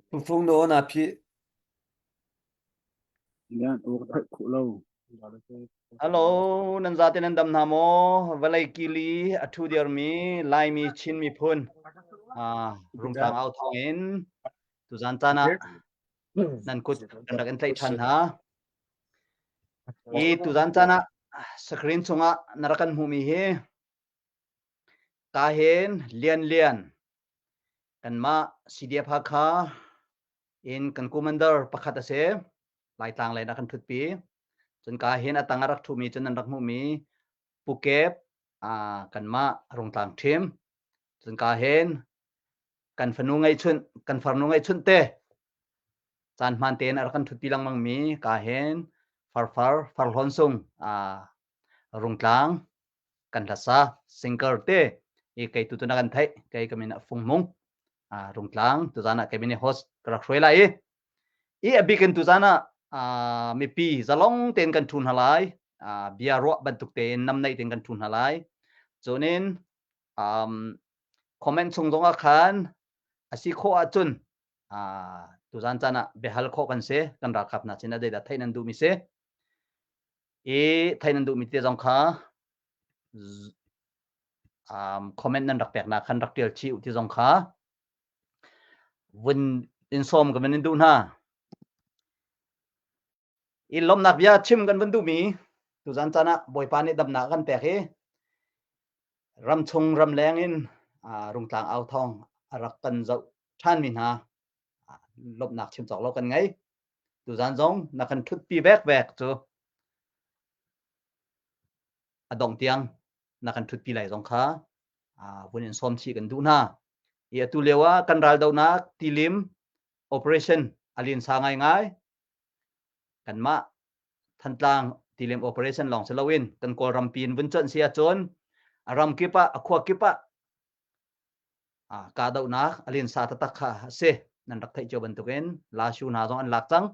Fungfung na aw naa phih. Hello, nan zate nan dam hna maw? Vawlei kili a ṭhu dirmi Laimi Chin miphun ah Rungtlang au thawng in tuzan caan ah nan kut kan rak in tlaih ṭhan hna. I tuzan caan ah screen chungah na rak kan hmuhmi hi ka hin Lian Lian kanmah CDF Hakha in kan commander pakhat a si. Laitlang lei na kan ṭhutpi. Cun ka hin a tang a rak ṭhumi cun nan rak hmuhmi Pukep kanmah Rungtlang ṭhim. Cun ka hin kan fanu ngeihchunh kan farnu ngeihchunh te caan hmaan tein a rak kan ṭhutpi lengmang mi ka hin farfar farhlawn sung Rungtlang kan hlasa singer te i kei tu tu na kan theih kei ka min ah Fung Mung Rungtlang tuzan ah kei min host ka rak hruai lai i i a bik in tuzan ah mipi zalong tein kan ṭhu hna lai bia ruah bantuk tein namneih tein kan ṭhu hna lai cunin um, comment chung zong ah khan a si khawh ahcun tuzan caan ah biahal khawh kan si kan ralkap hna sin ah zeidah theih nan duhmi si i theih nan duhmi te zong kha um, comment nan rak peknak khan rak tial chih u ti zong kha vun in sawm ka van in duh hna. I lawmhnak bia chim kan vun duhmi tuzan caan ah Bawipa nih damnak kan pek i ramchung ramleng in rungtlang au thawng a rak kan zoh ṭhanmi hna lawmhnak chim cawk lo kan ngei. Tuzan zong na kan ṭhutpi vek vek cu a dong tiang na kan ṭhutpi lai zong kha vun in sawm chih kan duh hna. I atu lio ah kan raldohnak tilim operation a linsa ngaingai. Kanmah Thantlang tilim operation lawng si loin kan Kawlram pi in vun cuanh si ahcun a ram kip ah a khua kip ah kahdohnak a linsa taktak kha a si. Nan rak theih cio bantukin Lashu hna zong an lak cang.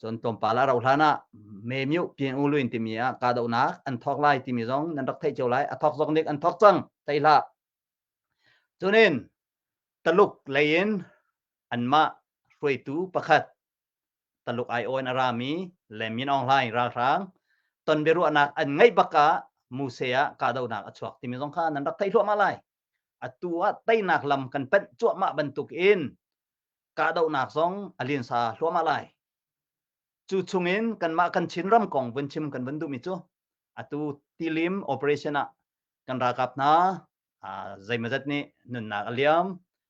Cun tlawmpal a rauh hlan ah Memyu Pyin U Lwin timi ah kahdohnak an thawk lai timi zong nan rak theih cio lai. A thawk zong nih an thawk cang. Thei hlah. Cunin Taluk lei in anmah hruaitu pakhat Taluk aiawh in a rami le Min Aung Hlaing ralhrang ton biaruahnak an ngeih bak ah Muse ah kahdohnak a chuak timi zong kha nan rak theih hluahmah lai. Atu ah teinak lam kan panh cuahmah bantuk in kahdohnak zong a linsa hluahmah lai. Cu chungin kanmah kan Chinram kong vun chim kan vun duhmi cu atu tilim operation ah kan ralkap hna zeimazat nih nunnak a liam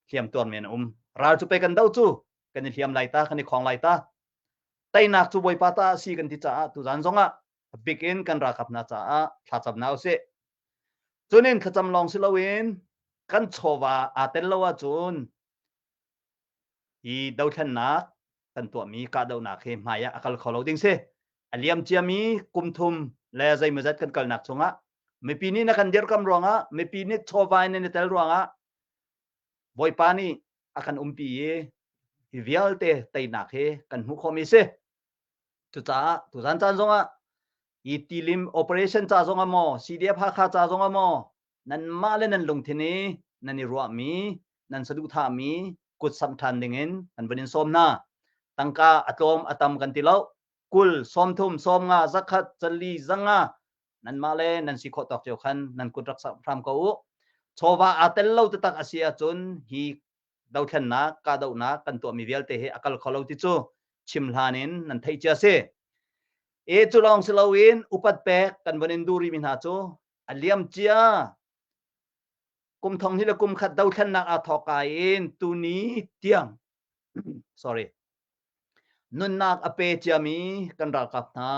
hliam tuar men a um ral cu pe kan do cu kan i hliam lai ta kan i khong lai ta teinak cu bawipa ta a si kan ti caah tuzan zongah a bik in kan ralkap hna caah thlacam hna usih cunin thlacam lawng si loin kan chawva aa tel lo ahcun hi dothlennak kan tuahmi kahdohnak hi hmai ah a kal kho lo ding si. A liam ciami kum thum le zeimawzat kan kalnak chungah mipi nih na kan dirkam ruangah mipi nih chawva in nan i tel ruangah Bawipa nih a kan umpi i hi vialte teinak hi kan hmuh khawhmi si. Cucaah tuzan caan zongah hi tilim operation ca zongah maw CDF Hakha ca zongah maw nanmah le nan lungthin i nan i ruahmi nan saduhthahmi kut samh ṭhan dingin kan vun in sawm hna. Tangka a tlawm a tam kan ti lo. Kul, 30, 50, 100, 4, 500 nanmah le nan si khawh tawk cio khan nan kut rak samh hram ko u. Chawva aa tel lo taktak a si ahcun hi dothlennak, kahdohnak kan tuahmi vialte hi a kal kho lo ti cu chim hlan in nan theih cia si. E cu lawng si loin upat pek kan von in duh rihmi hna cu a liam cia kum thong hi le kum khat dothlennak aa thawk kai in tuni tiang sorry nunnak a pe ciami kan ralkap hna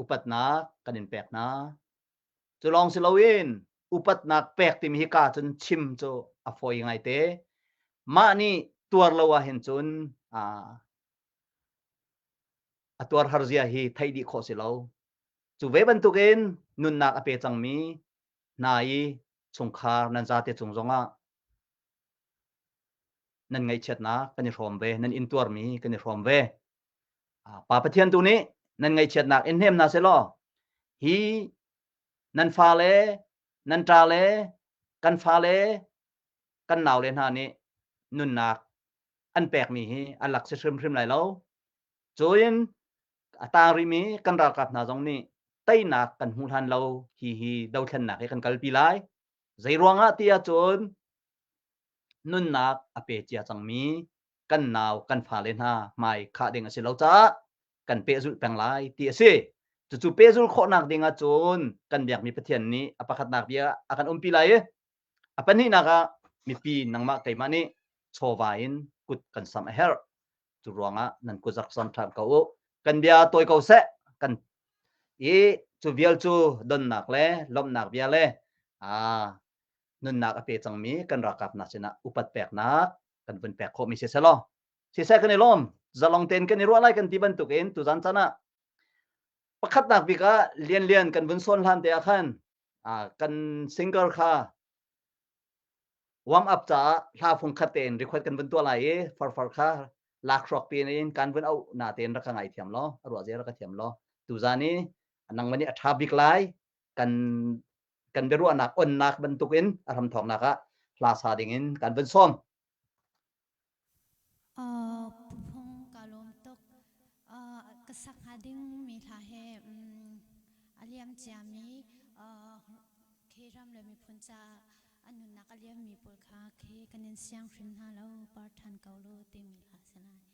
upatnak kan in pek hna cu lawng si loin upatnak pek timi hi ka cun chim cu a fawi ngai te mah nih tuar lo ah hin cun a tuar har zia hi theih dih khawh si lo. Cu ve bantukin nunnak a pe cangmi hna i chungkhar nan zate cung zongah nan ngaihchiatnak kan i hrawm ve, nan intuarmi kan i hrawm ve. Pa Pathian tu nih nan ngaihchiatnak in hnem hna selaw hi nan fale, nan ṭale, kan fale, kan naule hna nih nunnak an pekmi hi a lak si hrimhrim lai lo. Cun a tang rihmi kan ralkap hna zong nih teinak kan hmuh hlan lo hi hi dothlennak hi kan kalpi lai. Zei ruangah ti ahcun nunnak a pe cia cangmi kan nau kan fale hna hmai khah ding a si lo caah kan pehzulh peng lai ti a si. Cucu pehzulh khawhnak ding ahcun kan biakmi Pathian nih a pakhatnak bia a kan umpi lai i a pahnihnak ah mipi nangmah keimah nih chawva in kut kan samh a herh. Cu ruangah nan kut rak sam ṭhan ko u. Kan bia tawi ko seh. Kan i cu vial cu donnak le lawmhnak bia le nunnak a pe cangmi kan ralkap hna sinah upat peknak kan vun pek khawhmi si selaw siseh kan i lawm. Zalong tein kan i ruah lai kan ti bantukin tuzan caan ah pakhatnak bik ah Lian Lian kan vun sawn hlan te ah khan kan singer kha warm up caah hla fung khat tein record kan vun tuah lai i farfar kha lakhruak pi in kan vun auh na tein rak ka ngai thiam law a ruah zia rak ka thiam law tuzan i nangmah nih a ṭha bik lai kan kan biaruahnak onnak bantukin a hramthawknak ah hla sa dingin kan vun sawm. Pu Phung ka lawm tuk. Ka sak hnga dingmi hla he a liam ciami khi ram le miphun caah an nunnak a liammi pawl kha khi kan in siang hrim hna lo par ṭhan ko lu timi hla a si lai.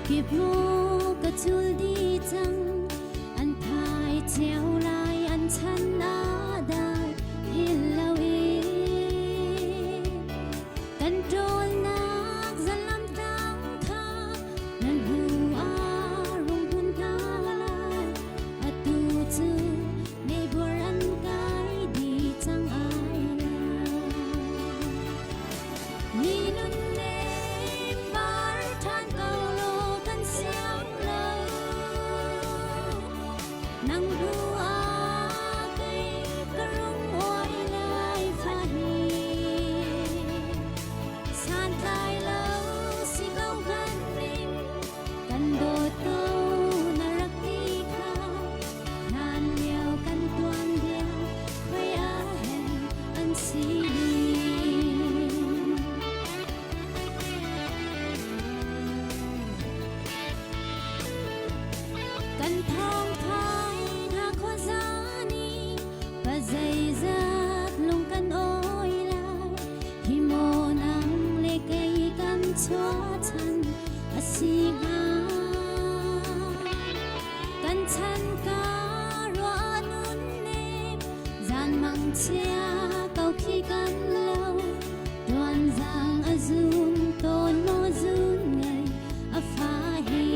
Kip mu ka cul di cang an phai cio lai an chan a dai hil lo i kan ṭawlnak zalam tlang kha nan hnu ah rung hmun hna lai atu cu neighbor an kai dih cang ai lai mi nun nem par ṭhan ko law kan siang lo Nang hnu ah kei ka rung uai lai fa hi santlai lo si ko hmanh ning kan dawt ko na rak ti kha hlan lio kan tuan bia khoi ah hen an si Kan thawngthai hna khuaza nih pa zeizat lung kan awi lai hi maw nang le kei kan chuahchan a si hnga kan chan ka ruah nun nem zan mang chia ko khi kan lo tuan zang a zum tawn maw zun ngei a fa hi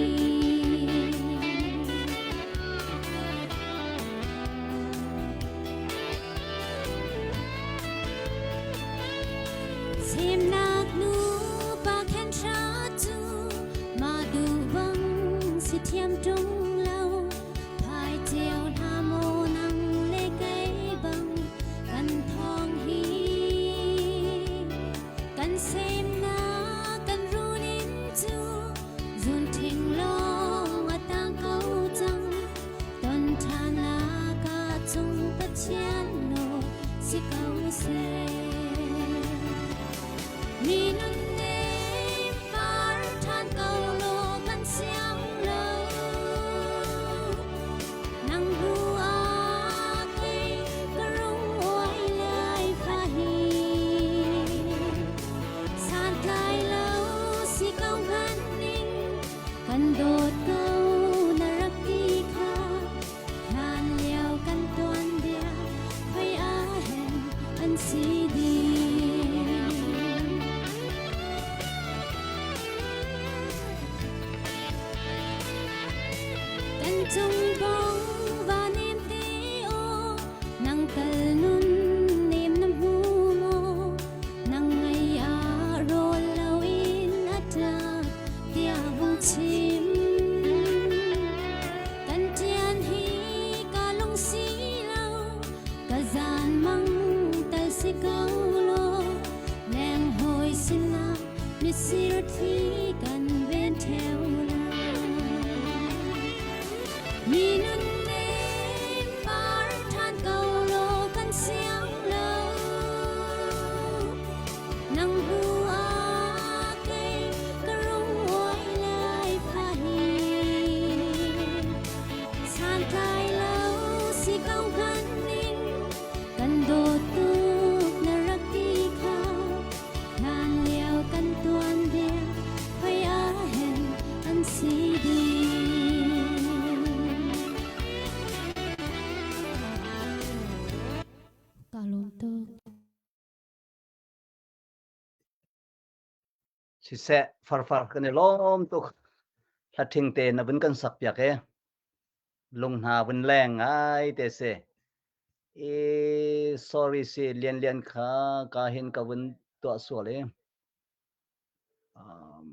Semnak nu pa khen hra cu ma duh bang si thiam ṭung lo phai cio hna maw nang le kei bang kan thawng hi Kan semnak kan runinn cu zunṭhing lawng a tang ko cang. Ton ṭhannak ah cung Pathian nawl si ko seh. Mi nunnem par ṭhan ko law kan siang lo. Nang hnu ah kei ka rung uai lai fa hi santlai lo si ko hmanh ning kan dawt ko na rak ti kha hlan lio kan tuan bia khoi ah hen an si ding Kan cung bong va nem te aw nang tal nun Vanmang tal si ko law leng hawi sinah misir thi kan ven theo lai. Mi nun nem par than ko law kan siang lo. Nang hu a kei ka rung uai lai pha hi. Santlai lo si ko hman ning kan dawt tuk na rak ti kha hlan lio kan tuan bia khoi ah hen an si ding. Ka lawm tuk. Siseh farfar kan i lawm tuk. Hlaṭhing te na vun kan sak piak e. Lung hna vun leng ngai te si. I sorry si lian lian kha ka hin ka vun tuah sual i. Um,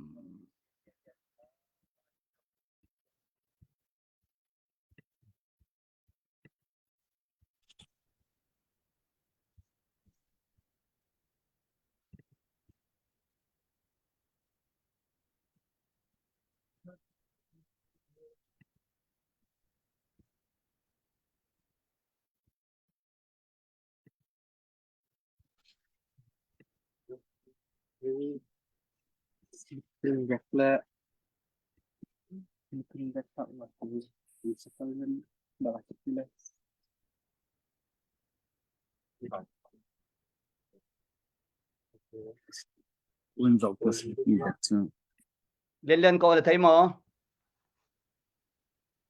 Lian ko na thei maw?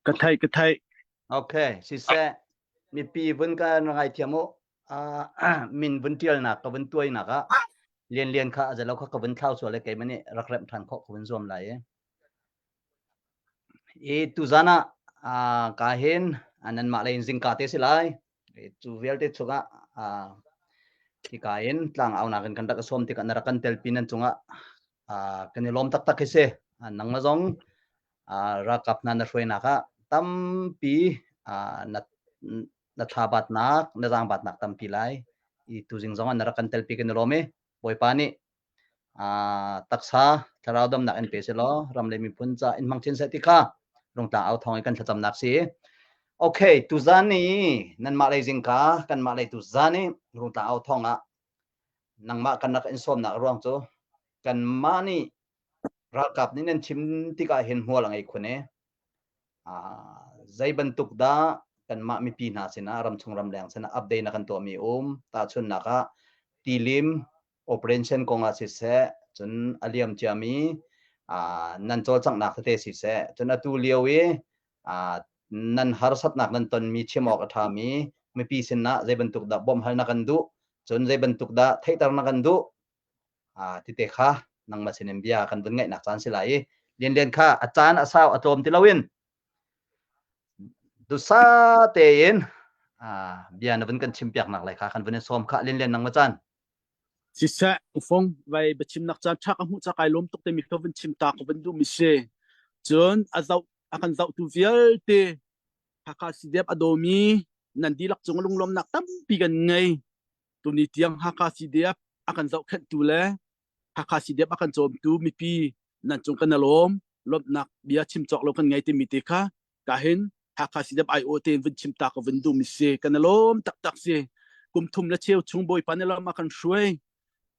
Ka thei ka thei. Okay, siseh mipi vun ka ngai thiam u. Min vun tialnak ka vun tuainak ah lian lian kha azalo kha ka vun thlau sual le keimah nih rak remh than khawh ka vun zuam lai i. I tuzan ah ka hin nanmah lei in zingka te si lai. Cu vialte chungah hika in tlang aunak in kan rak sawm tikah na rak kan telpi nan cungah kan i lawm taktak hi si. Nangmah zong ralkap hna na hruainak ah tampi na na thlabatnak na zaangbatnak tampi lai. I tuzing zong ah na rak kan telpi kan i lawm i Bawipa nih taksa thlarau damnak in pe selaw ram le miphun ca in hmang chin seh ti kha rungtla au thawng in kan thlacamnak si. Okay, tuzan ni nanmah lei zingka kanmah lei tuzan i rungtla au thawng ah nangmah kan rak in sawmnak ruang cu kanmah nih ralkap nih nan chim tikah hin hmual a ngei khun e. Zei bantuk dah kanmah mipi hna sinah ramchung ramleng sinah update na kan tuahmi um tahchunhnak ah tilim operation kong ah siseh cun a liam ciami nan cawlcanghnak tete siseh cun atu lio i nan harsatnak nan tonmi chim awk a ṭhami mipi sinah zei bantuk dah bawmhhal na kan duh cun zei bantuk dah theihter na kan duh tite kha nangmah sinin bia kan vun ngaihnak caan si lai i lianlian kha a caan a sau a tlawm ti loin dusa tein bia na vun kan chim piaknak lai kha kan vun in sawm kha lianlian nangmah caan Siseh, ufong vai biachimnak caan ṭha ka hmuh ca kai lawm tuk te mi ka vun chim ta ka vun duh mi si. Cun a zoh a kan zohtu vialte Hakha CDF a dawmi nan dihlak cung lunglawmnak tampi kan ngei. Tuni tiang Hakha CDF a kan zohkhenhtu le Hakha CDF a kan cawmtu mipi nan cung kan i lawm. Lawmhnak bia chim cawk lo kan ngei timi te kha ka hin Hakha CDF IO te in vun chim ta ka vun duh mi si. Kan i lawm taktak si. Kum thum le cheu chung Bawipa nih lam a kan hruai.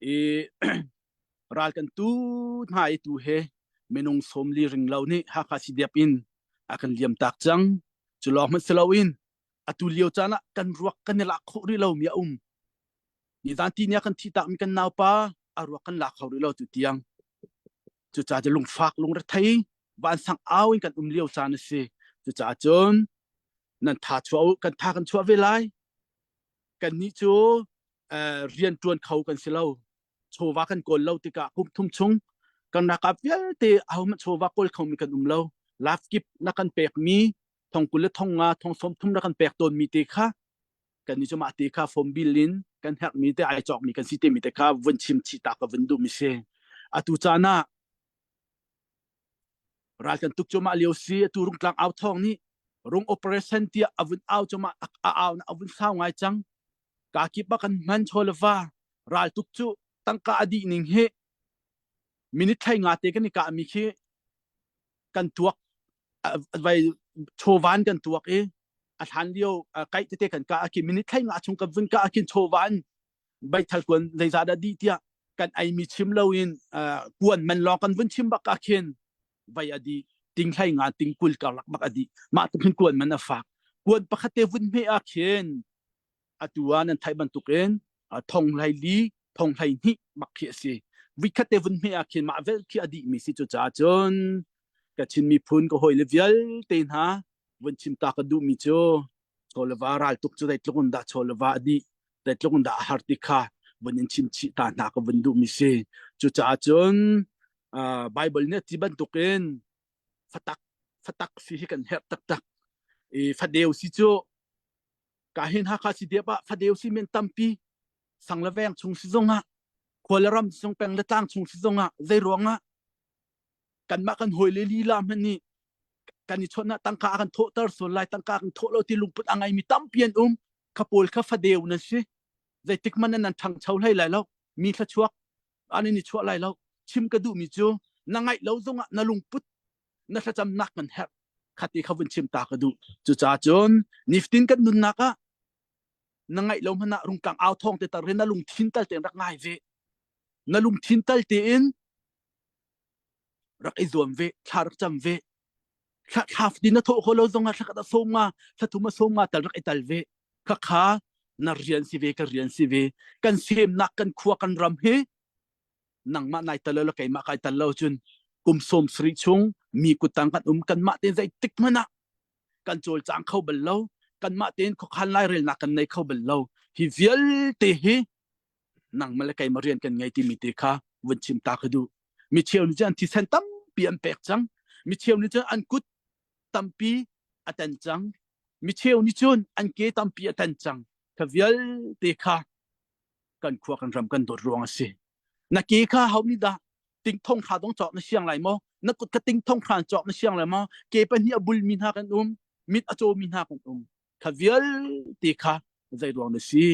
I ral kan tu hna i tu he minung sawmli ring lo nih Hakha CDF in a kan liam tak cang. Cu lawng hmanh si loin atu lio caan ah kan ruak kan i lak khawh rih lomi a um. Nizan ti ni ah kan thih takmi kan naupa a ruak kan lak kho rih lo tu tiang. Cucaah cu lungfak lungrethei vansang au in kan um lio caan a si. Cucaah cun nan tha chuah u, kan tha kan chuah ve lai. Kannih cu rian ṭuan kho kan si lo. Chawva kan kawl lo tikah kum thum chung kan ralkap vialte ahohmanh chawva kawl khomi kan um lo. Laf kip na kan pekmi thong 20 le thong nga thong 30 na kan pek tawnmi te kha kannih cu mah te kha phone bill in kan herhmi te ai cawkmi kan si timi te kha vun chim chih ta ka vun duhmi si. Atu caan ah ral kan tuk cuahmah lio si atu rungtlang au thawng nih rung operation tiah a vun au cuahmah a au na a vun sau ngai cang. Ka kip ah kan hman chaw le va raltuk cu tangka a dih ning hi minute thlai nga te kan i kah mi khi kan tuak vai chawvan kan tuak i a hlan lio kaih tete kan kah khi minute thlai nga chung kan vun kah khin chawvan baithal kuan zeizah dah dih tiah kan ei mi chim lo in kuan man lawng kan vun chim bak ah khin vai a di ting hlai nga ting kul karlak bak a di mah tuk hin kuan man a fak kuan pakhat te vun hme ah khin atu ah nan theih bantukin thong hlei li thong hlei hnih bak khi a si vikhat te vun hme ah khin mah vel khi a dih mi si cu caah cun ka Chin miphun ka hawi le vialte hna vun chim ta ka duh mi cu chawleva ral tuk cu zeitluk in dah chawleva a dih zeitluk in dah a har ti kha vun in chim chih ta hna ka vun duh mi si cucaah cun Bible nih a ti bantukin fatak fatak si hi kan herh taktak i fadeu si cu ka hin Hakha si diap ah fadeu si men tampi sang le veng chung si zong ah khua le ram chung peng le tlang chung si zong ah zei ruang ah kanmah kan hawi le lila hmanh nih kan i chawnh ah tangka a kan thawhter sual lai tangka kan thawh lo ti lungput a ngeimi tampi an um kha pawl kha fadeu nan si zeitik hmanh nan ṭhangcho hlei lai lo mi thluachuak an in i chuah lai lo chim ka duhmi cu na ngaih lo zongah na lungput na thlacamnak kan herh khati kha vun chim ta ka duh cucaah cun niftin kan nunnak ah na ngaih lo hmanh ah rungtlang au thawng te tar na lungthin tal tein rak ngai ve na lungthin tal tein rak i zuam ve thla rak cam ve thla thla fatin na thawh kho lo zong ah thla khat a sawm nga thla thum a sawm nga tal rak i tal ve kha kha na rian si ve ka rian si ve kan semnak kan khua kan ram hi nangmah nai tal lo keimah kai tal lo cun kum sawm sarih chung mi kuttang kan um kanmah tein zeitik hmanh ah kan cawlcang kho bal lo kanmah tein khuakhan lairelnak kan nei kho bal lo hi vialte hi nangmah le keimah rian kan ngei timi te kha vun chim ta ka duh mi cheu nih cun an thisen tampi an pek cang mi cheu nih cun an kut tampi a tan cang mi cheu nih cun an ke tampi a tan cang kha vialte kha kan khua kan ram kan dawt ruang a si na ke kha ho nih dah ting thong hra dong cawk na siang lai maw na kut kha ting thong hra cawk na siang lai maw ke pahnih a bulmi hna kan um mit a cawmi hna kan um kha vialte kha zei ruang na si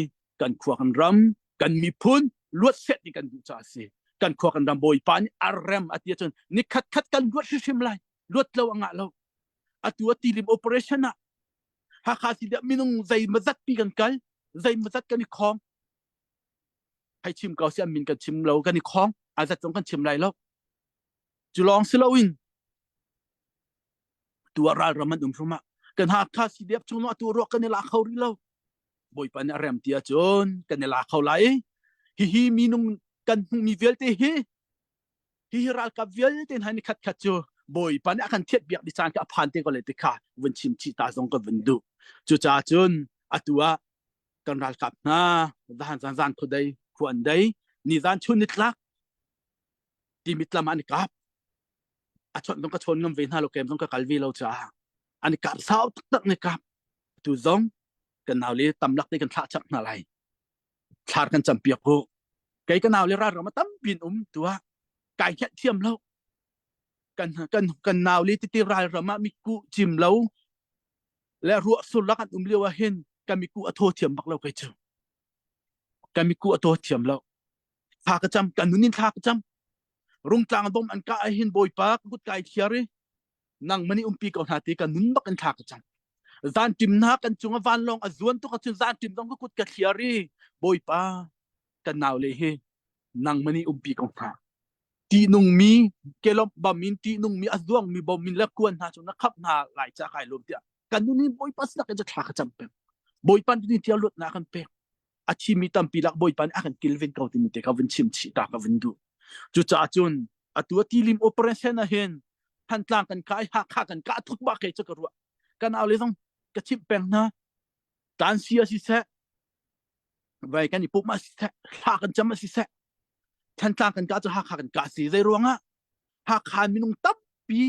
kan khua kan ram kan miphun luat set ni kan duh ca si kan khua kan ram bawipa nih a rem a ti ahcun ni khat khat kan luat hrimhrim lai luat lo a ngah lo atu a tilim operation ah Hakha si deuh minung zei mazat pi kan kal zei mazat kan i khong hei chim ko si an min kan chim lo kan i khong a zat zong kan chim lai lo cu lawng si loin tu ah ralram an um hrum ah kan Hakha CDF chung ah tu ruak kan i la kho rih lo Bawipa nih a rem ti ahcun kan i la kho lai hihi minung kan hmuhmi vialte hi hihi ralkap vialte hna ni khat khat cu Bawipa nih a kan thiat biak di caan kha a phan te ko le ti kha vun chim chih ta zong ka vun duh cucaah cun atu ah kan ralkap hna zan zan zan khuadei khua an dei ni zan chun ni tlak ti mitlam an i kap a chawnh zong ka chawn ngam ve hna lo kem zong ka kal ve lo caah an i kap sau taktak ne kap tu zong kan nau le tamlak te kan thlah chak hna lai thlar kan cam piak ku kei ka nau le ral ram a tampi in um tua kai hngalh thiam lo kan kan kan nau le titi ral ram ah miku cim lo le ruah sur lak an um lio ah hin kan miku a thaw thiam bak lo kei cu kan miku a thaw thiam lo thla ka cam kan nun in thla ka cam rungtlang bom an ka ah hin bawipa ka kut kai thiar i nang mani umpi ko hna ti ka nun bak in thla ka cam zan tim hna kan cung a vanlawng a zuan tuk ahcun zan tim zong ka kut ka thliar i bawipa kan nau le hi nang mani umpi ko hna tihnungmi kelomh bam in tihnungmi a zuangmi bom in le kuan hna cu na khap hna lai ca kai lawm tiah kan nun in bawipa sinak in thla ka cam peng bawipa ni tiang luatnak kan pek a thimi tampi lak bawipa nih a kan kilven ko timi te kha vun chim chih ta ka vun duh cucaah cun atu a tilim operation ah hin Thantlang kan kai Hakha kan ka thuk ba ke chu ka ruah kan au le zong ka chimh peng hna tan si a si seh vai kan i pum a si seh thla kan cam a si seh Thantlang kan ka cu Hakha kan ka si zei ruangah Hakha minung tampi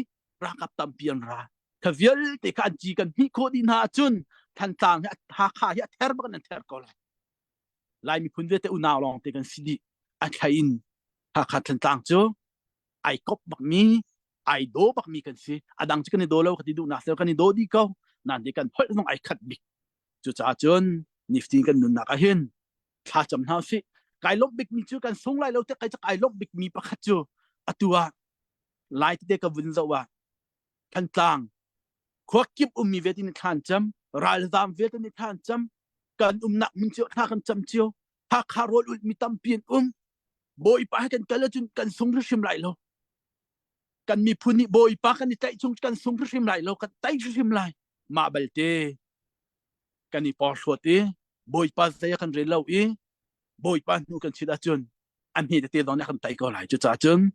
ralkap tampi an ra kha vialte kha an ci kan hmih khawh dih hna ahcun Thantlang hi Hakha hi a ther bak in an ther ko lai Lai miphun vialte unau lawng te kan si dih a thlai in Hakha Thantlang cu ai kop bakmi ai daw bakmi kan si a dang cu kan i daw lo ka ti duhnak sel kan i daw dih ko nan ti kan holh zong ai khat bik cucaah cun niftin kan nunnak ah hin. Thla cam hna usih. Kai lawmh bikmi cu kan sung lai lo te kai kai lawmh bikmi pakhat cu atu ah lai tete ka vun zoh ah Thantlang khua kip ummi vialte nih thla an cam, ralzaam vialte nih thla an cam, kan umnak hmun cio thla kan cam cio. Hakha rawl ulh mi tampi an um. Bawipa he kan kal ahcun kan sung hrimhrim lai lo. Kan miphun nih Bawipa kan i tlaih chung kan sung hrimhrim lai lo, kan tei hrimhrim lai. Mah balte kan i porhlawt i Bawipa zei a kan rel lo i Bawipa hnu kan chit ahcun a hme tete zong nih a kan tei ko lai. Cucaah cun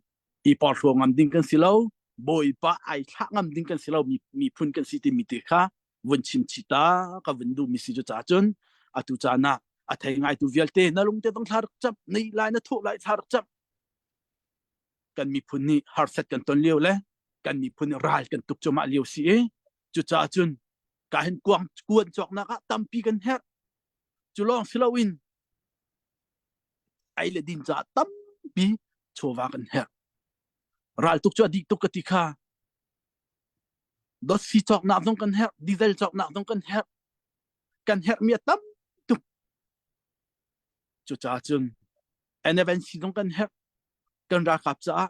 i porhlaw ngam ding kan si lo, Bawipa ai thlah ngam ding kan si lo, miphun kan si timi te kha vun chim chih ta ka vun duhmi si. Cucaah cun atu caan ah a thei ngaitu vialte na lungte zong thla rak cam, na ih lai na thawh lai thla rak cam. Kan miphun nih harsat kan ton lio le kan miphun nih ral kan tuk cuahmah lio si i cucaah cun ka hin kuang kuan cawknak ah tampi kan herh. Cu lawng si loin ei le din caah tampi chawva kan herh. Raltuk cu a dih tuk ka ti kha. Dotsi cawknak zong kan herh, diesel cawknak zong kan herh. Kan herhmi a tam tuk. Cucaah cun NFNC zong kan herh. Kan ralkap caah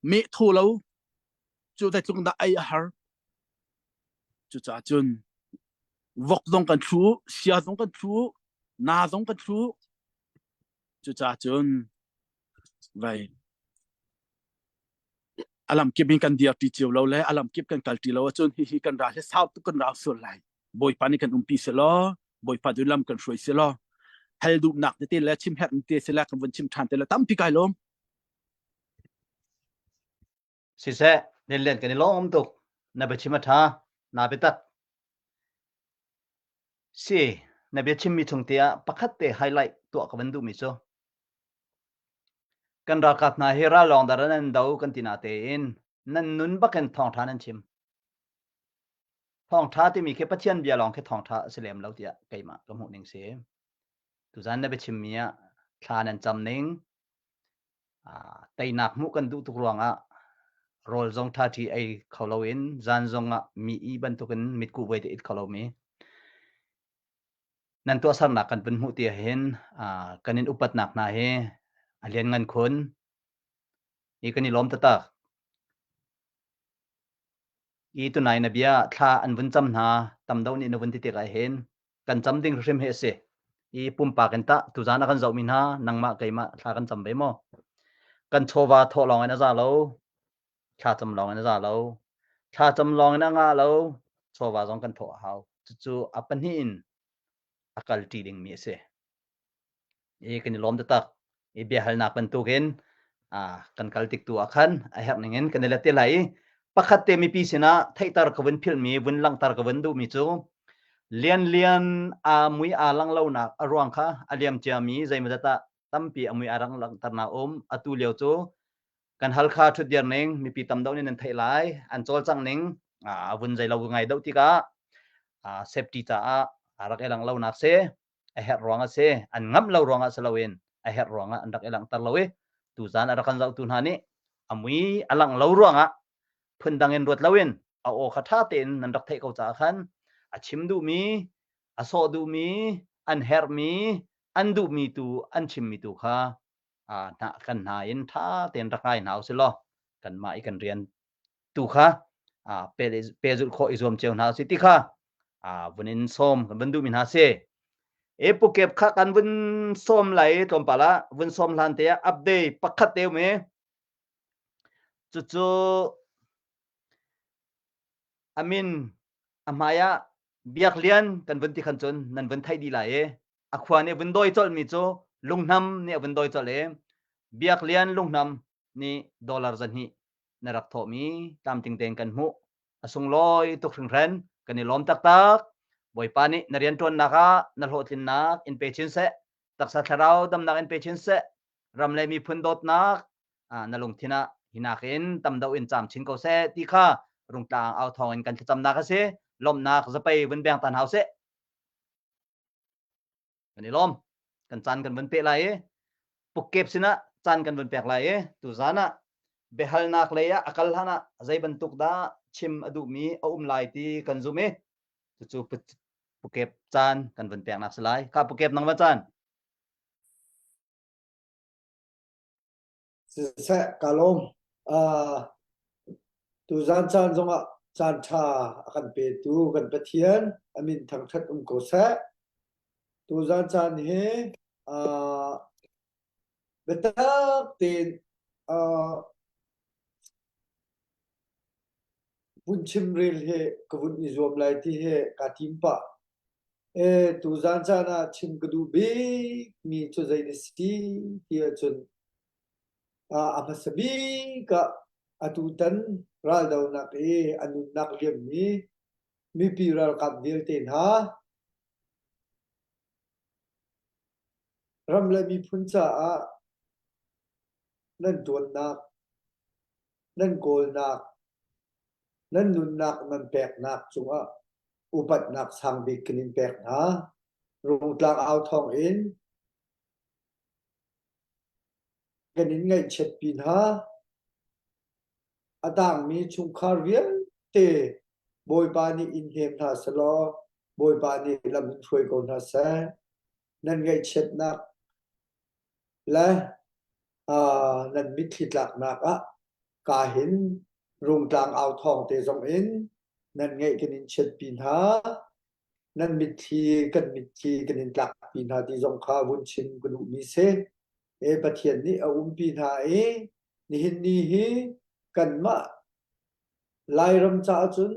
meh thaw lo cu zeitluk dah ei a har. Cucaah cun vok zong kan thlu, sia zong kan thlu, na zong kan thlu. Cucaah cun vai a lamkip in kan dir ṭi cio lo le a lamkip kan kal ṭi lo ahcun hihi kan ral hi sau tuk kan rau sual lai. Bawipa nih kan umpi selaw, Bawipa tu lam kan hruai selaw, hal duhnak tete le chim herh te sila kan vun chim ṭhan te le tampi kai lawm. Siseh, Lianlian kan i lawm tuk. Na biachim a ṭha. Naa biatak. Si, na biachimmi chung te ah pakhat te highlight tuah ka van duhmi cu kan ralkap hna hi rallawng dar an do kan ti na tein nan nun bakin thawngṭha nan chim. Thawngṭha timi khi Pathian bia lawng khi thawngṭha a si lem lo tiah keimah ka hmuh ning si. Tuzan na biachimmi ah thla nan cam ning, teinak hmuh kan duh tuk ruangah rawl zong ṭhaṭhi ei kho loin zan zongah mi i bantukin mitkuh voi te it kho lomi nan tuahsernak kan vun hmuh ti ahhin kan in upatnak hna hi a lianngan khun i kan i lawm taktak. I tunai na bia thla an vun cam hna tam deuh nih na vun ti tik ahhin kan cam ding hrim hi a si. I pumpak in tah tuzaan a kan zohmi hna nangmah keimah thla kan cam ve maw? Kan chawva thawh lawng in a za lo. Thla cam lawng in a za lo. Thla cam lawng in a ngah lo. Chawva zong kan thawh a hau. Cucu a pahnih in a kalṭi dingmi a si. I kan i lawm taktak. I biahalnak bantukin kan kal tik tu ah khan a herh ning in kan i let te lai i pakhat te mipi sinah theihter ka vun philhmi vun langhter ka vun duhmi cu Lianlian aa mui aa lang lonak a ruang kha a liam ciami zeimawzat ah tampi a mui aa rang langhternak um atu lio cu kan Halkha ṭhutdir ning mipi tam deuh nih nan theih lai an cawlcangh ning a vun zeilo ngai deuh tikah safety caah a rak i langh lonak si a herh ruang a si an ngamh lo ruangah si loin a herh ruangah an rak i langhter lo i tuzan a rak kan zohtu hna nih a mui a langh lo ruangah phundang in ruat loin a aw kha ṭha tein nan rak theih ko caah khan a chim duhmi a sawh duhmi an herhmi an duhmi tu an chimmi tu kha hna kan hna in ṭha tein rak ngai hna usih law kanmah i kan rian tu kha pehzulh khawh i zuam cio hna usih ti kha vun in sawm kan vun duhmi hna si. E pukep kha kan vun sawm lai tlawmpal ah vun sawm hlan te ah update pakhat te um i cucu amin a hmai ah Biak Lian kan vun ti khan cun nan vun theih dih lai i a khua nih vun dawi colh mi cu Lunghnam nih a vun dawi colh i Biak Lian Lunghnam nih dollar 200 na rak thawhmi tlamtling tein kan hmuh. A sunglawi tuk hringhran. Kan i lawm taktak. Bawipa nih na rianṭuannak ah na hlawhtlinnak in pe chin seh. Taksa thlarau damnak in pe chin seh. Ram le miphun dawtnak na lungthin ah hinak in tam deuh in caam chin ko seh ti kha rungtlang au thawng in kan thlacamnak a si. Lawmhnak zapei vun beng tan hau seh. Kan i lawm. Kan caan kan vun peh lai i pukkep sinah caan kan vun pek lai i tuzaan ah biahalnak lei ah a kal hlan ah zei bantuk dah chim a duhmi a um lai ti kan zumh i cucu pukep caan kan vun peknak si lai. Kha pukep nang va caan. Siseh, ka lawm. Uh, tuzan caan zongah caan ṭha a kan petu kan Pathian a min thangṭhat um ko seh. Tuzan caan hi uh, biatak tein uh, vun chimrel hi ka vun i zuam lai ti hi kaa tim pah. E, tuzan caan ah chim ka duh bikmi cu zei na si ti ahcun a hmasa bik ah atutan raldonak i a nunnak liammi mipi ralkap vialte hna ram le miphun caah nan ṭuannak nan kawlnak, nan nunnak nan peknak cungah upatnak sang bik kan in pek hna. Rungtlang au thawng in kan in ngaihchiatpi hna. A tangmi chungkhar vialte Bawipa nih in hnem hna selaw Bawipa nih lam in hruai ko hna seh. Nan ngaihchiatnak le nan mitthli tlaknak ah kaa hin Rungtlang au thawng te zong in nan ngaih kan in chiatpi hna. Nan mitthli kan mitthli kan in tlakpi hna ti zong kha vun chim ka duhmi si. E Pathian nih a umpi hna i nihin ni hi kanmah Lairam caah cun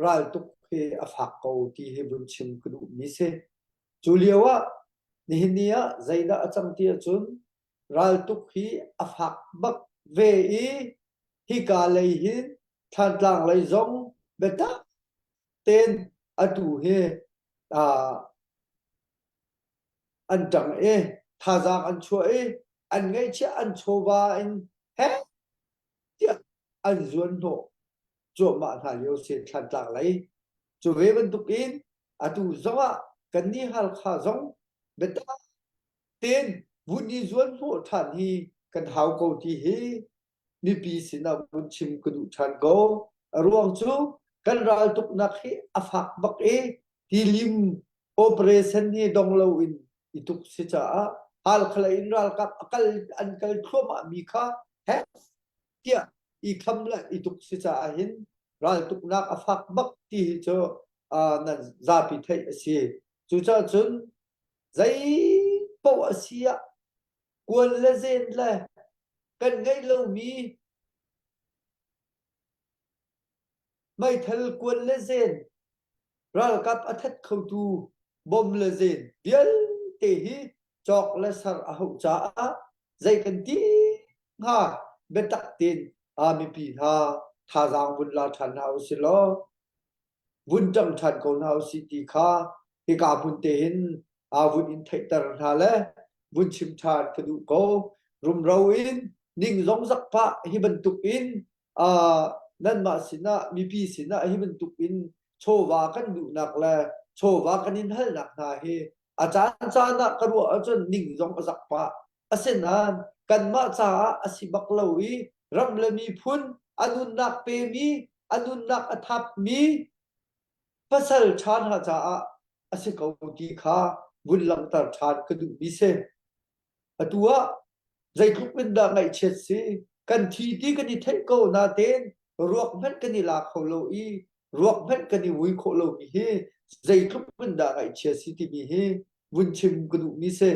raltuk hi a fak ko ti hi vun chim ka duhmi si. Cu lio ah nihin ni ah zeidah a cang ti ahcun raltuk hi a fak bak ve i hika lei hin Thlantlang lei zong biatak tein atu hi uh, an ṭang i thazaang an chuah i an ngeihchiah an chawva in he tiah an zuan hnawh cuahmah hna lio si Thlantlang lei. Cu ve bantukin atu zongah kannih Halkha zong biatak tein vun i zuan hnawh ṭhan hi kan hau ko ti hi mipi sinah vun chim ka duh ṭhan ko. A ruang cu kan raltuknak hi a fak bak i tilim operation hi dong loin i tuk si caah Halkha lei in ralkap a kal an kal thluahmah mi kha heh tiah i kham le i tuk si caah hin raltuknak a fak bak ti hi cu uh, nan zapi theih a si. Cucaah cun zei paoh a si ah kuan le zen le kan ngeih lomi meithal kuan le zen ralkap a that khotu bom le zen vialte hi cawk le ser a hauh caah zei kan ti hnga biatak tein a mipi hna thazaang vun la ṭhan hna usih law vun ṭang ṭhan ko hna usih ti kha hika hmun te hin aa vun in theihter hna le vun chim ṭhan ka duh ko. Rumro in ning zong zak pah hi bantuk in uh, nanmah sinah mipi sinah hi bantuk in chawva kan duhnak le chawva kan in halnak hna hi a caan caan ah ka ruah ahcun ning zong a zak pah. Asinain kanmah caah a si bak lo i ram le miphun a nunnak pemi, a nunnak a thapmi pasal ṭha hna caah a si ko ti kha vun langhter ṭhan ka duhmi si. Atu ah zeitluk in dah ngaihchiat si, kan thi ti kan i theih ko natein ruak hmanh kan i la kho lo i ruak hmanh kan i vui khawh lomi hi zeitluk in dah ngaihchia si timi hi vun chim ka duhmi si.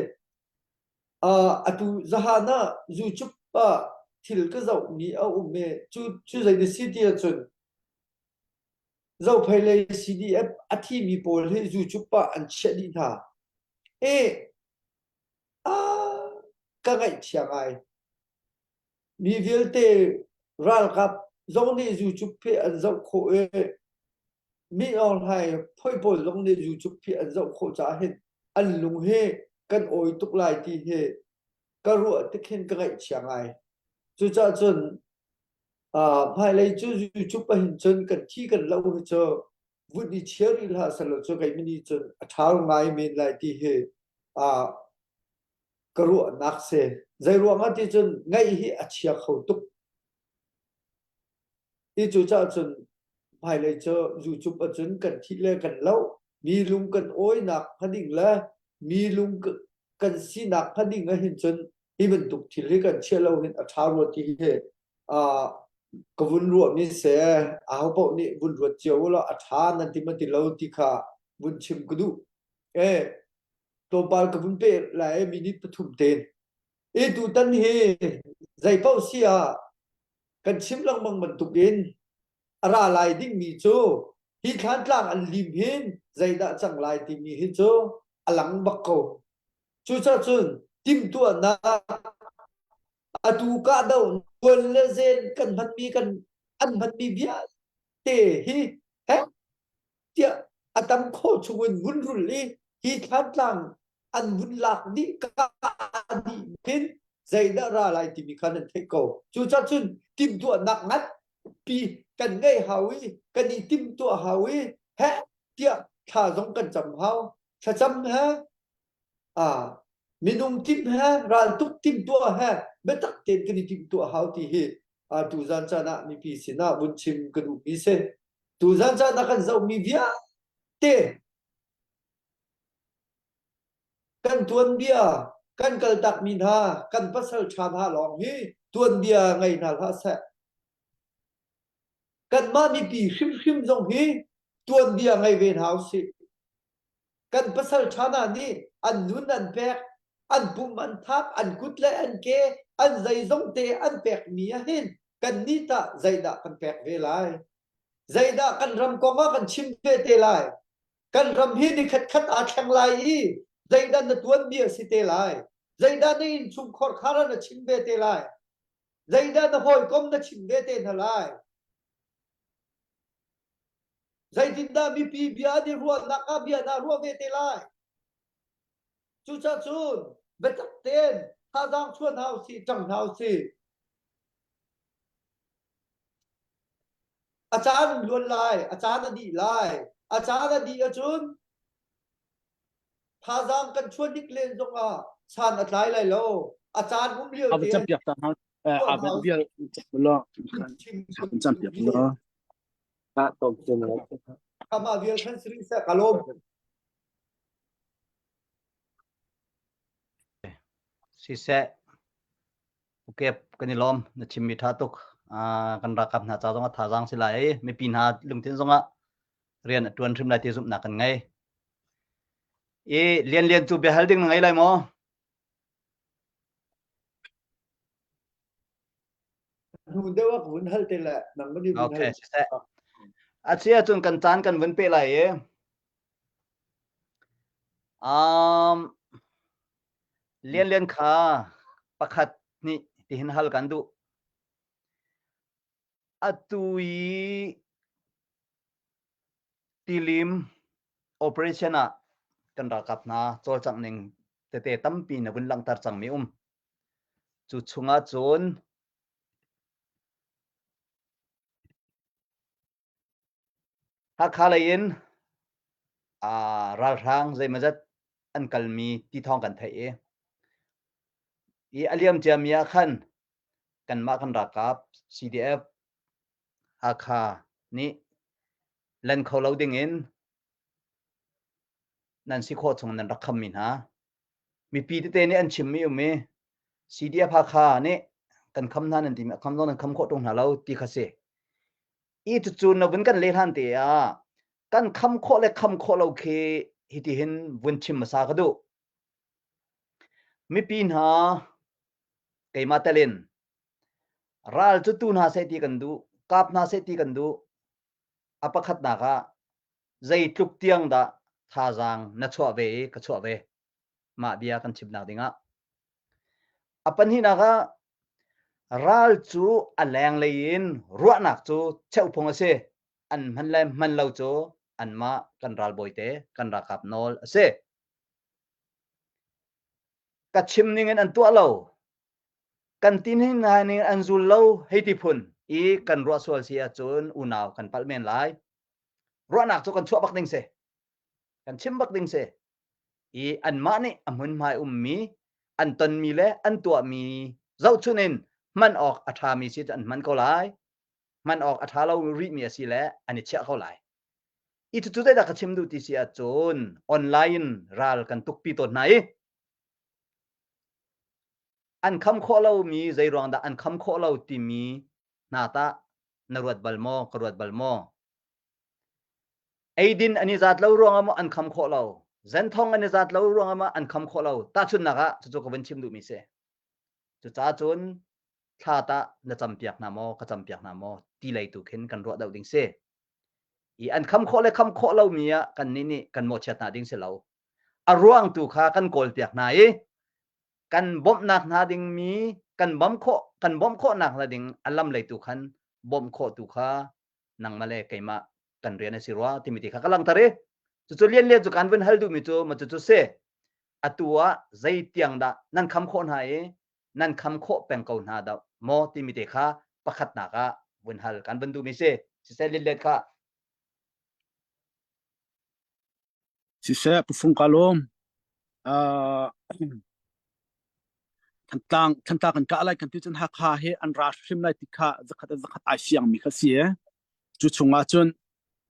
Uh, atu zahan ah YouTube ah thil ka zohmi a um i cu cu zei na si ti ahcun Zophei lei CDF a thimi pawl hi YouTube ah an chiah dih hna. E ah ka ngaihchia ngai. Mi vialte ralkap zong nih YouTube hi an zoh khawh i mi Aung Hlaing phoi pawl zong nih YouTube hi an zoh khawh caah hin an lung hi kan awi tuk lai ti hi ka ruah tik hin ka ngaihchia ngai. Cucaah cun uh, hmailei cu YouTube ahhin cun kan thi kan lo hi cu vun i chia rih hlah selaw cu keimah nih cun a ṭha ngai men lai ti hi uh, ka ruahnak si. Zei ruangah ti cun ngaih hi a chia kho tuk. Hi cu caah cun hmailei cu YouTube ahcun kan thih le kan loh mi lung kan awinak hnga ding le mi lung kan sinak hnga ding ahhin cun. Hi bantuk thil hi kan chiah lo hin a ṭha rua ti hi uh, ka vun ruahmi si. Aho paoh nih vun ruat cio u law a ṭha nan ti ma ti lo ti kha vun chim ka duh. Eh, tlawmpal ka vun pe lai minute pathum tein. I tutan hi zei paoh si ah kan chim lengmang bantukin a ra lai dingmi cu hi thlantlang an lim hin zeidah cang lai timi hi cu a lang bak ko. Cucacun timhtuahnak atu kahdoh tuan le zen kan hmanmi kan an hmanmi vialte hi heh tiah a tam khawh chungin vun rul i hi thlantlang an vun lak dih ka dih hin zeidah ra lai timi kha nan theih ko. Cucacun timhtuahnak nganpi kan ngeih hau i kan i timhtuah hau i heh tiah thla zong kan cam hau. Thlacam he ah minung timh he raltuk timhtuah he biatak tein kan i timhtuah hau ti hi tuzan caan ah mipi sinah vun chim ka duhmi si. Tuzan caan ah kan zohmi vialte kan tuanbia kan kaltakmi hna kan pasal ṭha hna lawng hi tuanbia ngei hna hlah seh. Kanmah mipi hrimhrim zong hi tuanbia ngei ve hna usih. Kan pasal ṭha hna nih an nun an pek, an pum an thap, an kut le an ke, an zeizong te an pekmi ahhin kannih tah zeidah kan pek ve lai? Zeidah kan ram kong ah kan chim ve te lai? Kan ram hi nikhat khat aa thleng lai i zeidah na tuanbia si te lai? Zeidah na innchungkhar khar ah na chim ve te lai? Zeidah na hawikom na chim ve te hna lai? Zeitindah mipi bia an i ruahnak ah bia naa ruah ve te lai? Cucacun biatak tein thazaang chuah hna usih, ṭang hna usih. A caan luan lai, a caan a dih lai. A caan a dih ahcun thazaang kan chuah dik len zongah san a tlai lai lo. A caan um lio A va tein campiak ta hna. tuah A hna van usih. vial lo. Kan campiak lo. Kama vial khan sri seh ka lawm. Siseh, ukep kan i lawm na chimmi ṭha tuk. Ah, kan ralkap hna ca zong ah thazaang si lai i mipi hna lungthin zong ah rian a ṭuan hrim lai ti zumhnak kan ngei. I Lian Lian cu biahal ding na ngei lai maw? Hnu deuh ah ka vun hal te le nang nih vun hal. Okay, siseh. A si ahcun kan caan kan vun pe lai i um, Lian Lian kha pakhat nih tihin hal kan duh. Atu i tilim operation ah kan ralkap hna cawlcangh ning tete tampi na vun langhter cangmi um. Cu chungah cun Hakha lei in aa ralhrang zeimawzat an kalmi ti thawng kan theih i i a liam ciami ah khan kanmah kan ralkap CDF Hakha nih len kho lo ding in nan si khawh chung nan rak khammi hna. Mipi tete nih an chimmi um i CDF Hakha nih kan kham hna nan timi a kham zong nan kham khawh ṭung hna lo ti kha si. I cucu na vun kan leh hlan te ah kan kham khawh le kham khawh lo khi hitihin vun chim hmasa ka duh. Mipi hna keimah telin ral cu tu hna seh ti kan duh, kap hna seh ti kan duh. A pakhatnak ah zeitluk tiang dah thazaang na chuah ve i ka chuah ve mah bia kan chimnak dingah. A pahnihnak ah ral cu a lenglei in ruahnak cu cheuphung a si. An hman le hman lo cu anmah kan ralbawi te kan ralkap nawl a si. Ka chim ning in an tuah lo. Kan tin hna ning an zul lo hei ti phun i kan ruah sual si ahcun unau kan palh men lai. Ruahnak cu kan chuah bak ding si. Kan chim bak ding si. I anmah nih a hmunhmai ummi an tonmi le an tuahmi zohchun in hman awk a ṭhami si cu an hman ko lai. Hman awk a ṭha lo rihmi a si le an i chiah ko lai. I cucu zeidah ka chim duh ti si ahcun online ral kan tukpi tawn hna i. An kham khawh lomi zei ruang dah an kham khawh lo timi hna tah na ruat bal maw ka ruat bal maw? Eidin an i zat lo ruangah maw an kham khawh lo? Zenthong an i zat lo ruangah maw an kham khawh lo? Tahchunhnak ah cucu ka vun chim duhmi si. Cucaah cun thla tah na campiak hna maw ka campiak hna maw ti lei tu khin kan ruah deuh ding si. I an kham khawh le kham khawh lomi ah kannih nih kan mawhchiat hna ding si lo. A ruang tu kha kan kawlpiak hna i kan bawmhnak hna dingmi kan bawmh khawh kan bawmh khawhnak hna ding a lam lei tu khan bawmh khawh tu kha nangmah le keimah kan rian a si rua timi ti kha ka langhter i cucu lian lian cu kan vun hal duhmi cu ma cucu si atu ah zei tiang dah nan kham khawh hna i nan kham khawh peng ko hna dah maw timi te kha pakhatnak ah vun hal kan vun duhmi si siseh lian lian kha Siseh pufung ka lawm. Uh, Thantlang Thantlang kan kah lai kan ti cun Hakha hi an ra hrim lai ti kha zakhat zakhat ai siang mi kha si e. Cu chungah cun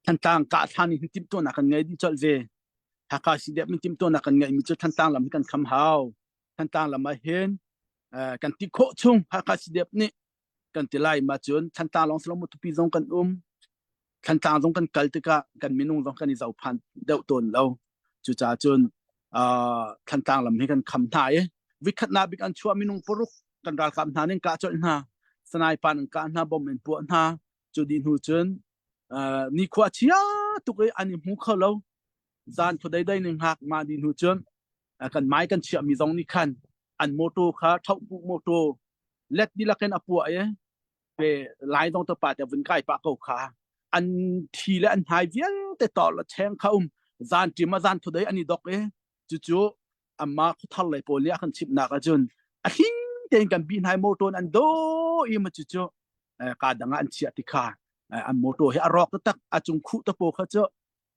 Thantlang kah thlan in timhtuahnak kan ngei dih colh ve. Hakha si dep min timhtuahnak kan ngeih mi cu Thantlang lam hi kan kham hau. Thantlang lam ah hin kan ti khawh chung Hakha si dep nih kan ti lai ma cun Thantlang lawng silo Matupi zong kan um. Thantlang zong kan kal tikah kan minung zong kan i zophan deuh tawn lo. Cucaah cun uh, Thantlang lam hi kan kham hna i vikhatnak bik an chuah minung paruk kan ralkap hna ning kah colh hna. Sanai pan an kah hna, bom in puah hna. Cu dih hnu cun uh, nikhua chia tuk i an i hmu kho lo. Zan khuadei dei ning hngak ma dih hnu cun uh, kan mai kan chiah mi zong nih khan an motor kha thohpuh motor let dihlak in a puah i pe lai dong to pa te vun kai pa ko kha an thi le an hnai vialte to la cheng kha um zan ṭim a zan thudei ani dok i cucu amma khuthar lei pawl nih a kan chimhnak ahcun a hling tein kan bi hnai motor an do i ma cucu ka dang ah an chiah ti kha an motor hi a rawk taktak a cung khuh te po kha cu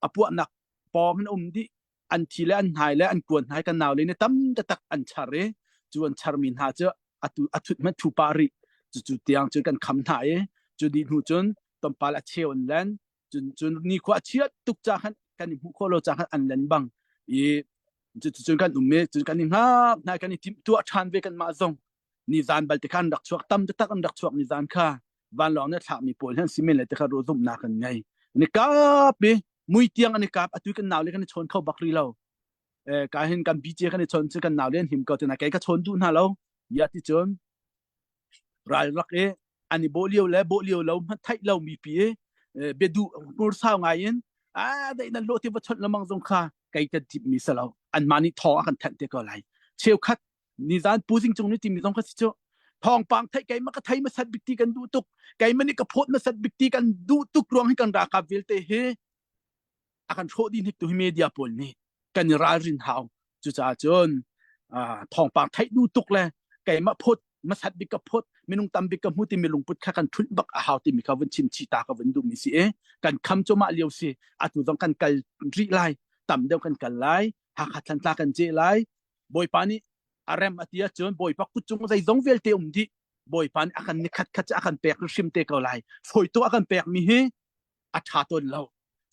a puahnak pawng in um dih an thi le an hnai le an kuan hnai kan nau le ne tam taktak an char i cu an charmi hna cu atu a thut hmanh thu pa rih cu cu tiang cun kan kham hna i cu dih hnu cun tompal a cheu an len cun cun ni khua a chiat tuk ca khan kan i hmuh khawh lo ca khan an len bang i cu cun kan um i cun kan i hngak hna kan i timh tuah ṭhan ve kan mah zong ni zan balte khan rak chuak tam taktak an rak chuak ni zan kha vanlawng nih thlakmi pawl hin simen le te kha zumhnak kan ngei ni kap i mui tiang an i kap atu kan nau le kan i chawn kho bak ri lo eh ka hin kan BJ kan i chawn cu kan nau le an him ko tina kei ka chawn duh hna lo ya ti cun ral rak i an i bawh lio le bawh lio lo hmanh theih lo mi pi bia duh hmur sau ngai in a dei nan lo ti va chawnh lamang zong kha kei kan tip mi salo an mah nih thawng a kan thanh te ko lai cheukhat nizan puzing cung ni timi zong kha si cu thawngpang theih keimah ka thei masat bik ti kan duh tuk keimah nih ka phawt masat bik ti kan duh tuk ruang hi kan ralkap vialte hi a kan hrawh dih hnik tu hi media pawl nih kan i ralrin hau cucaah cun thawngpang theih duh tuk le keimah phawt masat bik ka phawt minung tam bik ka hmu timi lungput kha kan ṭhulh bak a hau timi kha vun chim chih ta ka vun duhmi si i kan kham cu mah lio si atu zong kan kal rih lai tam deuh kan kal lai Hakha Thantlang kan ceh lai Bawipa nih a rem a ti ahcun Bawipa kut cung zeizong vialte um dih Bawipa nih a kan ni khat khat cu a kan pek hrim te ko lai fawi tuk a kan pek mi hi a ṭha tawn lo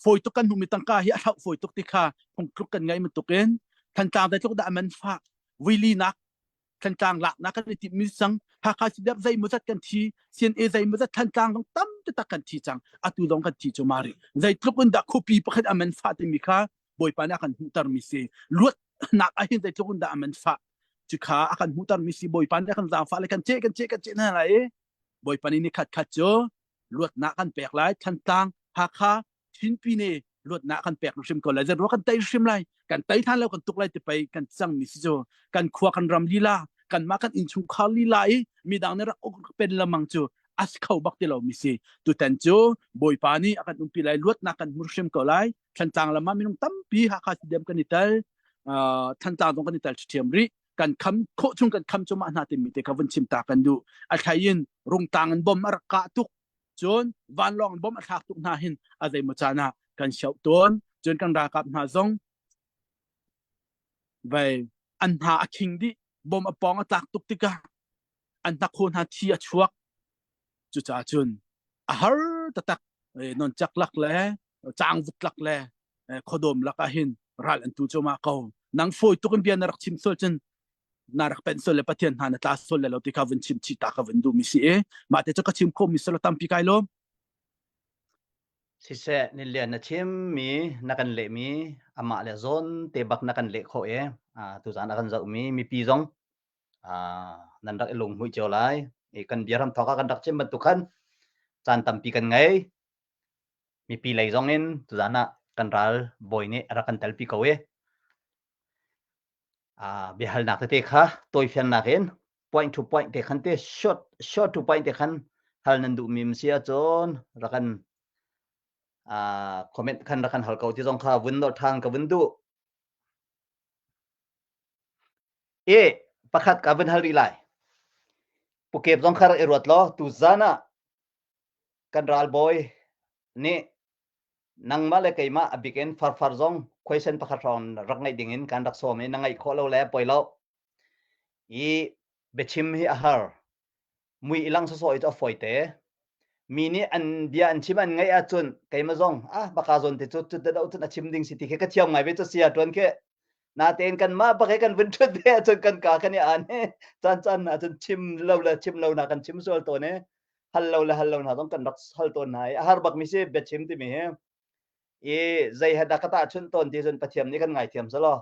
fawi tuk kan hmuhmi tangka hi a hloh fawi tuk ti kha phungtluk kan ngaih bantuk in Thantlang zeitluk dah a man fah vuili nak Thantlang laknak kan i timhmi cang Hakha CDF zeimawzat kan thi CNA zeimawzat Thantlang zong tam taktak kan thi cang atu zong kan thi cu mari zeitluk in dah khuapi pakhat a man fah timi kha Bawipa nih a kan hmuhter mi si luatnak ah hin zeitluk in dah a man fah cikha a kan hmuhter mi si Bawipa nih a kan zaangfah le kan ceh kan ceh kan ceh hna lai i Bawipa nih ni khat khat cu luatnak kan pek lai Thantlang Hakha Chinpi nih luatnak kan pek hrim ko lai zerua kan tei hrim lai kan tei than lo kan tuk lai ti pei kan cang mi si cu kan khua kan ram lila kan mah kan innchungkhar lila i midang nih rak uk pen lamang cu as kho bak ti lo mi si tutan cu bawipa nih a kan umpi lai luatnak kan hmu hrim ko lai Thantlang lam ah minung tampi Hakha CDM kan i tel Thantlang zong kan i tel ṭhiam rih kan kham khawh chung kan kham cu mah hna timi te kha vun chim ta kan duh a thlai in rungtang in bom a rak kah tuk cun vanlawng bom a thlak tuk hna hin a zeimaw caan ah kan sioh tawn cun kan ralkap hna zong vai an hna a khing dih bom a pawng a tlak tuk tikah an hnakhaw hna thi a chuak cucaah cun a har taktak non cak lak le cangvut lak le khuadawm lak ah hin ral an tu cuahmah ko nang fawi tuk in bia na rak chim sual cun. na rak pen sol le Pathian hna na tla sol le lo ti kha vun chim chi ta ka vun duh mi si e mah te cu ka chim kho mi selo tampi kai lo. Siseh Ninlian na chimmi na kan lehmi amah le zawn te bak na kan leh khawh i tuzaan a kan zohmi mipi zong nan rak i lunghmuih cio lai. I kan biaram thawk ah kan rak chim bantuk khan caan tampi kan ngei. Mipi lei zong in tuzaan ah kan ral bawi nih a rak kan telpi ko i biahalnak tete kha tawifiannak in point to point te khan te short short to point te khan hal nan duhmi si ahcun rak kan comment khan rak kan hal ko ti zong kha vun nolh ṭhan ka vun duh. E pakhat ka vun hal rih lai. Pukep zong kha rak i ruat law tu zan ah kan ralbawi nih nangmah le keimah a bik in farfar zong question pakhat hrawng rak ngaih ding in kan rak sawm i na ngaih khawh lo le poi lo. I biachim hi a har. Mui i lang sawsawh i cu a fawi te. Mi nih an bia an chim an ngaih ahcun keimah zong ah baka zawn te cu cut do cun a chim ding si ti khi ka thiam ngai ve cu sia tuan khi. Natein kanmah bak he kan vun ṭhut ve ahcun kan ka kan i an i caan caan ahcun chim lo le chim lo na kan chim sual tawn i hal lo le hal lo hna zong kan rak hal tawn hna i a har bak mi si biachim timi hi. I zei he dah ka tahchunh tawn ti cun Pathian nih kan ngaithiam selaw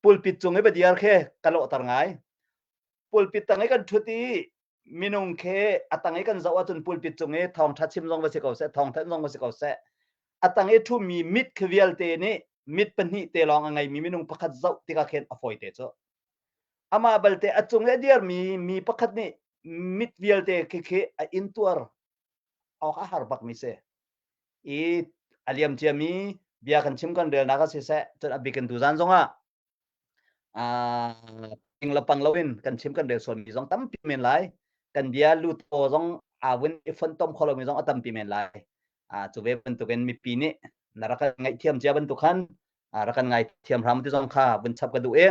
pulpit cung i badiar khi ka lawhter ngai. Pulpit tang i kan ṭhut i minung khi a tang i kan zoh ahcun pulpit cung i thawngṭha chim zong va si ko seh, thawngthanh zong va si ko seh, a tang i ṭhumi mit khi vialte nih mit pahnih te lawng a ngeimi minung pakhat zoh tikah khin a fawi te cu. Amah balte a cung i a dirmi mi pakhat nih mit vialte khi khi a intuar awk a har bakmi si. I a liam ciami bia kan chim kan relnak ah siseh, cun a bik in tuzan zongah ping le pang loin kan chim kan rel sualmi zong tampi men lai. Kan bia lutaw zong aa vun i fontom kho lomi zong a tampi men lai. Cu ve bantukin mipi nih na rak kan ngaihthiam cia bantuk khan rak kan ngaithiam hram ti zong kha vun chap ka duh i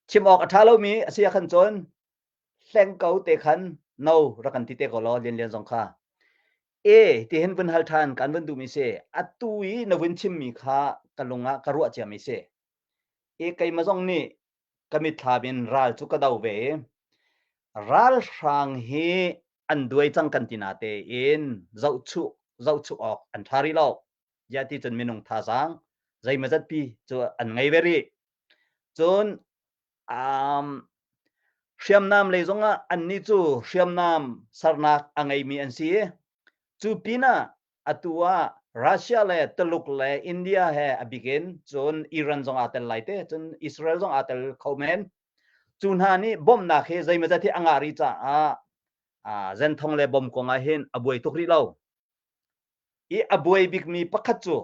chim awk a ṭha lomi a si ah khan cun hleng ko te khan no rak kan ti te ko law Lianlian zong kha. E tihin vun hal ṭhan kan vun duhmi si. Atu i na vun chimmi kha ka lung ah ka ruah ciami si. E keimah zong nih ka mitthlam in ral cu ka do ve i ralhrang hi an duai cang kan ti na tein zohchuh zohchuh awk an ṭha rih lo. Ziah ti cun minung thazaang zeimawzat pi cu an ngei ve rih. Cun um, hriamnam lei zongah annih cu hriamnam sernak a ngeimi an si i cu pinah atu ah Russia le Tuluk le India he a bikin cun Iran zong aa tel lai te cun Israel zong aa tel kho men cu hna nih bawmhnak hi zeimawzat hi a ngah rih caah zenthong le bom kong ah hin a buai tuk rih lo i a buai bikmi pakhat cu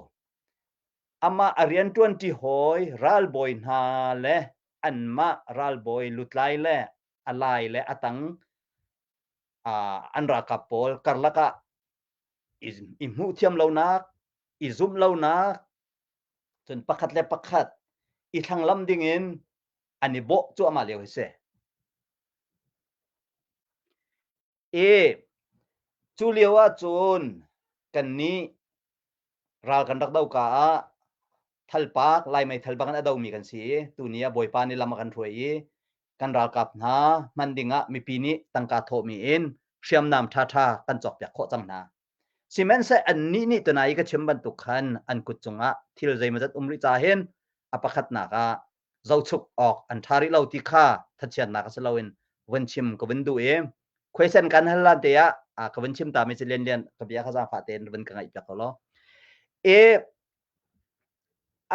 Amah a rianṭuanṭi hawi ralbawi hna le anmah ralbawi lutlai le a lai le a tang an ralkap pawl karlak ah i hmuhthiam lonak, i zumh lonak, cun pakhat le pakhat i thlanglam dingin an i bawh cuahmah lio hi si. I cu lio ahcun kannih ral kan rak do ka ah thalpak Lai meithal bang in a domi kan si i tuni ah Bawipa nih lam a kan hruai i kan ralkap hna hman ding ah mipi nih tangka thawhmi in hriamnam ṭhaṭha kan cawkpiak khawh cang hna. Sihmanhseh annih nih tunai i ka chim bantuk khan an kut cungah thil zeimawzat um rih ca hin a pakhatnak ah zohchuk awk an ṭha rih lo ti kha thachiatnak a si loin vun chim ka vun duh i khuaisen kan hal lan te ah ka vun chim ta mi si lian lian ka bia kha zaangfah tein vun ka ngaih piak ko law. E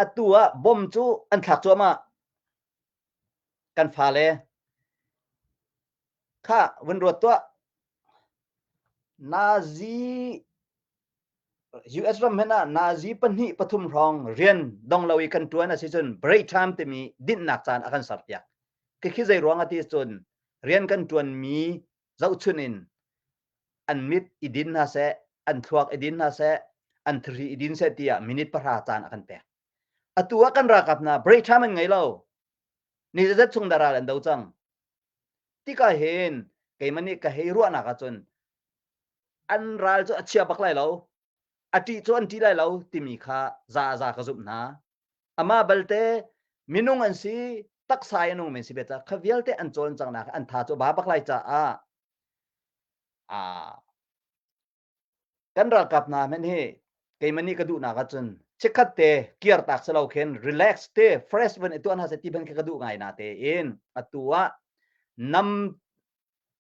atu ah bom cu an thlak cuahmah kan fale kha vun ruat tuah Nazi US ram hen ah nazi pahnih pathum hrawng rian dong lo i kan tuan a si cun break time timi dinhnak caan a kan serpiak. Khi zei ruang ah ti cun rian kan tuan mi zohchun in an mit i din hna seh, an thluak i din hna seh, an thri i din seh tiah minute pahra caan a kan pek. Atu ah kan ralkap hna break time an ngei lo. Ni zat chung dah ral an do cang. Tikah hin keimah nih ka hei ruahnak ahcun an ral cu a chia bak lai lo a ṭih cu an ṭih lai lo timi kha za za ka zumh hna amah balte minung an si. Taksa i a nungmi an si ve caah kha vialte an cawlcanghnak an tha cu a ba bak lai caah aa kan ralkap hna hmanh hi keimah nih ka duhnak ahcun chikkhat te kiar tak si lo khin relax te fresh van i tuah hna seh ti hmanh khi ka duh ngai na tein atu ah nam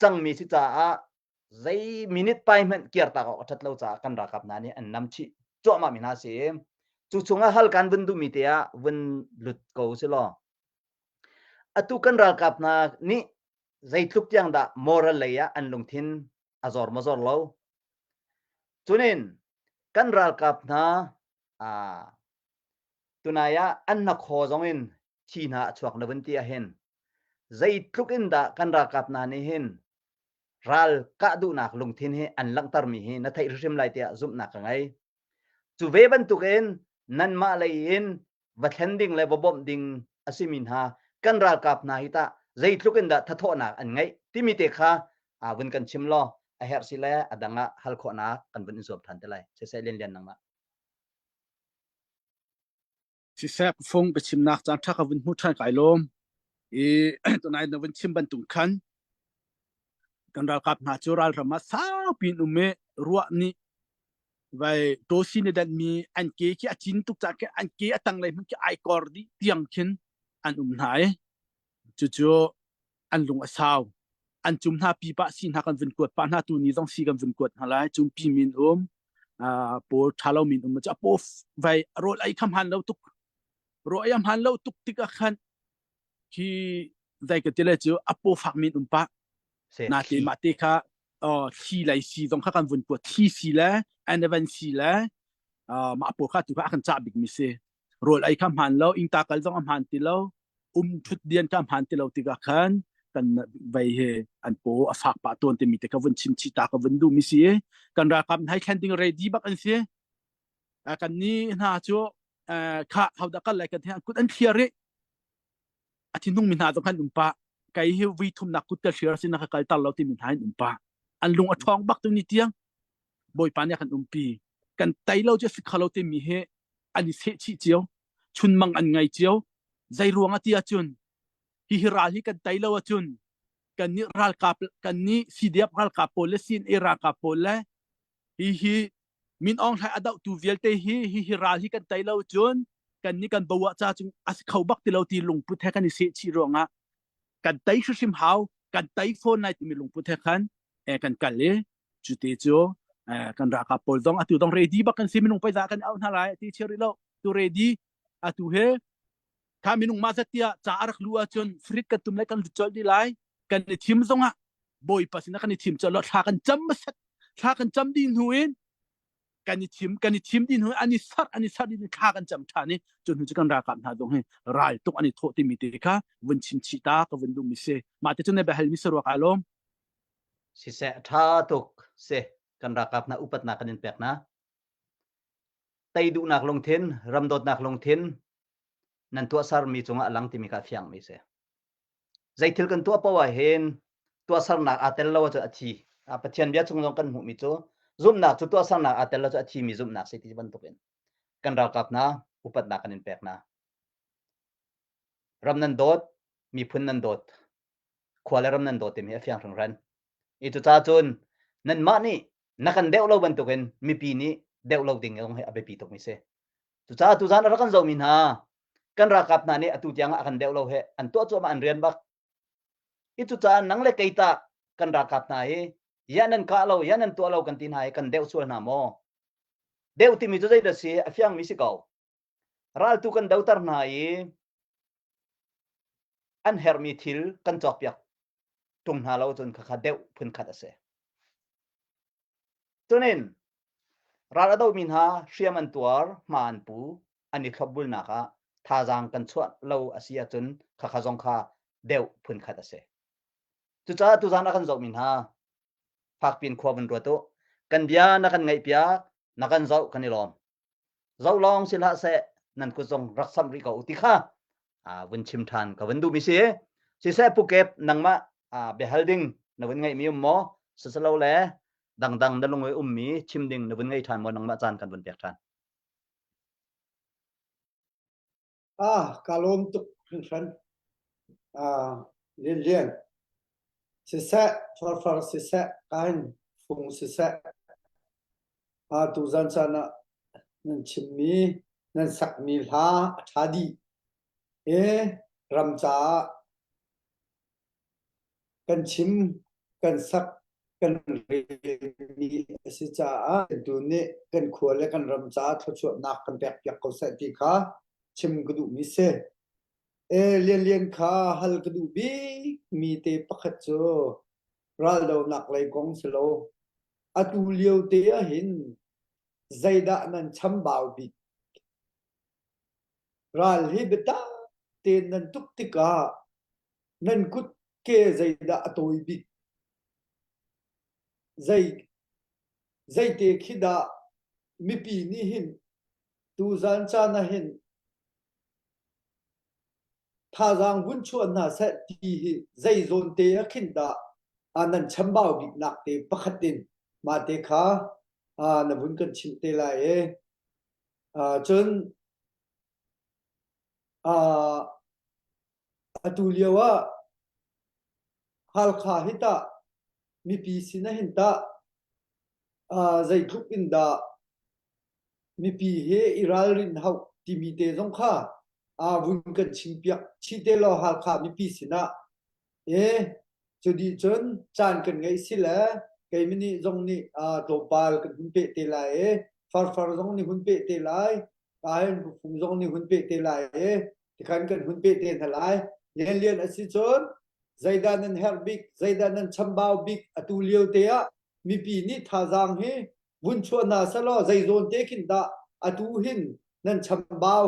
cangmi si caah zei minute pai hmanh kiar tak awk a ṭhat lo caah kan ralkap hna nih an nam chih cuahmah mi hna si cu chungah hal kan vun duhmi te ah vun lut ko si law atu kan ralkap hna nih zeitluk tiang dah moral lei ah an lungthin a zor maw zor lo. Cunin kan ralkap hna aa tunai ah an hnakhaw zong in thi hna a chuak na vun ti ahhin zeitluk in dah kan ralkap hna nih hin ral kah duhnak lungthin hi an langhtermi hi na theih hrimhrim lai tiah zumhnak ka ngei. Cu ve bantukin nanmah lei in va thlen ding le va bawmh ding a simi hna kan ralkap hna hi tah zeitluk in dah thathawhnak an ngeih timi te kha aa vun kan chim law a herh si le a dang ah hal khawhnak kan vun in zuam than te lai. Siseh Lian Lian nangmah. Siseh fung biachimnak caan ṭha ka vun hmu ṭhan kai lawm. I tunai na vun chim bantuk khan kan ralkap hna cu ralram ah saupi in um i ruah nih vai tawsi nih danhmi an ke khi a cin tuk caah an ke a tanglei hmanh khi ai kor dih tiang khin an um hna i cucu an lung a sau an cum hna pipa si hna kan vun kuat pah hna tu ni zong si kan vun kuat hna lai cum pi min um pawl tha lo min um cu a paw vai rawl ei kham han lo tuk rawl ei han lo tuk tik ah khan khi zai ka ti le cu a paw fak min um pah na te ma te kha thli lei si zong kha kan vun kuat thli si le anavan si le mah pawl kha tu kha a kan cah bik mi si rawl ei kha hmaan lo ingta kal zong a hmaan ti lo um thut dian kha hmaan ti lo tikah khan kan vei he an paw a fak pah tawn timi te kha vun chim chih ta ka vun duh mi si kan ralkap hei thlen ding ready bak an si kan ni hna cu kha hodah kal lai kan kut an thliar i a thinhung mi hna zong khan um pah kai hi vui thumnak kut ka thliar sin ka kal tar lo timi hna in um pah an lung a ṭhawng bak tu ni tiang bawipa nih a kan umpi kan tei lo cu si khalo timi hi an i seh chih cio chunmang an ngai cio zei ruang ah ti ahcun hi hi ral hi kan tei lo ahcun kan nih ralkap kan nih CDF ralkap pawl le CNA ralkap pawl le hi hi Min Aung Hlaing a dohtu vialte hi hi hi ral hi kan tei lo cun kan nih kan boah ca cung a si kho bak ti lo ti lungput he kan i seh chih ruangah kan tei hrimhrim hau kan tei fawn lai timi lungput he khan eh, kan kal i cu te cu eh, kan ralkap pawl zong atu dong ready bak kan si minung paiza kan auh hna lai ti chia rih lo tu ready atu he kha minung ma zat tiah ca a rak lu ahcun frit kan tum lai kan lut colh dih lai kan i thim zongah bawipa sinah kan i thim colh lo thla kan cam hmasat thla kan cam dih hnu in kan i thim kan i thim dih hnu an i sarh an i sarh dih thla kan cam ṭhan i cu hnu cu kan ralkap hna zong hi ral tuk an i thawh timi te kha vun chim chih ta ka vun duhmi si mah te cu ne biahal mi saruak aa lawm Siseh ṭha tuk si kan ralkap hna upatnak kan in pek hna. Tei duhnak lungthin, ram dawtnak lungthin nan tuahsermi cungah a lang timi kha a fiangmi si. Zeithil kan tuah paoh ah hin tuahsernak aa tel lo ahcun a thi. Pathian bia chung zong kan hmuhmi cu zumhnak cu tuahsernak aa tel lo cu a thimi zumhnak si ti bantukin kan ralkap hna upatnak kan in pek hna. Ram nan dawt, miphun nan dawt, khua le ram nan dawt timi hi a fiang hringhran. I cucaah cun nanmah nih na kan deuh lo bantukin mipi nih deuh lo ding zong hi a biapi tukmi si. Cucaah tuzaan a rak kan zohmi hna kan ralkap hna nih atu tiang ah a kan deuh lo he an tuah cuahmah an rian bak. I cucaah nang le kei tah kan ralkap hna hi ya nan kah lo ya nan tuah lo kan ti hna hi kan deuh sual hna maw? Deuh timi cu zeidah si a fiangmi si ko. Raltu kan doter hna i an herhmi thil kan cawkpiak ṭung hna lo cun khakha deuh phunkhat a si. Cunin ral a domi hna hriam an tuar, hma an pu, an i thlopbulnak ah thazaang kan chuah lo a si ahcun khakha zong kha deuh phunkhat a si. Cucaah tuzaan a kan zohmi hna fakpiin khua vun ruat u. Kan bia na kan ngaihpiak, na kan zoh kan i lawm. Zoh lawng si hlah seh, nan kut zong rak samh rih ko u ti kha vun chim ṭhan ka vun duhmi si. Siseh Pu Kep nangmah biahal ding na vun ngeihmi um maw? Siselo le dangdang na lung i ummi chim ding na vun ngei ṭhan maw nangmah caan kan vun pek ṭhan. Ah, ka lawm tuk hringhran. Uh, Lian Lian siseh, Farfar siseh, Kain Fung siseh, uh, tuzan caan ah nan chimmi, nan sakmi hla a ṭha dih. E ram caah kan chim, kan sak, kan relmi a si caah tu nih kan khua le kan ram caah thluachuahnak kan pekpiak ko seh ti kha chim ka duhmi si. E Lianlian kha hal ka duh bikmi te pakhat cu raldonak lei kong si lo. Atu lio te ahhin zeidah nan chambau bik? Ral hi biatak tein nan tuk tikah nan kut ke zeidah a tawi bik? Zei zeite khi dah mipi nih hin tuzan caan ah hin thazaang vun chuah hna seh ti hi zei zawn te ah khin dah nan chambau biknak te pakhat in mah te kha na vun kan chimh te lai i cun atu lio ah Halkha hi tah mipi sin ah hin tah zeitluk in dah mipi he i ralrin hauh timi te zong kha aa vun kan chimpiak chih te law Halkha mipi sinah e cu dih cun caan kan ngeih si le keimi nih zong nih tlawmpal kan hun peh te lai e farfar zong nih hun peh te lai kahin fung zong nih hun peh te lai e tikhan kan hun peh te hna lai lian lian a si cun zeidah nan herh bik zeidah nan chambau bik atu lio te ah mipi nih thazaang hi vun chuah hna selaw zei zawn te khin dah atu hin nan chambau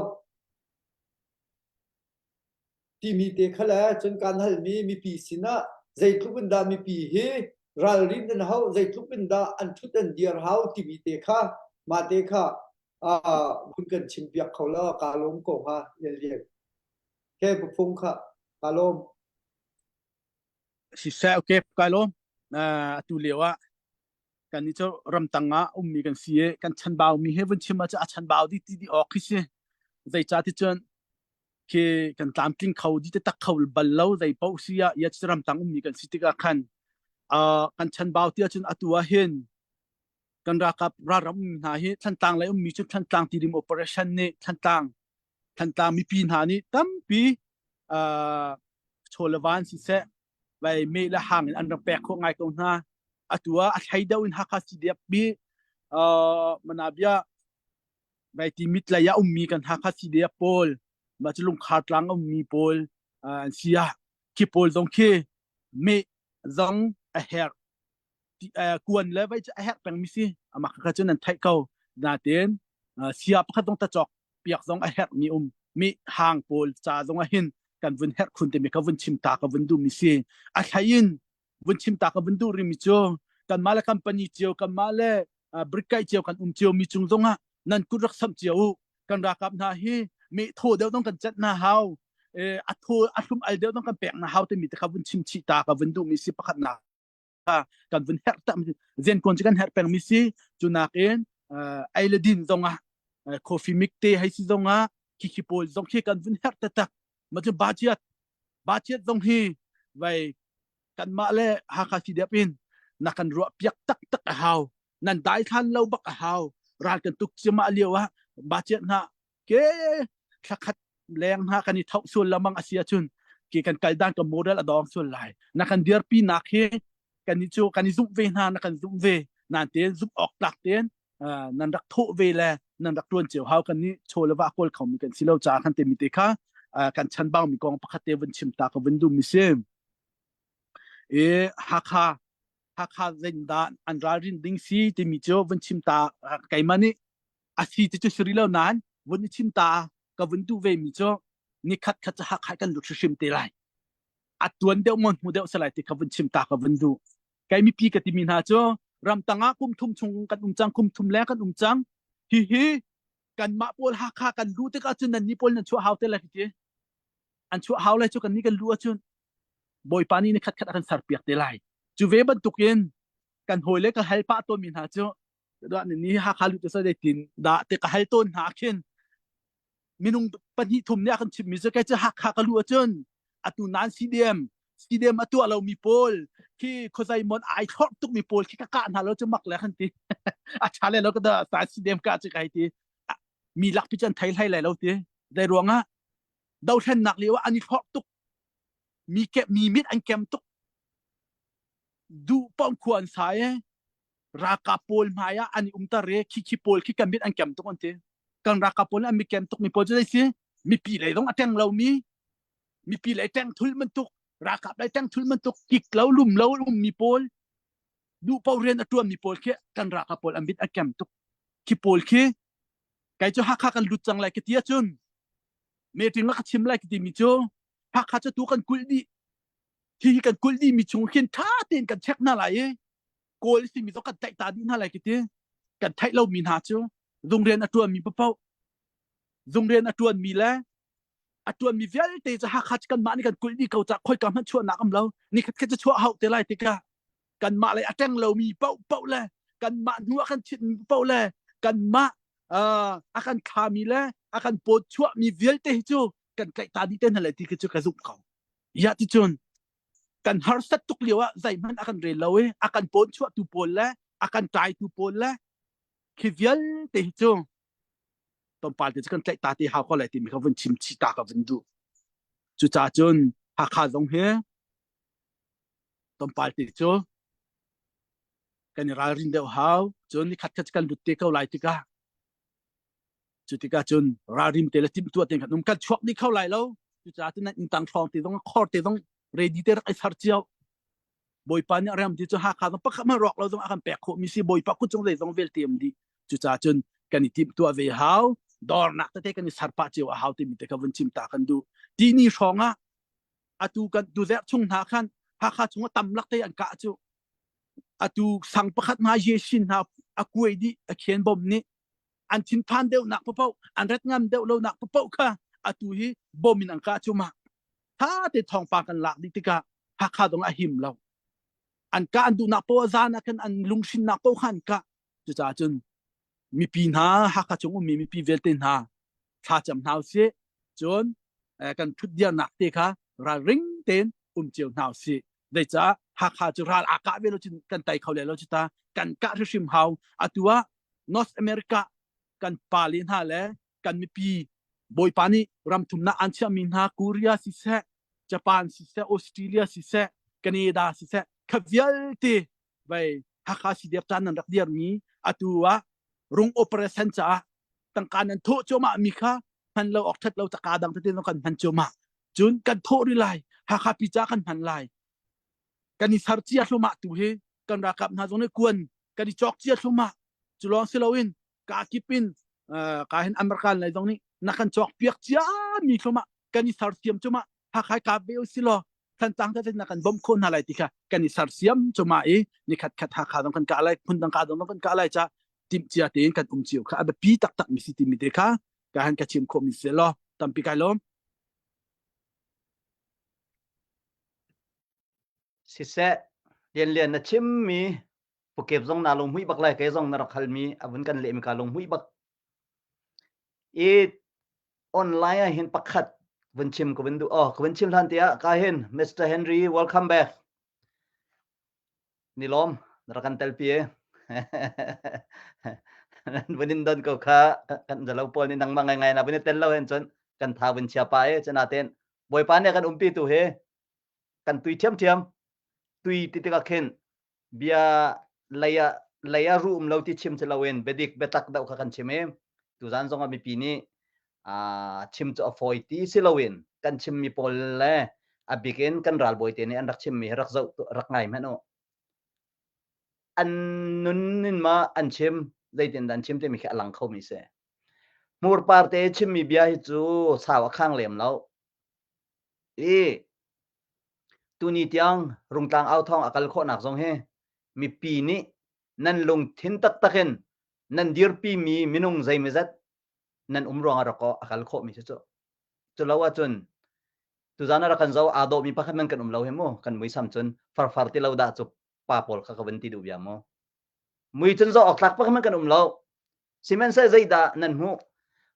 timi te kha le cun kan halmi mipi sinah zeitluk in dah mipi hi ralrin an hau zeitluk in dah an thut an dir hau timi te kha mah te kha vun kan chim piak kho law ka lawm ko hnga lian lian ke phung kha ka lawm Siseh okay kai lawm atu lio ah kan ni cu ramtang ah ummi kan si i kan chanbau mi he vun chim ah cu a chanbau di ti di awk khi si zeicah ti cun khi kan tlamtling kho di te tak kho bal lo zei paoh si ah ya cu ramtang ummi kan si tikah khan uh, kan chanbau ti ahcun atu ah hin kan ralkap ralram ummi hna hi Thantlang lei ummi cu Thantlang tidim operation nih Thantlang Thantlang mipi hna nih tampi uh, chaw le van siseh vai me le hang in an rak pek khawh ngai ko hna atu ah a thlei deuh in Hakha CDF bi uh, manabia vai ti mit lei ah ummi kan Hakha CDF pawl ma cu lungkhar tlang ummi pawl an si ah khi pawl zong khi me zong a herh kuan le vai cu a herh peng mi si amah kha cu nan theih ko natin sia pakhat zong ta cawk piak zong a herh mi um mi hang pawl ca zong ah hin kan vun herh khun te mi ka vun chim ta ka vun duh mi si a thlai in vun chim ta ka vun duh rimi cu kanmah le company cio kanmah le brikai cio kan um cio mi cung zong ah nan kut rak samh cio u kan ralkap hna hi me tho deuh dong kan chat na hau a tho a hlum al deuh dong kan pek na hau te mi te kha vun chim chih ta ka vun duh mi si pakhat na kan vun herh tak zen kon cu kan herh peng mi si cu nakin ei le din zong ah coffee mik te hei si zong ah khikhi pawl zong khi kan vun herh taktak ma cu bachiat bachiat zong hi vai kanmah le Hakha CDF in na kan ruah piak taktak a hau nan dai thlan lo bak a hau ral kan tuk ciama lio ah bachiat hna ke thlakhat leng hna kan i tho sual lamang a si ahcun ke kan kal dan kan model a dawng sual lai na kan dirpi nak hi kan i cu kan i zumh ve hna na kan zumh ve nan te zumh awk tlak ten nan rak thawh ve le nan rak tuan cio hau kan nih chaw le va kawl kho mi kan si lo ca kan te mi te kha kan chan bang mi kong pakhat te vun chim ta ka vun du mi si e Hakha Hakha zein dah an ralrin ding si timi cu vun chim ta keimah nih a si ti cu si rih lo nain vun i chim ta ka vun duh ve mi cu ni khat khat cu Hakha kan lut hrimhrim te lai a tuan deuh maw hnu deuh salai ti kha vun chim ta ka vun duh kei mipi ka timi hna cu ramtang ah kum thum chung kan um cang kum thum le kan um cang hi hi kanmah pawl Hakha kan luh tikah cun nan ni pawl nan chuah hau te lai ti an chuah hau lai cu kan ni kan luh ahcun Bawipa nih ni khat khat a kan serpiak te lai cu ve bantukin kan hawi le ka hal pah tawnmi hna cu ni Hakha lut sa tin dah te ka hal tawn hna khin minung pahnih thum nih a kan chimmi cu kei cu Hakha ka lu ahcun. Atu nan CDM CDM a tuah lomi pawl khi khuazei mon ai thlorh tukmi pawl khi ka kah hna lo cu mak le kan ti. A ṭha le lo ka da ta CDM ka cu kai ti. Mi lakpi cu an thei hlei lai lo ti. Zei ruangah dothlennak lio ah an i thlorh tuk. Mi ke mi mit an kem tuk. Duh pom khua an sa e. Ralkap pawl hmai ah an i umter i khi khi pawl khi kan mit an kem tuk an ti. Kan ralkap pawl an mit kem tuk mi pawl cu zei si? Mipi lei zong a teng lomi mipi lei teng thul bantuk ralkap lei teng thul bantuk kik lo lum lo um mi pawl duh po rian a tuan mi pawl khi kan ralkap pawl an mit a kem tuk khi pawl khi kai cu Hakha kan lut cang lai ka ti ahcun meeting ka chim lai ka ti mi cu Hakha cu tu kan kulh dih hi hi kan kulh dih mi chung khin tha tein kan check hna lai i kawl si mi zong kan tlaih ta dih hna lai ka ti kan theih lo mi hna cu zung rian a tuan mi papoh zung rian a tuan mi le a tuanmi vialte cu Hakha cu kanmah nih kan kulh dih ko cah khoika hmanh chuahnak um lo nikhat khat cu chuah hau te lai tikah kanmah lei a teng lomi paoh paoh le kanmah hnu a kan chitmi paoh le kanmah a kan thlami le a kan pawt chuahmi vialte hi cu kan tlaih ta dih te hna lai ti khi cu ka zumh ko. Ya ti cun kan harsat tuk lio ah zeihmanh a kan rel lo i a kan pawn chuahtu pawl le a kan tlaitu pawl le khi vialte hi cu tlawmpal te cu kan tlaih ta te hau ko lai timi kha vun chim chih ta ka vun duh. Cucaah cun Hakha zong hi tlawmpal te cu kan i ralrin deuh hau. Cun nikhat khat kan lut te ko lai tikah cu tikah cun ralrin te le timhtuah tein kan um kan chuak dih kho lai lo. Cucaah cun nan inn tang hrawng te zong khor te zong ready te rak i ser cio. Bawipa nih a rem ti cu Hakha zong pakhat hmanh rawk lo zong a kan pek khawhmi si Bawipa kut cung zeizong vialte um dih. Cucaah cun kan i timhtuah ve hau. Dornak tete kan i ser pah cio a hau timi te kha vun chim ta kan duh. Tini hrawng ah atu kan tuzerh chung hna khan Hakha chung ah tam lak te an kah cu. Atu sang pakhat hna Yeshin hna a kuai dih a khen bom nih an thinphan deuhnak paoh an ret ngam deuh lonak paoh kha atu hi bom in an kah cu ma. Tha te thawngpang kan lak dih tikah Hakha zong a him lo. An kah an duhnak poah zan ah khan an lunghrinnak poah kha an kah. Cucaah cun mipi hna Hakha chung ummi mipi vialte hna thlacam hna usih. Cun kan ṭhutdirnak te kha ralring tein um cio hna usih. Zeicah Hakha cu ral aa kah ve lo cun kan tai kho le lo cu ta kan kah hrimhrim hau. Atu ah North America kan pale hna le kan mipi Bawipa nih ramthumnak an chiahmi hna Korea siseh Japan siseh, Australia siseh, Canada siseh, kha vialte vai Hakha CDF caan nan rak dirmi atu ah rung operation caah tangka nan thawh cuahmah mi kha hman lo awk that lo caka dang tete kan hman cuahmah. Cun kan thawh rih lai. Hakha pi ca kan hman lai. Kan i ser cia hlumah tu hi kan ralkap hna zong nih kuan kan i cawk cia hlumah. Cu lawng si loin ka kip in ka hin American lei zong nih na kan cawk piak cia mi thlumah kan i sersiam cuma Hakha ka ve si law Thantlang te na kan bawmh khawh hna lai ti kha kan i sersiam cuma i ni khat khat Hakha zong kan kah lai phun dang ka zong kan kah lai cha timh cia tein kan um cio kha a biapi taktak mi si timi te kha ka han ka chim khawh mi si law tampi kai lawm Siseh Lian Lian na chimmi pukep zong na lunghmuih bak lai kei zong na rak halmi a vun kan lehmi ka lunghmuih bak i online ah hin pakhat vun chim ka vun duh oh ka vun chim hlan tiah ka hin Mr Henry welcome back ni lawm na rak kan telpi e nan vun in don ko kha kan zalo pawl nih nangmah ngai ngai na vun i tel lo hen cun kan tha vun chia pa e cuna ten bawipa nih kan umpi tu he kan tui thiam thiam tui ti tikah khin bia lei ah lei ah ruh um lo ti chim si loin biadik biatak deuh kha kan chim i tuzan zong ah mipi nih chim cu a fawi ti si loin kan chimmi pawl le a bik in kan ralbawi te nih an rak chimmi hi rak zoh rak ngai hmanh u an nun in ma an chim zeitin dah an chim timi khi a lang khomi si hmurpar te chimmi bia hi cu sau a khang lem lo i Tuni tiang Rungtlang authawng a kal khawhnak zong hi mipi nih nan lungthin taktak in nan dirpimi minung zeimawzat nan um ruangah rak a kal khawhmi si cu. Cu lo ahcun tuzan ah rak kan zoh aa dawhmi pakhat man kan um lo hi mu kan muisam cun farfar ti lo dah cu pa pawl kha ka vun ti duh bia mu. Mui cun zoh awk tlak pakhat man kan um lo. Sihmanhsehlaw zeidah nan hmuh?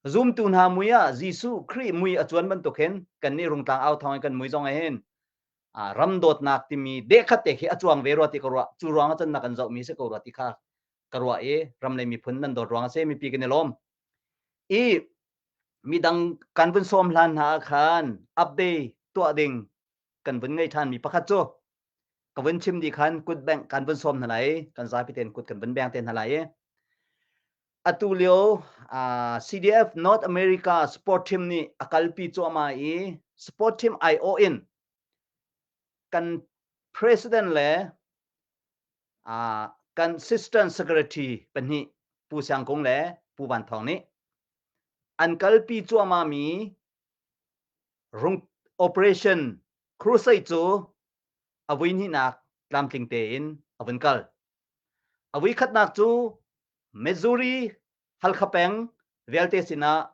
Zumtu hna mui ah Jesuh Khrih mui a cuan bantuk hin kannih Rungtlang au thawng in kan mui zong ah hin ram dawtnak timi dehkhat te khi a cuang ve rua ti ka ruah. Cu ruang ah cun na kan zohmi si ko rua ti kha ka ruah i ram le miphun nan dawt ruang a si mipi kan i lawm. I midang kan vun sawm hlan hna ah khan update tuah ding kan vun ngei ṭhan mi pakhat cu ka vun chim dih khan kut bengh kan vun sawm hna lai i kan zapi tein kut kan vun beng te hna lai i atu lio uh, CDF North America sport team nih a kalpi cuahmah i sport team aiawh in kan president le uh, kan assistant secretary pahnih Pu Siang Kung le Pu Van Thawng nih an kalpi cuahmah mi rung operation crusade cu a vui hnihnak tlamtling tein a vun kal. A vui khatnak cu Missouri Halkha peng vialte sinah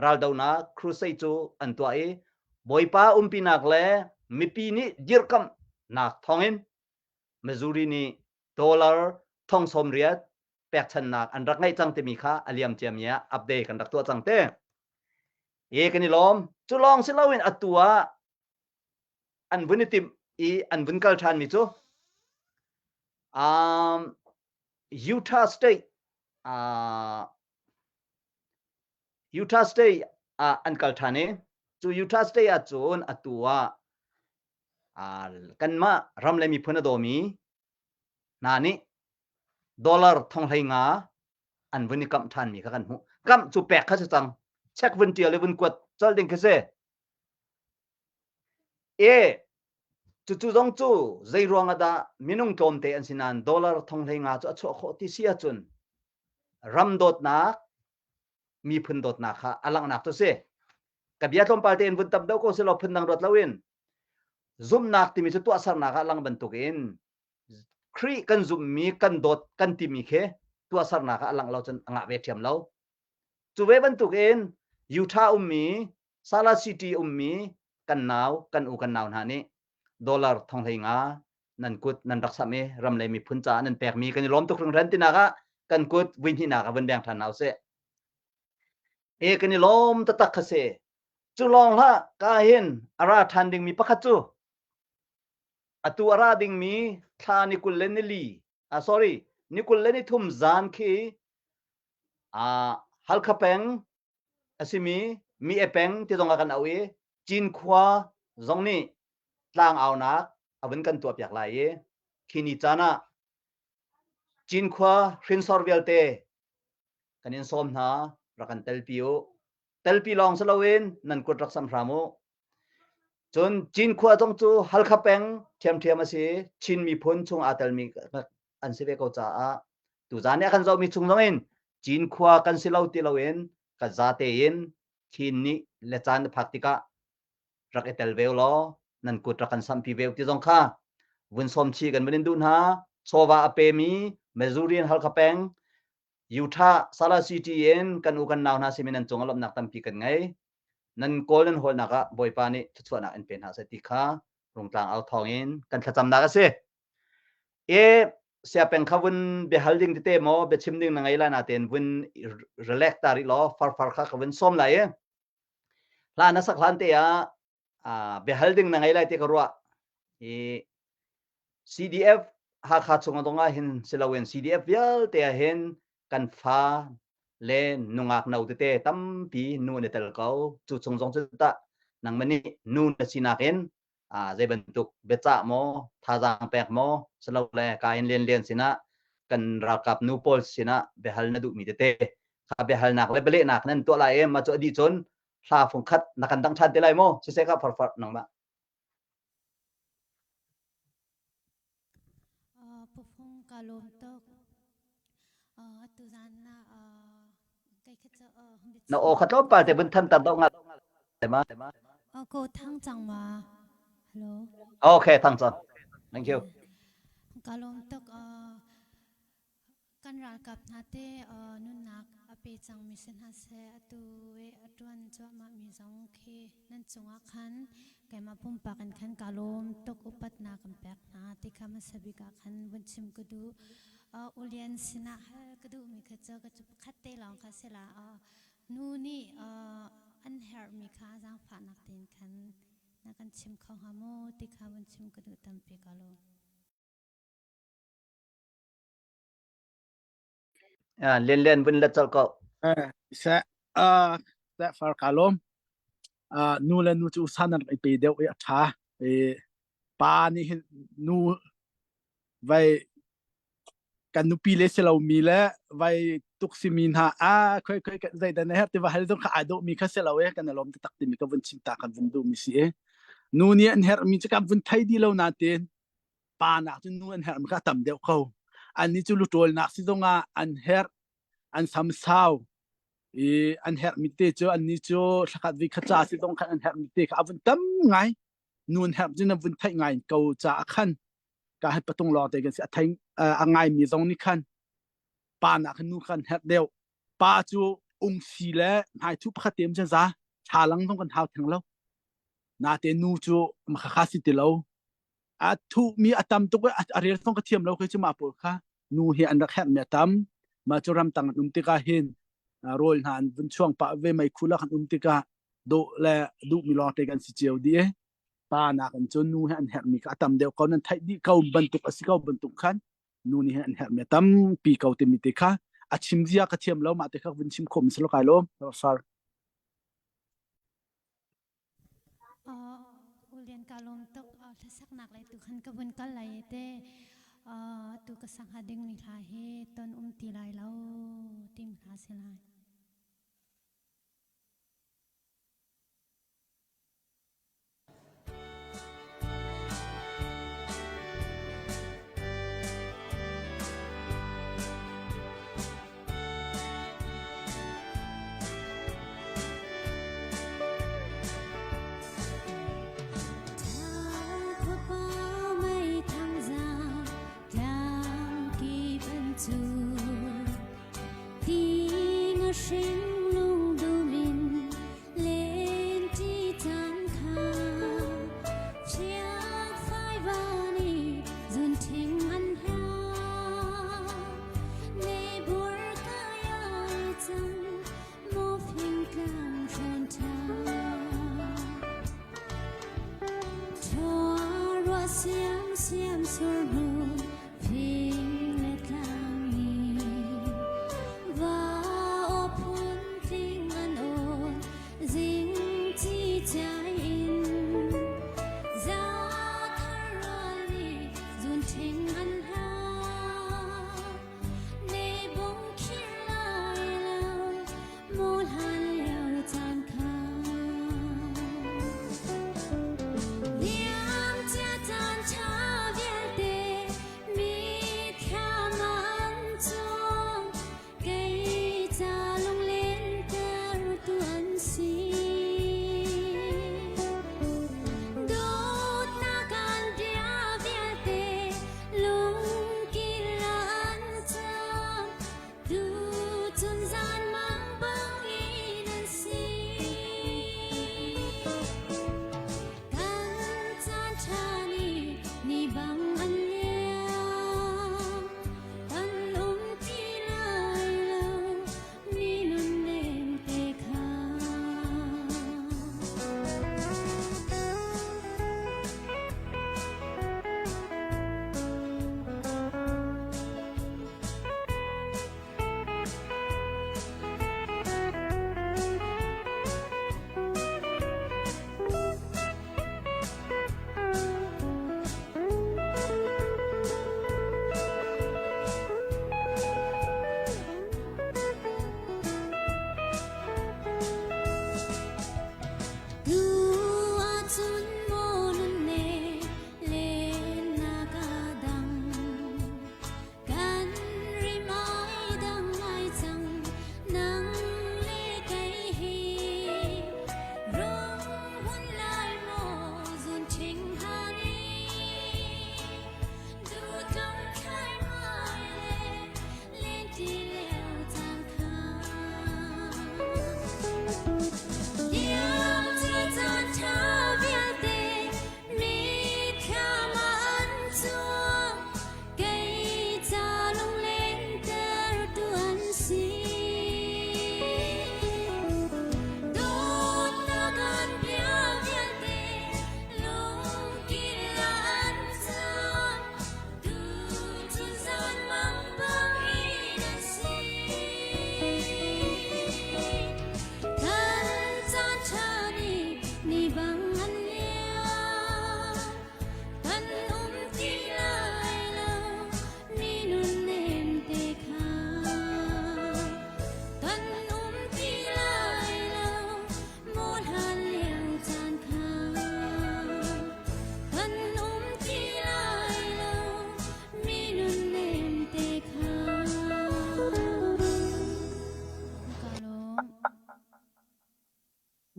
raldonak crusade cu an tuah i Bawipa umpinak le mipi nih dirhkamhnak thawngin Missouri nih dollar thong 80 pekchannak an rak ngeih cang timi kha a liam ciami ah update kan rak tuah cang te. E kan i lawm. Cu lawng si loin atu ah an vun i timh i an vun kal ṭhan mi cu um, Utah State uh, Utah State ah an kal ṭhan i cu Utah State ah cun atu ah uh, kanmah ram le miphun a dawmi hna nih dollar thong hlei nga an vun i kamh ṭhan mi kha kan hmuh. Kamh cu pek kha si cang. Check vun ṭial i vun kuat colh ding khi si. E cucu zong cu zei ruang ah dah minung tlawmte an si nain dollar thong hlei nga cu a chuah khawh ti si ahcun ram dawtnak miphun dawtnak kha a langhnak cu si. Ka bia tlawmpal tein vun tam deuh ko selaw phundang ruat loin zumhnak timi cu tuahsernak ah lang bantukin Khrih kan zumhmi kan dawt kan timi khi tuahsernak ah a langh lo cun a ngah ve ṭhiam lo. Cu ve bantukin Utah ummi Sala City ummi kan nau kan u kan nau hna nih dollar thong hlei nga nan kut nan rak samh i ram le miphun caah nan pekmi kan i lawm tuk hringhran tinak ah kan kut vui hnihnak ah vun beng ṭhan hna usih. E kan i lawm taktak kha si. Cu lawng hlah ka hin a ra ṭhan dingmi pakhat cu atu a ra dingmi thla ni 20 le ni li ah sorry ni 20 le ni thum zan khi ah Halkha peng a simi mi e peng ti zong ah kan auh i Cinkhua zong nih tlangaunak a vun kan tuahpiak lai i khi ni caan ah Cinkhua hrinsor vialte kan in sawm hna rak kan telpi u. Telpi lawng si loin nan kut rak sam hram u. Cun Cinkhua zong cu Halkha peng ṭhiamṭhiam a si. Chin miphun chung aa telmi an si ve ko caah tuzaan i a kan zohmi chung zong in Cinkhua kan si lo ti loin ka zate in Chin nih le caan na phak tikah rak i tel ve law nan kut rak kan sampi ve ti zong kha vun sawm chih kan vun in duh hna. Chawva a pemi Missouri in Halkha peng Utah Sala City in kan u kan nau hna simin nan cung ah lawmhnak tampi kan ngei. Nan kawl nan hawlnak ah Bawipa nih thluachuahnak in pe hna seh ti kha Rungtlang au thawng in kan thlacamnak a si. E siapeng kha vun biahal ding tete maw biachim ding na ngei lai natein vun relax ta rih law farfar kha ka vun sawm lai i hla na sak hlan te ah biahal ding na ngei lai te ka ruah i CDF Hakha chung a dong ah hin siloin CDF vialte ah hin kan fa le nungak no tete tampi nu an i tel ko cu chung zong cu tah nangmah nih nu na sinak in zei bantuk biacah maw thazaang pek maw silole ka in lian lian sinah kan ralkap nu pawl sinah biahal na duhmi tete kha biahalnak le bialehnak nan tuah lai i mah cu a dih cun hla fung khat na kan dang ṭhan te lai maw siseh ka farfar nangmah Pufung ka lawm tuk. Atu zan na kai kha cu Na aw kha tlawmpal te vun thanter deuh ngat ma. Ko thang cang ma. Hello. Okay, thang cang. Thank you. Ka lawm tuk. Kan ralkap hna te nunnak a pe cangmi si hna seh, atu i a ṭuan cuahmahmi zong khi nan cungah khan keimah pumpak in khan kaa lawm tuk upatnak kan pek hna ti kha hmasa bik ah khan vun chim ka duh. U Lian sinah hal ka duhmi kha cu ka cu pakhat te lawng kha si la. Nu nih an herhmi kha zaangfahnak tein khan na kan chim kho hnga maw ti kha vun chim ka duh tampi ka lawm. Lian Lian vun let colh ko. Seh uh seh far ka lawm. Uh, nu le nu cu san an i pe deuh i a ṭha. I pa nih hin nu vai kan nupi le si lomi le vai tuk simi hna a khoi khoi zei dan her ti va hal zong kha ai dawh mi kha si lo e kan alom tak timi ka vun chim ta kan vun duh mi si e nu nih an herh mi cu kan vun thei di lo na tin pa nak cu nu an herh mi kha tam deuh ko an ni cu lutawl nak si zong ah an herh an samsau i an herh mi te cu an ni cu thlakhat vi kha cha si zong khan an herh mi te kha a vun tam ngai nu an herh cu na vun theih ngai ko ca a khan ka hai patung lawng te kan si a thei a ngai mi zong nih khan pa nak khan nu khan herh deuh pa cu ungsi le hmai thu pakhat te um za thalang zong kan hau theng lo na te nu cu makha si ti lo a thu mi a tam tuk a rel zong ka thiam lo khi chu ma pawl kha nu hi an rak herh mi a tam ma chu ram tang an um tikah hin rawl hna an vun chuang pa ve mei khula kan um tikah dawh le duh mi lawng te kan si cio di pa nakin cun nu he an herhmi kha a tam deuh ko nan theih dih ko bantuk a si ko bantuk khan nu nih hin an herhmi a tampi ko timi te kha a chim zia ka thiam lo mah te kha vun chim khawh mi si lo kai lo sar Ulian ka lawm tuk hlasaknak le tu khan ka vun kal lai te tu ka sang ha ding mi hla hi ton um ti lai lo tim hla si lai. Hring lungdum in Lenti caan kha chiakfai van i zunṭhing an hla. Ne bur kai ai cang maw fingtlang hrawn ṭha. Ṭhaw ruah siamsiam surhnu fing le tlang nih va aw phun tling an awn zing ci chai in za thar rual nih zun ṭhing an hla ne bung khir lai lo maw hlan lio caan kha liam cia caan ṭha vialte.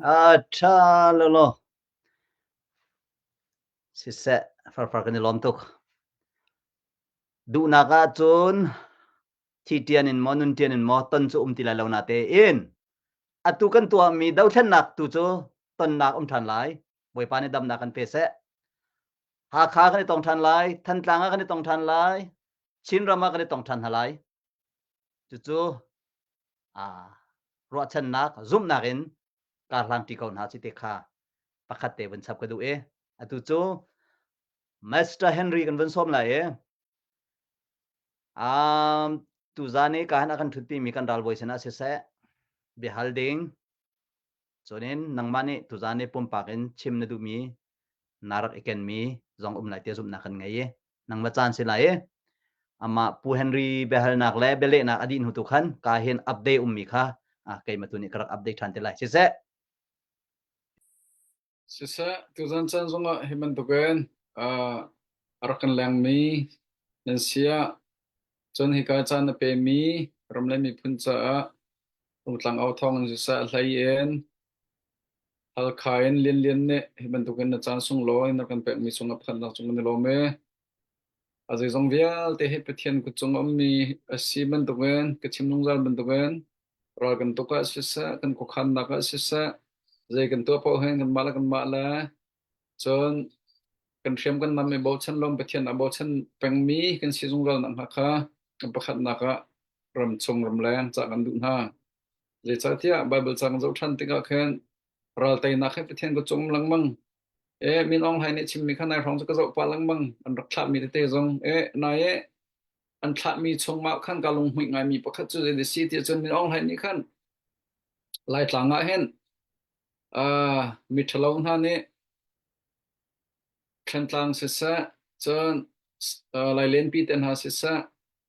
A ṭha lawlaw. Siseh, farfar kan i lawm tuk. Duhnak ahcun thi ṭian in maw nun ṭian in maw ton cu um ti lai lo na tein atu kan tuahmi dothlennak tu cu tonnak um ṭhan lai. Bawipa nih damnak kan pe seh. Hakha kan i tong ṭhan lai, Thantlang ah kan i tong ṭhan lai, Chinram ah kan i tong ṭhan hna lai. Cucu aa ruahchannak, zumhnak in kar hlangṭi ko hna ci te kha pakhat te vun chap ka duh i atu cu Master Henry kan vun sawm lai i um, tuzan i ka han a kan ṭhutpi mi kan ralbawi sinah siseh biahal ding cunin nangmah nih tuzan i pumpak in chim na duhmi na rak i kenmi zong um lai tiah zumhnak kan ngei i nangmah caan si lai i amah Pu Henry biahalnak le bialehnak a dih hnu tu khan ka hin update ummi kha keimah tu nih ka rak update ṭhan te lai. Siseh. Siseh, tuzan caan zongah hi bantukin uh, a rak kan lengmi nan si ah cun hika caan na pemi ram le miphun caah Rungtlang au thawng in siseh a hlei in Halkha in Lianlian nih hi bantukin na caan sunglawi na kan pekmi cung ah pakhatnak cung kan i lawm i a zeizong vialte hi Pathian kut cung a ummi a si bantukin ka chim zungzal bantukin ral kan tuk ah siseh, kan khuakhannak ah siseh, zei kan tuah paoh hin kanmah le kanmah le cun kan hriam kan nam i bochan lawm Pathian ah bochan pengmi kan si zungzal nak hnga kha kan pakhatnak ah ramchung ramleng cah kan duh hna. Zeicahtiah Baibal ca kan zoh ṭhan tikah khin ral teinak hi Pathian kut cung um lengmang. E Min Aung Hlaing nih chimmi kha nai hrawng cu ka zoh pah lengmang. An rak thlahmi tete zong e nai e an thlahmi chungah khan ka lunghmuih ngaimi pakhat cu zei si ti cun Min Aung Hlaing nih khan Laitlang ah hin uh, mi ṭhalo hna nih Thlantlang siseh, cun uh, Lailenpi te hna siseh,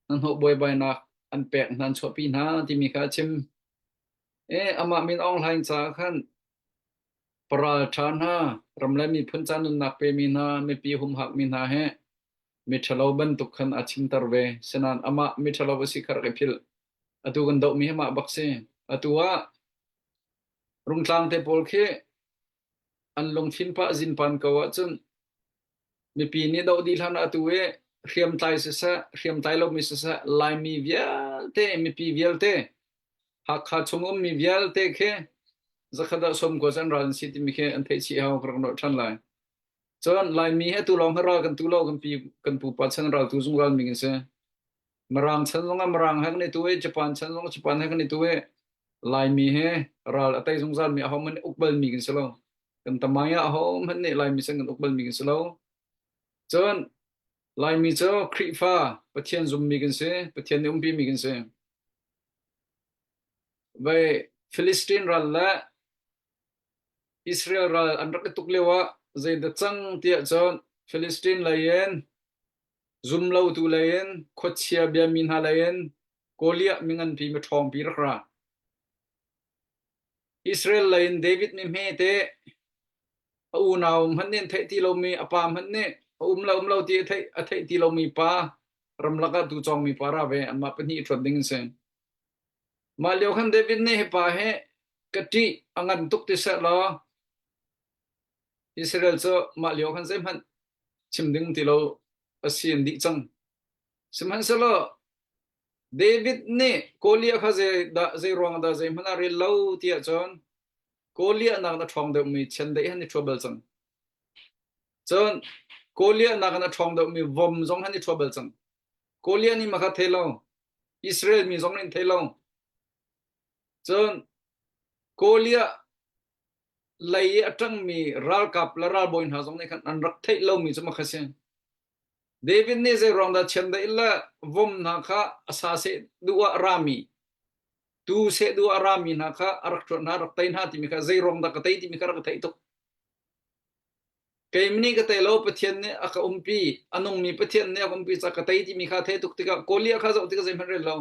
hnahnawh buaibainak an pek hna an chuahpi hna timi kha a chim. E, amah Min Aung Hlaing caah khan paral ṭha hna, ram le miphun ca nunnak pemi hna, mipi humhakmi hna he miṭhalo bantuk khan a chimter ve. Sinain amah miṭhalo a si kha rak i philh. Atu kan dohmi hi mah bak si. Atu ah Rungtlang te pawl khi an lungthin pah zinpan ko ahcun mipi nih doh dih hlan atu i hriamtlai siseh hriamtlai lomi siseh Laimi vialte mipi vialte Hakha chung ummi vialte khi zakhat ah 90 cu an ral an si timi khi an theih chih hau ka rak nolh ṭhan lai. Cun Laimi hi atu lawng hi ral kan tu lo kan pi kan pupa chan ral tu zungzal mi kan si. Mirang chan zongah Mirang he kan i tu i Japan chan zongah Japan he kan i tu i Laimi he ral a tei zungzal mi ahohmanh nih uk balmi kan si lo. Kan tamai ah ahohmanh nih Laimi chan kan uk balmi kan si lo. Cun Laimi cu Khrihfa Pathian zummi kan si, Pathian nih umpimi kan si. Vai Philistine ral le Israel ral an rak i tuk lio ah zeidah cang tiah cun Philistine lei in Zumlotu lei in, khuachia biami hna lei in Goliath minganpi miṭhawngpi rak ra. Israel lei in David mi hmete a unau hmanh nih an theih ti lomi a pa hmanh nih a um le um lo ti a theih a theih ti lomi pa ramlak ah tuu cawngmi pa ra ve anmah pahnih i ṭhuat ding an si. Mah lio khan David nih hi pa hi ka ṭih a ngan tuk ti seh law Israel cu mah lio khan zeihmanh chim ding ti lo a si an dih cang. Sihmanhsehlaw David nih Goliath kha zei dah zei ruang dah zeihmanh ah rel lo ti ahcun Goliath nak a ṭhawng deuhmi chiandeih han i ṭhua bal cang. Cun Goliath nak in a ṭhawng deuhmi vom zong han i ṭhua bal cang. Goliath nih mah kha thei lo. Israel mi zong nih an thei lo. Cun Goliath lei i a ṭangmi ralkap le ralbawi hna zong nih khan an rak theih lomi cu makha si. David nih zei ruang dah chiandeih le vom hna kha a sa seh duh ah rami, tu seh duh ah rami hna kha a rak ṭuan hna, a rak tei hna timi kha zei ruang dah ka tei timi kha rak theih tuk. Keimah nih ka tei lo, Pathian nih a ka umpi, a nungmi Pathian nih a ka umpi caah ka tei timi kha theih tuk tikah Goliath kha zoh tikah zeihmanh rel lo.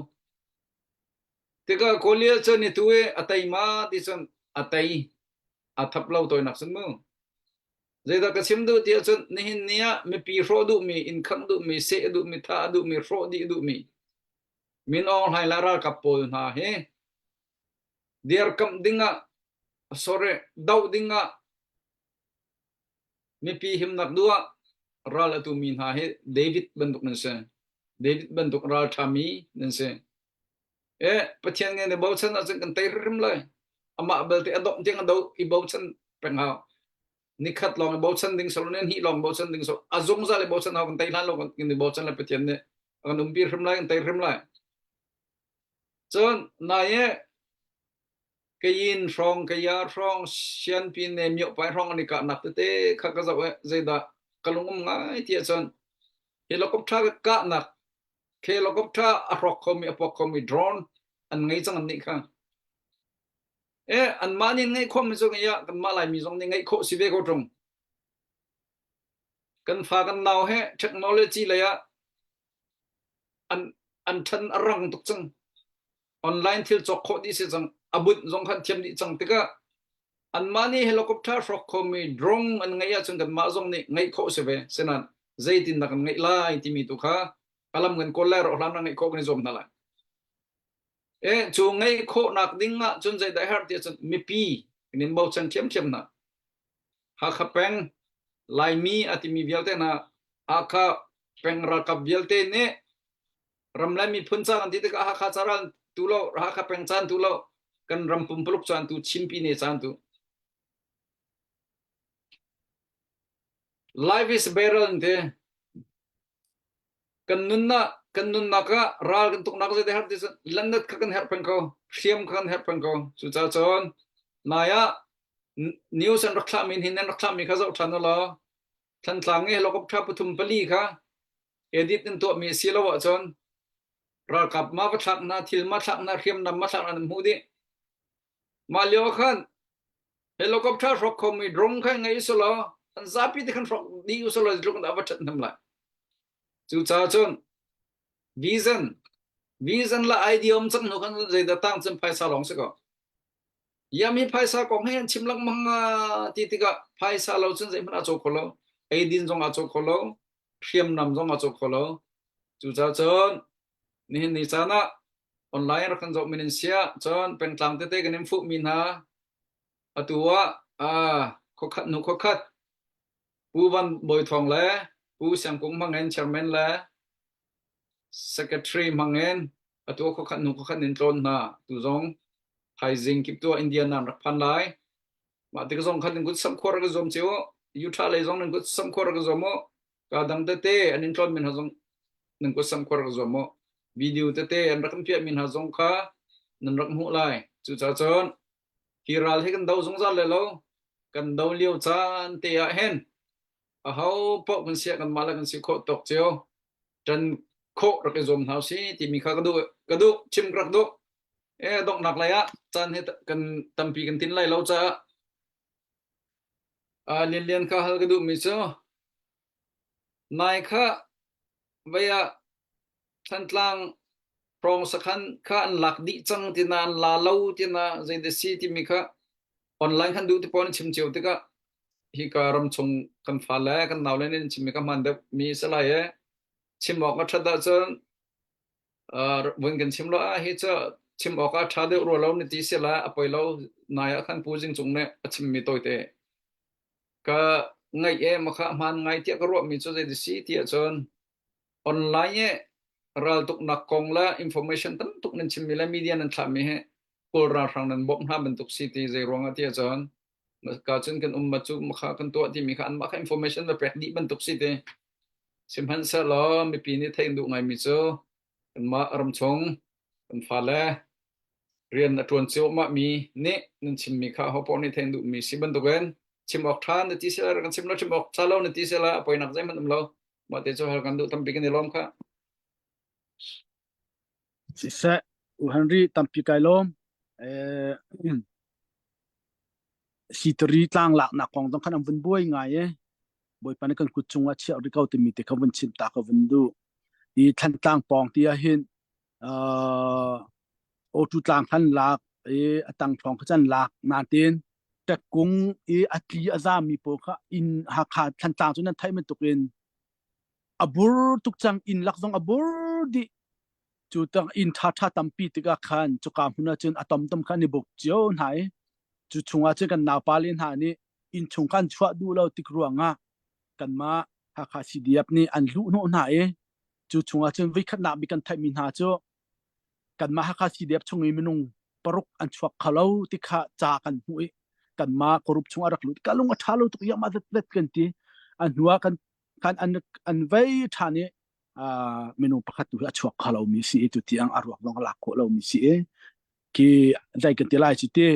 Tikah Goliath cu ni tu i a tei ma ti cun a tei a thap lo tawinak cun mu. Zeidah ka chim duh ti ahcun nihin ni ah mipi hrawh duhmi, inn khangh duhmi, seh duhmi, thah duhmi, hrawh dih duhmi Min Aung Hlaing le ralkap pawl hna hi dirkamh ding ah Sorry, doh ding ah mipi himnak duh ah ral a tumi hna hi David bantuk nan si. David bantuk ral ṭhami nan si. Eh, Pathian nge ne bochan ahcun kan tei hrim lai. Amah belte a dongh tiang a do i bochan peng hau. Nikhat lawng i bochan ding solo ne hnih lawng bochan ding so a zungzal i bochan hau kan tei hlan lo kan i bochan le Pathian nih a kan umpi hrim lai kan tei hrim lai. Cun nai e Kayin hrawng, Kaya hrawng, Sianpi ne Myopai hrawng an i kahnak tete kha ka zoh i zeidah ka lung um ngai ti ahcun helicopter ka kahnak helicopter a hrawk khomi a puak khomi drone an ngei cang an nih kha. Eh anmah nih ngeih khawhmi cu ya kanmah Laimi zong nih ngeih khawh si ve ko ṭung. Kan fa kan nau he technology lei ah an an ṭhan a rang tuk cang. Online thil cawk khawh dih si cang. A bunh zong khan thiam dih cang tikah anmah nih helicopter hrawk khomi drone an ngeih ahcun kanmah zong nih ngeih khawh si ve. Sinain zeitindah kan ngeih lai timi tu kha alam kan kawl lai ro hlan ngeih khawh kan i zuam hna lai. E cu ngeih khawhnak ding ah cun zeidah herh ti ahcun mipi kan in bochan ṭhiamṭhiam hna. Hakha peng Laimi a timi vialte hna Hakha peng ralkap vialte nih ram le miphun ca kan ti tikah Hakha ca ral tu lo Hakha peng caan tu lo kan ram pumpuluk caan tu Chinpi ne caan tu Life is barrel te kan nunnak kan nunnak ah ral kan tuknak zei har ti landat kha kan herh peng ko hriam kha kan herh peng ko cucaah cun nai ah news an rak thlahmi hin an rak thlahmi kha zoh ṭhan ulaw Thantlang i helicopter pathum pali kha edit in tuahmi si lo ahcun ralkap ma va thlak hna thil ma thlak hna hriamnam ma thlak hna nan hmuh dih mah lio khan helicopter hrawk khomi drone kha ngei selaw an zapi te khan hrawk dih uselaw zeitluk in dah va ṭhat hnem lai cucaah cun vision vision la idea um cang hnu khan zeidah tang cun phaisa lawng si ko Yami phaisa kong hi an chim lengmang ti tikah phaisa lo cun zeihmanh a caw kho lo eidin zong a caw kho lo hriamnam zong a caw kho lo cucaah cun nihin ni caan ah online rak kan zoh min in sia cun pengtlang tete kan in fuh mi hna atu ah khuakhat hnu khuakhat Pu Van Bawi Thawng le Pu Siang Kung hmang in chairman le secretary hmang in atu khuakhat hnu khuakhat in tlawn hna tu zong thaizing kip tu India nan rak phan lai mah tik zong khan kut sam khuar ka zuam cio Utah lei zong nan kut sam khuar ka zuam mu ka dang tete an in tlawn min ha zong nan kut sam khuar ka zuam mu video tete an rak in piah min ha zong kha nan rak hmuh lai cucaah cun hi ral hi kan do zungzal le lo kan do lio caan te ah hin aho paoh kan sia kan mah le kan si khawh tawk cio ṭan khawh rak i zuam hna si timi kha ka duh ka duh chim ka rak duh e donghnak lei ah caan hi kan tampi kan tin lai lo caah Lian Lian kha hal ka duh mi cu nai kha vei ah Thantlang hrawng sakhan kha an lak dih cang tina an la lo tina zeidah si timi kha online khan duh ti pawn chim cio tikah hika ram chung kan fale kan naule nih an chimmi kha hmaan deuh mi si lai e chim awk a ṭhat ahcun vun kan chim lo ah hi cu chim awk a ṭha deuh rua lo na ti si la a poi lo nai ah khan Pu Zing Cung nih a chimmi tawite ka ngaih e makha hmaan ngai tiah ka ruahmi cu zei si ti ahcun online i raltuknak kong le information tam tuk nan chimmi le media nan thlahmi hi Kawl ralhrang nan bawmh hna bantuk si ti zei ruangah ti ahcun ka cun kan um ma cu makha kan tuah timi kha anmah kha information va pek dih bantuk si ti sihmanhsehlaw mipi nih theih duh ngaimi cu kanmah ramchung kan fale rian a ṭuan cuahmah mi nih nan chimmi kha aho paoh nih theih an duhmi si bantukin chim awk ṭha na ti sila kan chim lo chim awk ṭha lo na ti sila a poinak zeihmanh um lo mah te cu hal kan duh tampi kan i lawm kha Siseh, U Henry tampi kai lawm. Eh, sitari tlang laknak kong zong khan an vun buai ngai e. Bawipa nih kan kut cungah chiah ri ko timi te kha vun chim ta ka vun duh. I Thlantlang pawng ti ah hin uh, Awtu tlang khan lak i a tang ṭhawng kha can lak natin ṭekkung i a tli a zami pawl kha inn Hakha Thlantlang cu nan theih bantuk in a bur tuk cang inn lak zong a bur dih cu tang inn ṭha ṭha tampi tikah khan cuka hmun ah cun a tomtom kha an i buk cio hna i. Cu chungah cun kan naupa le hna nih innchung kan chuah duh lo tik ruangah kanmah Hakha CDF nih an luh hnawh hna i cu chungah cun voikhatnak bik kan theihmi hna cu kanmah Hakha CDF chung i minung paruk an chuak kho lo ti kha ca kan hmuh i kanmah group chung a rak lut ka lung a ṭha lo tuk iah mah zat kan ti a hnu ah kan kan an an vei ṭhan i minung pakhat tu hi a chuak kho lomi si i tu tiang a ruak zong a lak khawh lomi si i khi zei kan ti lai ci ti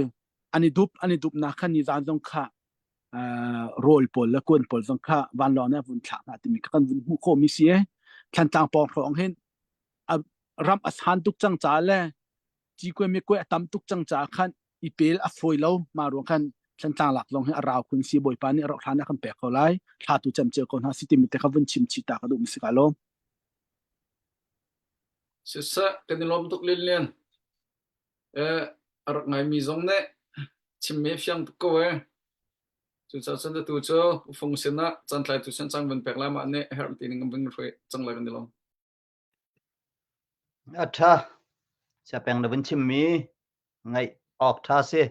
an i dup an i dup nak khan ni zan zong kha rawl pawl le kuan pawl zong kha vanlawng nih a vun thlak hna timi kha kan vun hmuh khawhmi si i Thlantlang pawng hrawng hin a ram a san tuk cang ca le cikue mikue a tam tuk cang ca khan i pel a fawi lo ma ruang khan Thlantlang lak zong hi a rau khun si Bawipa nih rauh hlan a kan pek ko lai thla tu cem cio ko hna si timi te kha vun chim chih ta ka duh mi si ka lawm. Siseh kan i lawm tuk lianlian. Eh, a rak ngaimi zong nih chimmi fiang tuk ko eh. Cucaah cun atu cu ufung sinah caantlaitu sin cang van pek lai mah nih a herh ti ning kan vun hruai cang lai kan i lawm. A ṭha. Siapeng na vun chimmi ngaih awk ṭha si.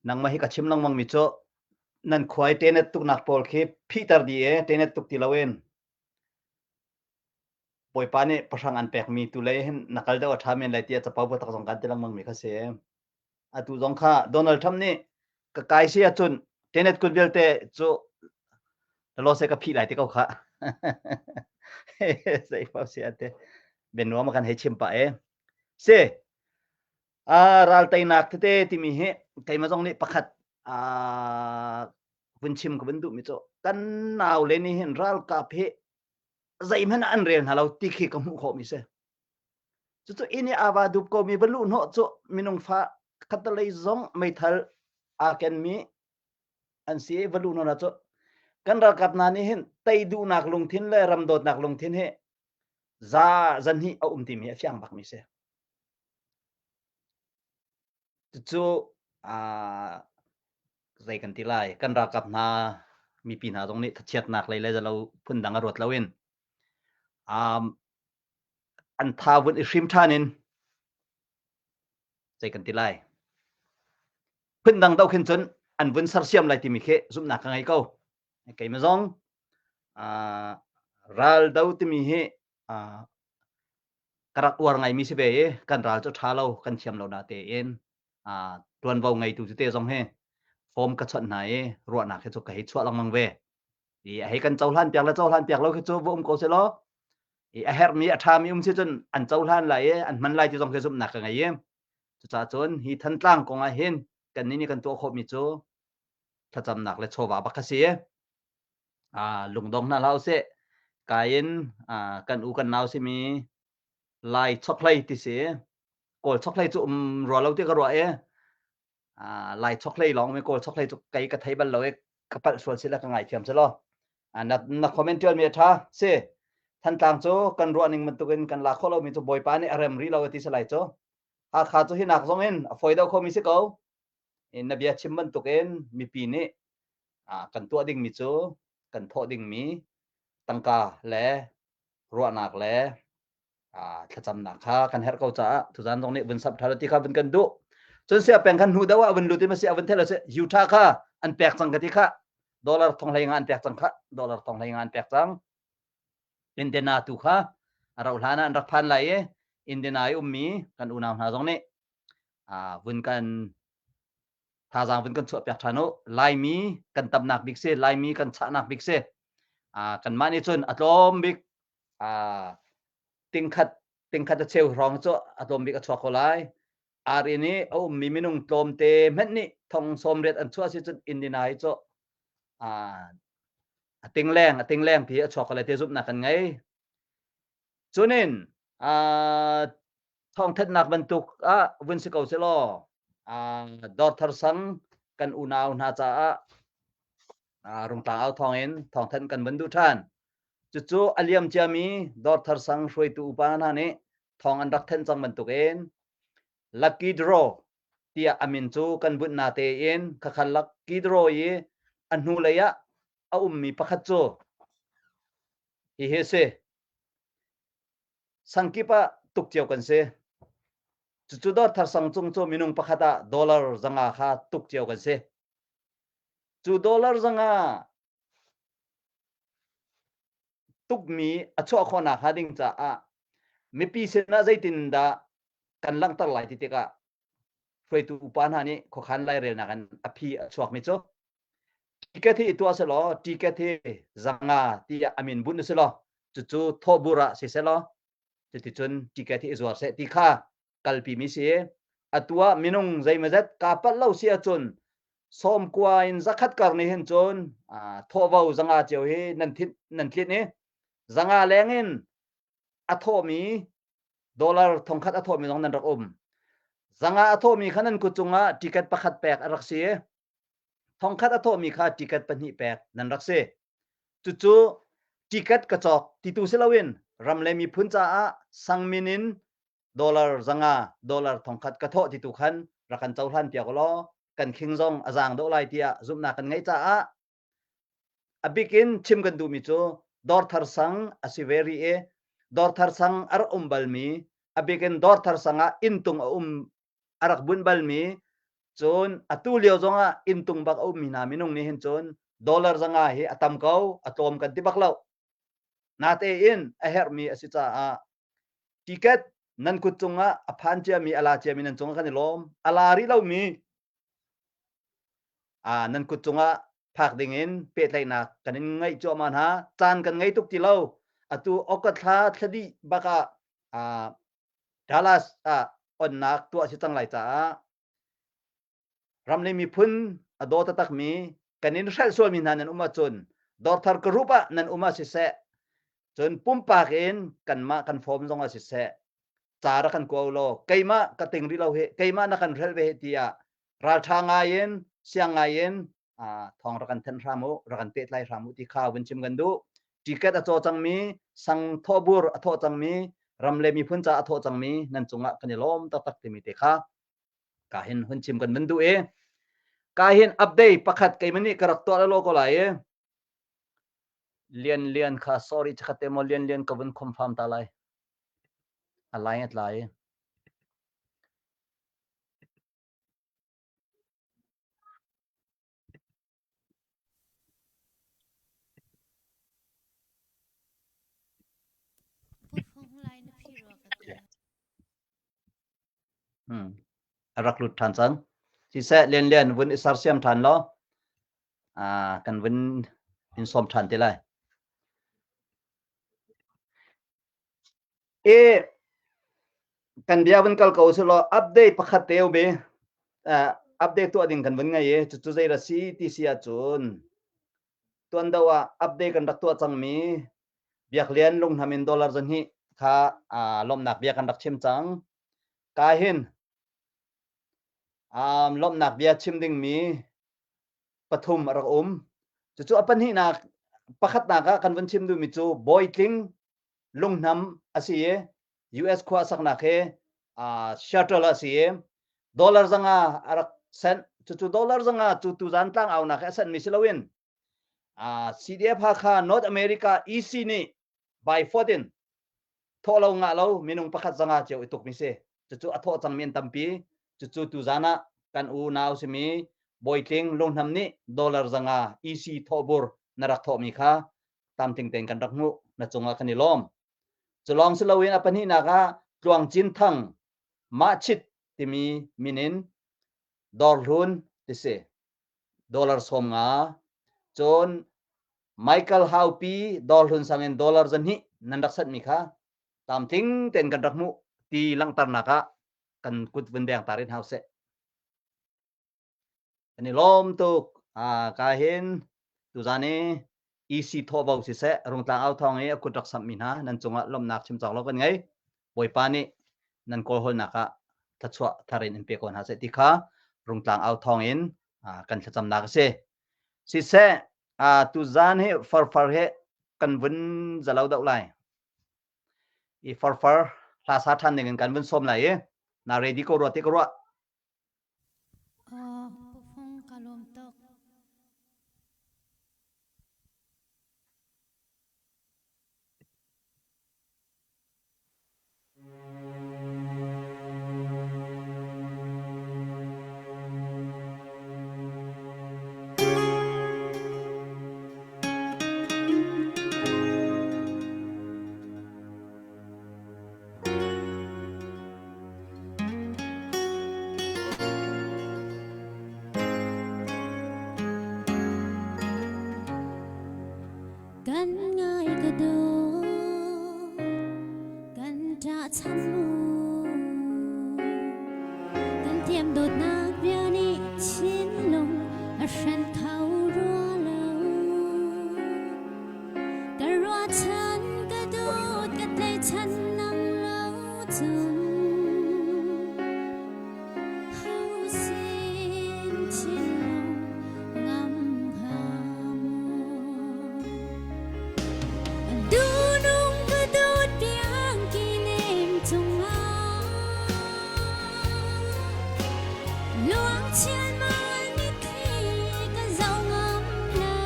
Nangmah hi ka chim lengmang mi cu nan khuai tenet tuknak pawl khi phihter dih e tenet tuk ti loin Bawipa nih pahrang an pekmi tu lei hin na kal deuh a ṭha men lai tiah capo tak zong kan ti lengmang mi kha si. Atu zong kha Donald Trump nih ka kai si ahcun tenet kut vialte cu lo se ka phih lai ti ko kha. Zei pau si ate. Bianuam kan hei chim pah e. Si ral teinak tete timi hi keimah zong nih pakhat vun chim ka vun duh mi cu kan nau le nih hin ralkap hi zeihmanh ah an rel hna lo ti khi ka hmuh khawhmi si. Cucu inn i aa va dup komi va luh hnawh cu minung fa khatalei zong meithal aa kenmi an si i va luh hnawh cu kan ralkap hna nih hin tei duhnak lungthin le ram dawtnak lungthin hi za zanhnih a um timi a fiang bakmi si. Cucu zei kan ti lai kan ralkap hna mipi hna zong nih thachiatnak lei le zalo phundang a ruat loin um, an tha vun i hrim ṭhan in zei kan ti lai phundang do khin cun an vun sersiam lai timi khi zumhnak ka ngei ko keimah zong uh, ral do timi hi uh, ka rak uar ngaimi si ve i kan ral cu ṭha lo kan thiam lo na tein ṭuanvo ngeitu cu te zong hi form ka chawnh hna i ruahnak hi cu ka hei chuah lengmang ve. I a hei kan cohlan piak le cohlan piak lo khi cu va um ko seh law i a herhmi a ṭhami um si cun an cohlan lai i an hman lai ti zong khi zumhnak ka ngei i cucaah cun hi Thantlang kong ah hin kannih nih kan tuah khawhmi cu thlacamnak le chawva bak a si i lungdong hna hlah usih. Kai in kan u kan nau simi Lai chokhlei ti si. Kawl chokhlei cu um rua lo ti ka ruah i Lai chokhlei lawng mi Kawl chokhlei cu kei ka thei bal lo i ka palh sual si le ka ngaithiam si law. Na, na comment tial mi a ṭha si. Thantlang cu kan ruah ning bantukin kan la khawh lomi cu Bawipa nih a rem rih lo ti si lai cu. Hakha cu hi nak zong in a fawi deuh khomi si ko. Na bia chim bantukin mipi nih kan tuah dingmi cu kan thawh dingmi tangka le ruahnak le thlacamnak kha kan herh ko caah tuzan zong nih vun sap ṭha ti kha vun kan duh. Cun sia peng khan hnu deuh ah vun lut in si vun thel si Utah kha an pek cang ka ti kha dollar thong hlei nga an pek cang kha dollar thong hlei nga an pek cang. Indiana tu kha a rauh hlan ah an rak phan lai i Indiana i ummi kan unau hna zong nih vun kan thazaang vun kan chuah piak ṭhan u. Laimi kan tamnak bik si, Laimi kan chahnak bik si. Kanmah nih cun a tlawm bik tingkhat tingkhat a cheu hrawng cu a tlawm bik a chuak ko lai. Ari nih a ummi minung tlawmte hmanh nih thong sawmriat an chuah si cun Indiana hi cu a tingleng a tingleng pi a chuak ko lai ti zumhnak kan ngei. Cunin thawngthanhnak bantuk ah vun si ko selaw dawrthar sang kan unau hna caah rungtlang au thawngin thawngthanh kan vun duh ṭhan. Cucu a liam ciami dawrthar sang hruaitu upa hna nih thawng an rak thanh cang bantukin lucky draw tiah a min cu kan bunh na tein khakha lucky draw i a hnulei ah a ummi pakhat cu hihi a si. Sangkip ah tuk cio kan si. Cucu Dawrthar sang cung cu minung pakhat ah dollar 500 kha tuk cio kan si. Cu dollar 500 tukmi a chuah khawhnak hnga ding caah mipi sinah zeitindah kan langhter lai ti tikah hruaitu upa hna nih khuakhan lairelnak in a phi a chuakmi cu ticket hi tuah selaw ticket hi 500 tiah a min bunh si law cucu thawhbur ah si selaw cuticun ticket hi i zuar seh ti kha kalpi mi si. Atu ah minung zeimawzat kaa palh lo si ahcun 90 in 100 kar nih hin cun thawhvo 500 cio hi nan thit nan tlinh i 500 leng in a thawhmi dollar 1000 a thawhmi zong nan rak um. 500 a thawhmi kha nan kut cungah ticket pakhat pek a rak si i 1000 a thawhmi kha ticket pahnih pek nan rak si. Cucu ticket ka cawk ti tu si loin ram le miphun caah sangmin in dollar 500 dollar 1000 ka thawh ti tu khan rak kan cohlan piak law kan khing zong a zaang deuh lai tiah zumhnak kan ngeih caah a bik in chim kan duhmi cu dawrthar sang a si ve rih i dawrthar sang a rak um balmi a bik in dawrthar sang ah inntung a um a rak bunh balmi cun atu lio zongah inntung bak a ummi hna minung nih hin cun dollar 500 hi a tam ko a tlawm kan ti bak lo natein a herhmi a si caah ticket nan kut cungah a phan ciami a la ciami nan cungah kan i lawm a la rih lomi a nan kut cungah phak dingin pehtlaihnak kan in ngaih cuahmah hna caan kan ngei tuk ti lo atu August thla thla dih bakah Dallas ah onnak tuah si cang lai caah ram le miphun a daw taktakmi kan in hrelh sualmi hna nan um ahcun dawrthar group ah nan um ah siseh cun pumpak in kanmah kan form zong ah siseh ca rak kan kua law keimah ka ting rih lo hi keimah na kan hrelh ve hi tiah ralṭha ngai in siang ngai in thawng rak kan thanh hram u rak kan pehtlai hram u ti kha vun chim kan duh ticket a caw cangmi sang thawhbur a thawh cangmi ram le miphun ca a thawh cangmi nan cungah kan i lawm taktak timi te kha ka hin hun chim kan van duh i ka hin update pakhat keimah nih ka rak tuah lo ko lai i lian lian kha sorry chakhat te mo lian lian ka vun confirm ta lai a lai a tlai Hmm. A rak lut ṭhan cang. Siseh Lian Lian vun i sersiam ṭhan law ah kan vun in sawm ṭhan te lai. E kan bia vun kal ko su law update pakhat te um i uh, update tuah ding kan vun ngei i cucu zei ra si ti si ahcun tuan do ah update kan rak tuah cangmi Biaklian Lungnam in dollar 200 kha uh, lawmhnak bia kan rak chim cang. Ka hin um, lawmhnak bia chim dingmi pathum a rak um. Cucu a pahnihnak pakhatnak ah kan vun chim duhmi cu Bawitling Lungnam a si i US khua saknak hi uh, Seattle a si i dollar 500 a rak sent. Cucu dollar 500 cu tuzan tlang aunak hi a sentmi si loin Uh, CDF Hakha North America EC nih by 14 thawh lo ngah lo minung pakhat 500 cio i tuk mi si. Cucu a thawh cangmi an tampi. Cucu tuzan ah kan unau simi Bawitling Lunghnam nih dollar 500 EC thawhbur na rak thawhmi kha tamtling tein kan rak hmuh. Na cungah kan i lawm. Cu lawng si loin a pahnihnak ah Tluang Cin Thang Mah Chit timi min in Dawrhlun ti si. Dollar 50 cun Michael Haupi dawrhlun sang in dollar 200 nan rak sanhmi kha tlamtling tein kan rak hmuh ti langhternak ah kan kut vun beng ta rin hau seh. Kan i lawm tuk. Ah, ka hin tuzan i EC thawhvo siseh Rungtlang au thawng i a kut rak samhmi hna nan cungah lawmhnak chim cawk lo kan ngei. Bawipa nih nan kawlhawlnak ah thluachuah thar in in pe ko hna seh ti kha Rungtlang au thawng in kan thlacamnak a si. Siseh, tuzan hi farfar he kan vun zalo deuh lai. I farfar hla sa ṭhan ding in kan vun sawm lai i na ready ko rua ti ka ruah. Aw, Pu Fung ka lawm tuk. ṭahchan mu. Kan thiam dawtnak bia nih thinlung a hren kho rua lo. Ka ruahchan ka dawt ka tlaihchan nang lo cun ho sin thinlung ngam hnga maw? Dunung ka dawt tiang kinem cungah Luang chialmal mitthli ka zoh ngam lo.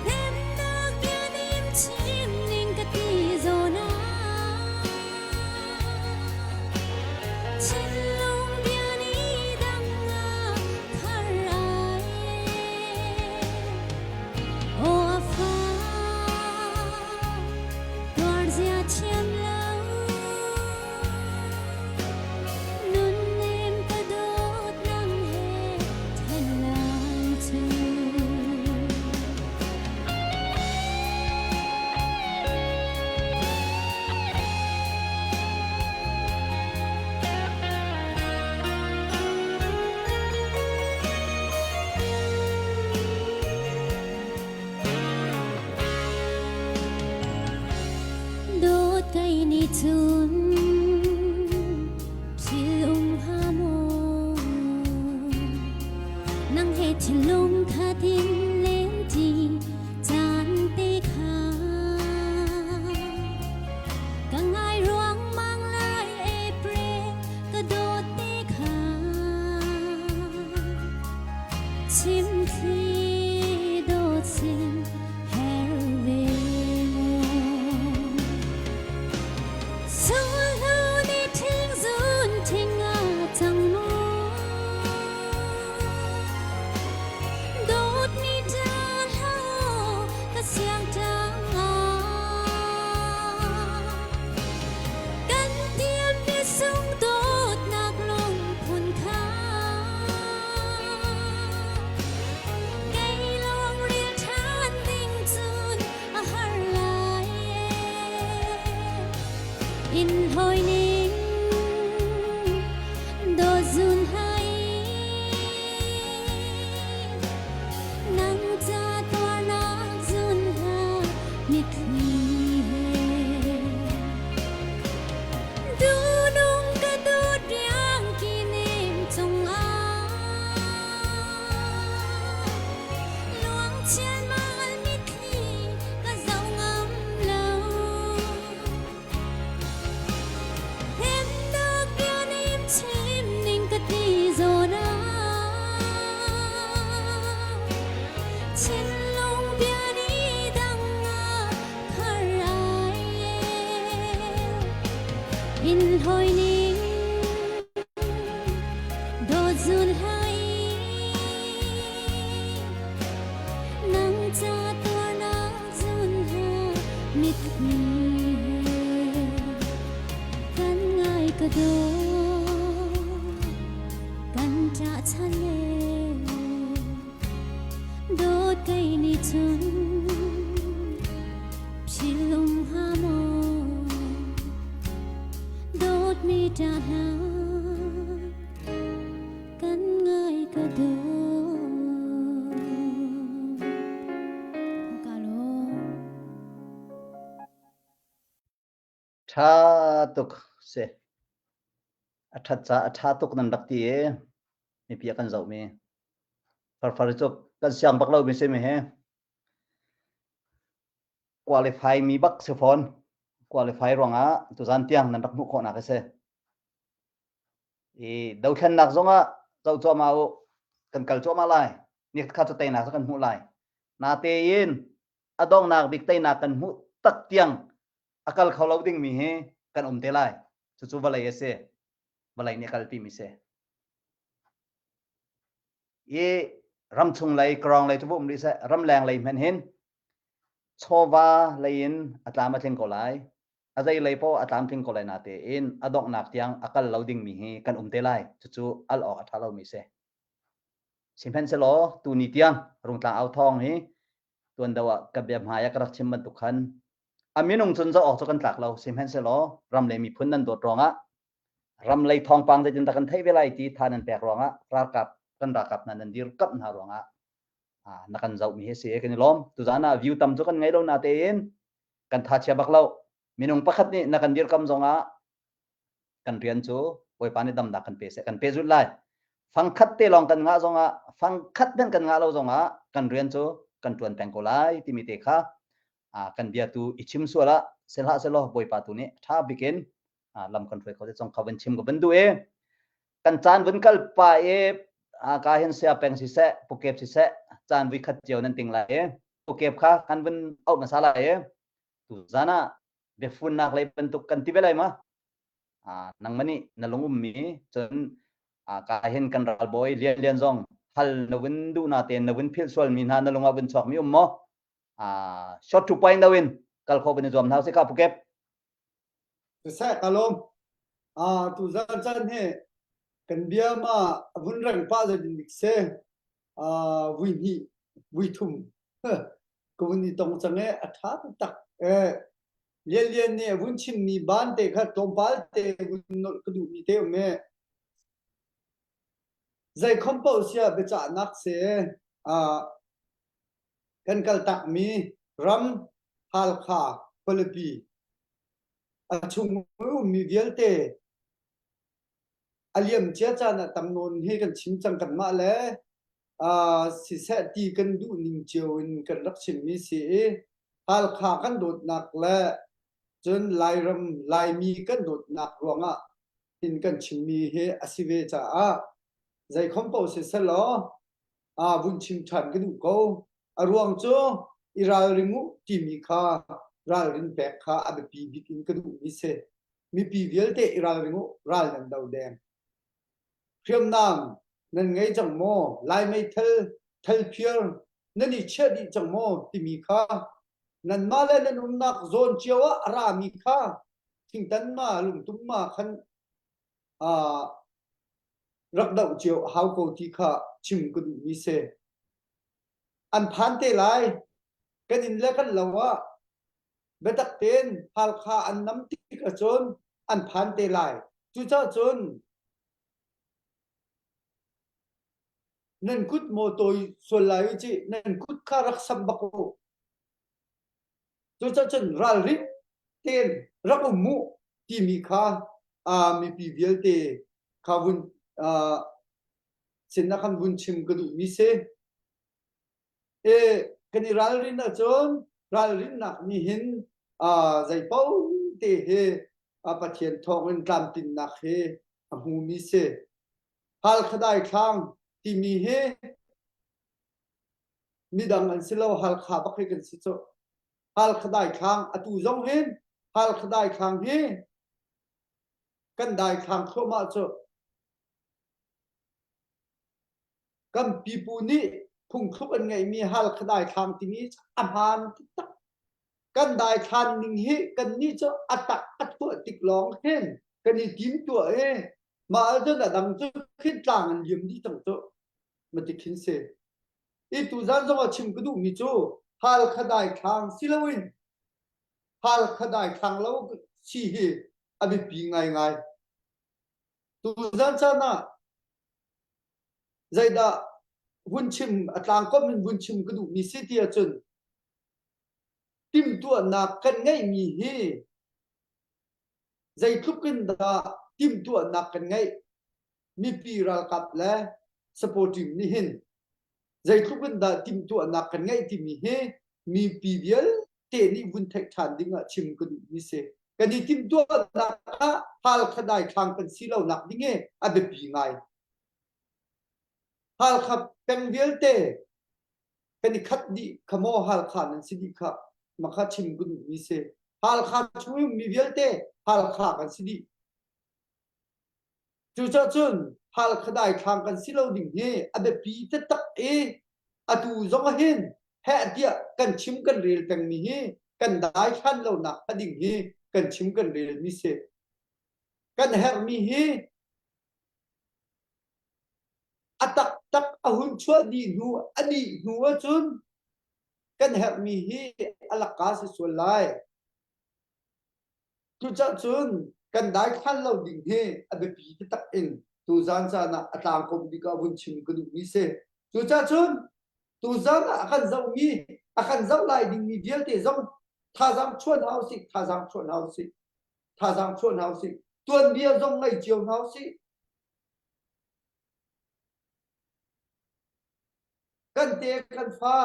Hnemnak bia nim chim ning ka ti zawn ah Thinlung bia nih dang ah thar ai. Aw a fa tuar zia thiam lo. Nunnem ka dawt nang he then lai cu. Dawt kai nih cun thil um hnga maw? Nang he thinlung khat in lengṭi caan te kha ka ngai ruangmang lai April ka dawt te kha chim thli dawt sin her ve maw? Sunglu ni thing zun thing a cang maw? Dawt ni ta hlah ka siang tang ah. Kan tiam mi sung dawtnak lungphun kha Kei lawng ril ṭhan ding cun a har lai ee. Inn hawi ning dawt zun hai nang ca tuarnak zun hla mitthli he. Dunung ka dawt riang ki nem cungah Luang chialmal mitthli ka zoh ngam lo. Hnemnak bia nim chim ning ka ti zawn ah Thinlung bia nih dang ah khar ai In hoi ning dawt zun hai nang ca tuarnak zun ha mitthli he kan ngai ka dawt kan ṭah chan e dawt kei nih cun philh hnga maw dawtmi ṭah hlah kan ngai ka dawt ka lawm Ṭha tuk si. A ṭhat ca a ṭha tuk nan rak ti i mipi a kan zohmi. Farfar cu kan siang bak lo mi si mi hi. Qualify mi bak si fawn. Qualify ruangah tuzan tiang nan rak hmuh khawhnak a si. I dothlennak zongah zoh cuahmah u. Kan kal cuahmah lai. Nikhat kha cu teinak cu kan hmuh lai. Natein a donghnak bik teinak kan hmuh tak tiang a kal kho lo dingmi hi kan um te lai. Cucu vawlei a si. Vawlei nih a kalpi mi si. I ramchung lei, krawng lei cu va um rih seh, ramleng lei hmanh hin chawva lei in a tlam a tling ko lai. A zei lei poah a tlamtling ko lai natein a donghnak tiang a kal lo dingmi hi kan um te lai. Cucu al awk a ṭha lomi si. Sihmanhsehlaw tuni tiang Rungtlang au thawng hi tuan deuh ah ka bia hmai ah ka rak chim bantuk khan. A minung cun zoh awk cu kan tlak lo. Sihmanhsehlaw ram le miphun nan dawt ruangah ram lei thawngpang zeitindah kan theih ve lai ti tha nan pek ruangah ralkap kan ralkap hna nan dirkamh hna ruangah na kan zohmi hi si kan i lawm. Tuzaan ah view tam cu kan ngei lo na tein kan tha chia bak lo. Minung pakhat nih na kan dirkam zongah kan rian cu Bawipa nih damnak kan pe seh kan pe zut lai. Fangkhat te lawng kan ngah zongah fangkhat hmanh kan ngah lo zongah kan rian cu kan tuan peng ko lai timi te kha kan bia tu i chim sual ah sehlah selaw Bawipa tu nih tha bikin lam kan hruai kho te cong kha van chim ka van duh e kan caan vun kal pa e ka hin sia peng si seh pukep si seh caan vui khat cio nan ting lai e pukep kha kan vun auh hmasa lai e tu zan ah biafunnak lei bantuk kan ti ve lai ma nangmah nih na lung ummi cun ka hin kan ralbawi lian lian zong hal na vun duh na tein na vun philh sual mi hna na lung ah vun chuak mi um maw short to point lo in kal kho van i zuam hna si ka pukep Siseh ka lawm. Ah tu zan chan he kan bia ma vun reng pa za din dik se ah vui hnih vui thum ka vun i tong cang e a tha tak e lian lian nih vun chim mi ban te kha tlawmpal te vun nolh ka duh mi te um e zei khom paoh sia biachahnak se ah kan kaltakmi ram Halkha khualipi a chung ummi vialte a liam cia caan ah tam nawn hi kan chim cang kanmah le uh, siseh ti kan duh ning cio in kan rak chimmi si i Halkha kan dawtnak le cun Lairam Laimi kan dawtnak ruangah hin kan chimmi hi a si ve caah zeikhom paoh siselaw ah vun chim ṭhan ka duh ko. A ruang cu i ralring u timi kha ralrin pek kha a biapi bik in ka duhmi si. Mipi vialte i ralring u, ral nan do deng. Hriamnam nan ngei cang maw? Lai meithal thalphiar nan i chiah dih cang maw timi kha nanmah le nan umnak zawn cio ah a rami kha thingtan ma lungtum ma khan uh, rak doh cio a hau ko ti kha chim ka duhmi si. An phan te lai. Kan inn le kan lo ah biatak tein Halkha an nam tik ahcun an phan te lai. Cucaah cun nan kut maw tawi sual lai u ci nan kut kha rak sam bak u. Cucaah cun ralring tein rak um mu timi kha uh, mipi vialte kha vun uh, sin ah khan vun chim ka duhmi si. E, kan i ralrin ahcun ralrinnak nih hin uh, zei paoh te hi uh, Pathian thawngin tlamtlinnak hi a hmumi si. Halkha daithlang timi hi midang an si lo Halkha bak hi kan si cu. Halkha daithlang atu zong hin Halkha daithlang hi kan daithlang thluahmah cu. Kan pipu nih phungthluk an ngeihmi Halkha daithlang timi a hmaan taktak. Kan daithlan ning hi kan nih cu a tak a thuah tik lawng hin kan i timtuah i mah ahcun a dang cu khin tlang an liam dih cang cu. Mati khin si. I tuzan zong ah chim ka duhmi cu Halkha daithlang si loin Halkha daithlang lo si hi a biapi ngaingai. Tuzan caan ah zeidah vun chim a tlangkom in vun chim ka duhmi si ti ahcun timhtuahnak kan ngeihmi hi zeitluk in dah timhtuahnak kan ngeih mipi ralkap le supporting nih hin zeitluk in dah timhtuahnak kan ngeih timi hi mipi vialte nih vun theih ṭhan ding ah chim ka duhmi si. Kan i timhtuahnak ah Halkha daithlang kan si lonak ding hi a biapi ngai. Halkha peng vialte kan i khat dih kha maw Halkha nan si dih kha makha chim ka duhmi si. Halkha chung i ummi vialte Halkha kan si dih. Cucaah cun Halkha daithlang kan si lo ding hi a biapi taktak i atu zong ah hin heh tiah kan chim kan rel pengmi hi kan daithlan lonak hnga ding hi kan chim kan relmi si. Kan herhmi hi a taktak a hun chuah dih hnu a dih hnu ahcun kan herhmi hi a laka si sual lai. Cucaah cun kan daithlan lo ding hi a biapi taktak in tuzan caan ah a tlangkom bik ah vun chim ka duhmi si. Cucaah cun tuzan ah a kan zohmi, a kan zoh lai dingmi vialte zong thazaang chuah hna usih, thazaang chuah hna usih, thazaang chuah hna usih. Tuanbia zong ngei cio hna usih. Kan te kan fa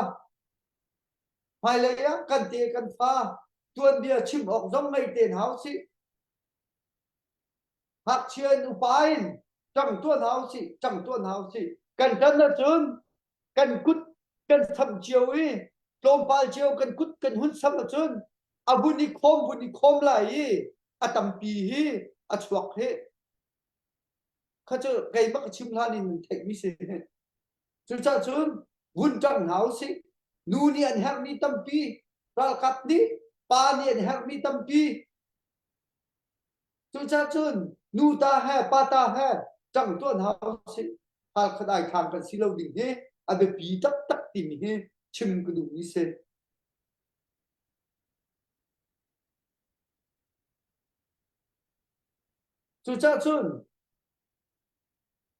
Hmailei ah kan te kan fa tuanbia chim awk zong ngei te hna usih. Ngakchia in upa in ṭang tuah hna usih, ṭang tuah hna usih. Kan ṭan ahcun kan kut kan samh cio i tlawmpal cio kan kut kan hun samh ahcun a vun i khawm vun i khawm lai i a tampi hi a chuak hi. Kha cu keimah ka chim hlan in nan theihmi si. Cucaah cun vun ṭang hna usih. Nu nih an herhmi tampi, ralkap nih, pa nih an herhmi tampi. Cucaah cun nu ta he pa ta he ṭang tuah hna usih. Halkhat ai khang kan si lo ding hi a biapi taktak timi hi chim ka duhmi si. Cucaah cun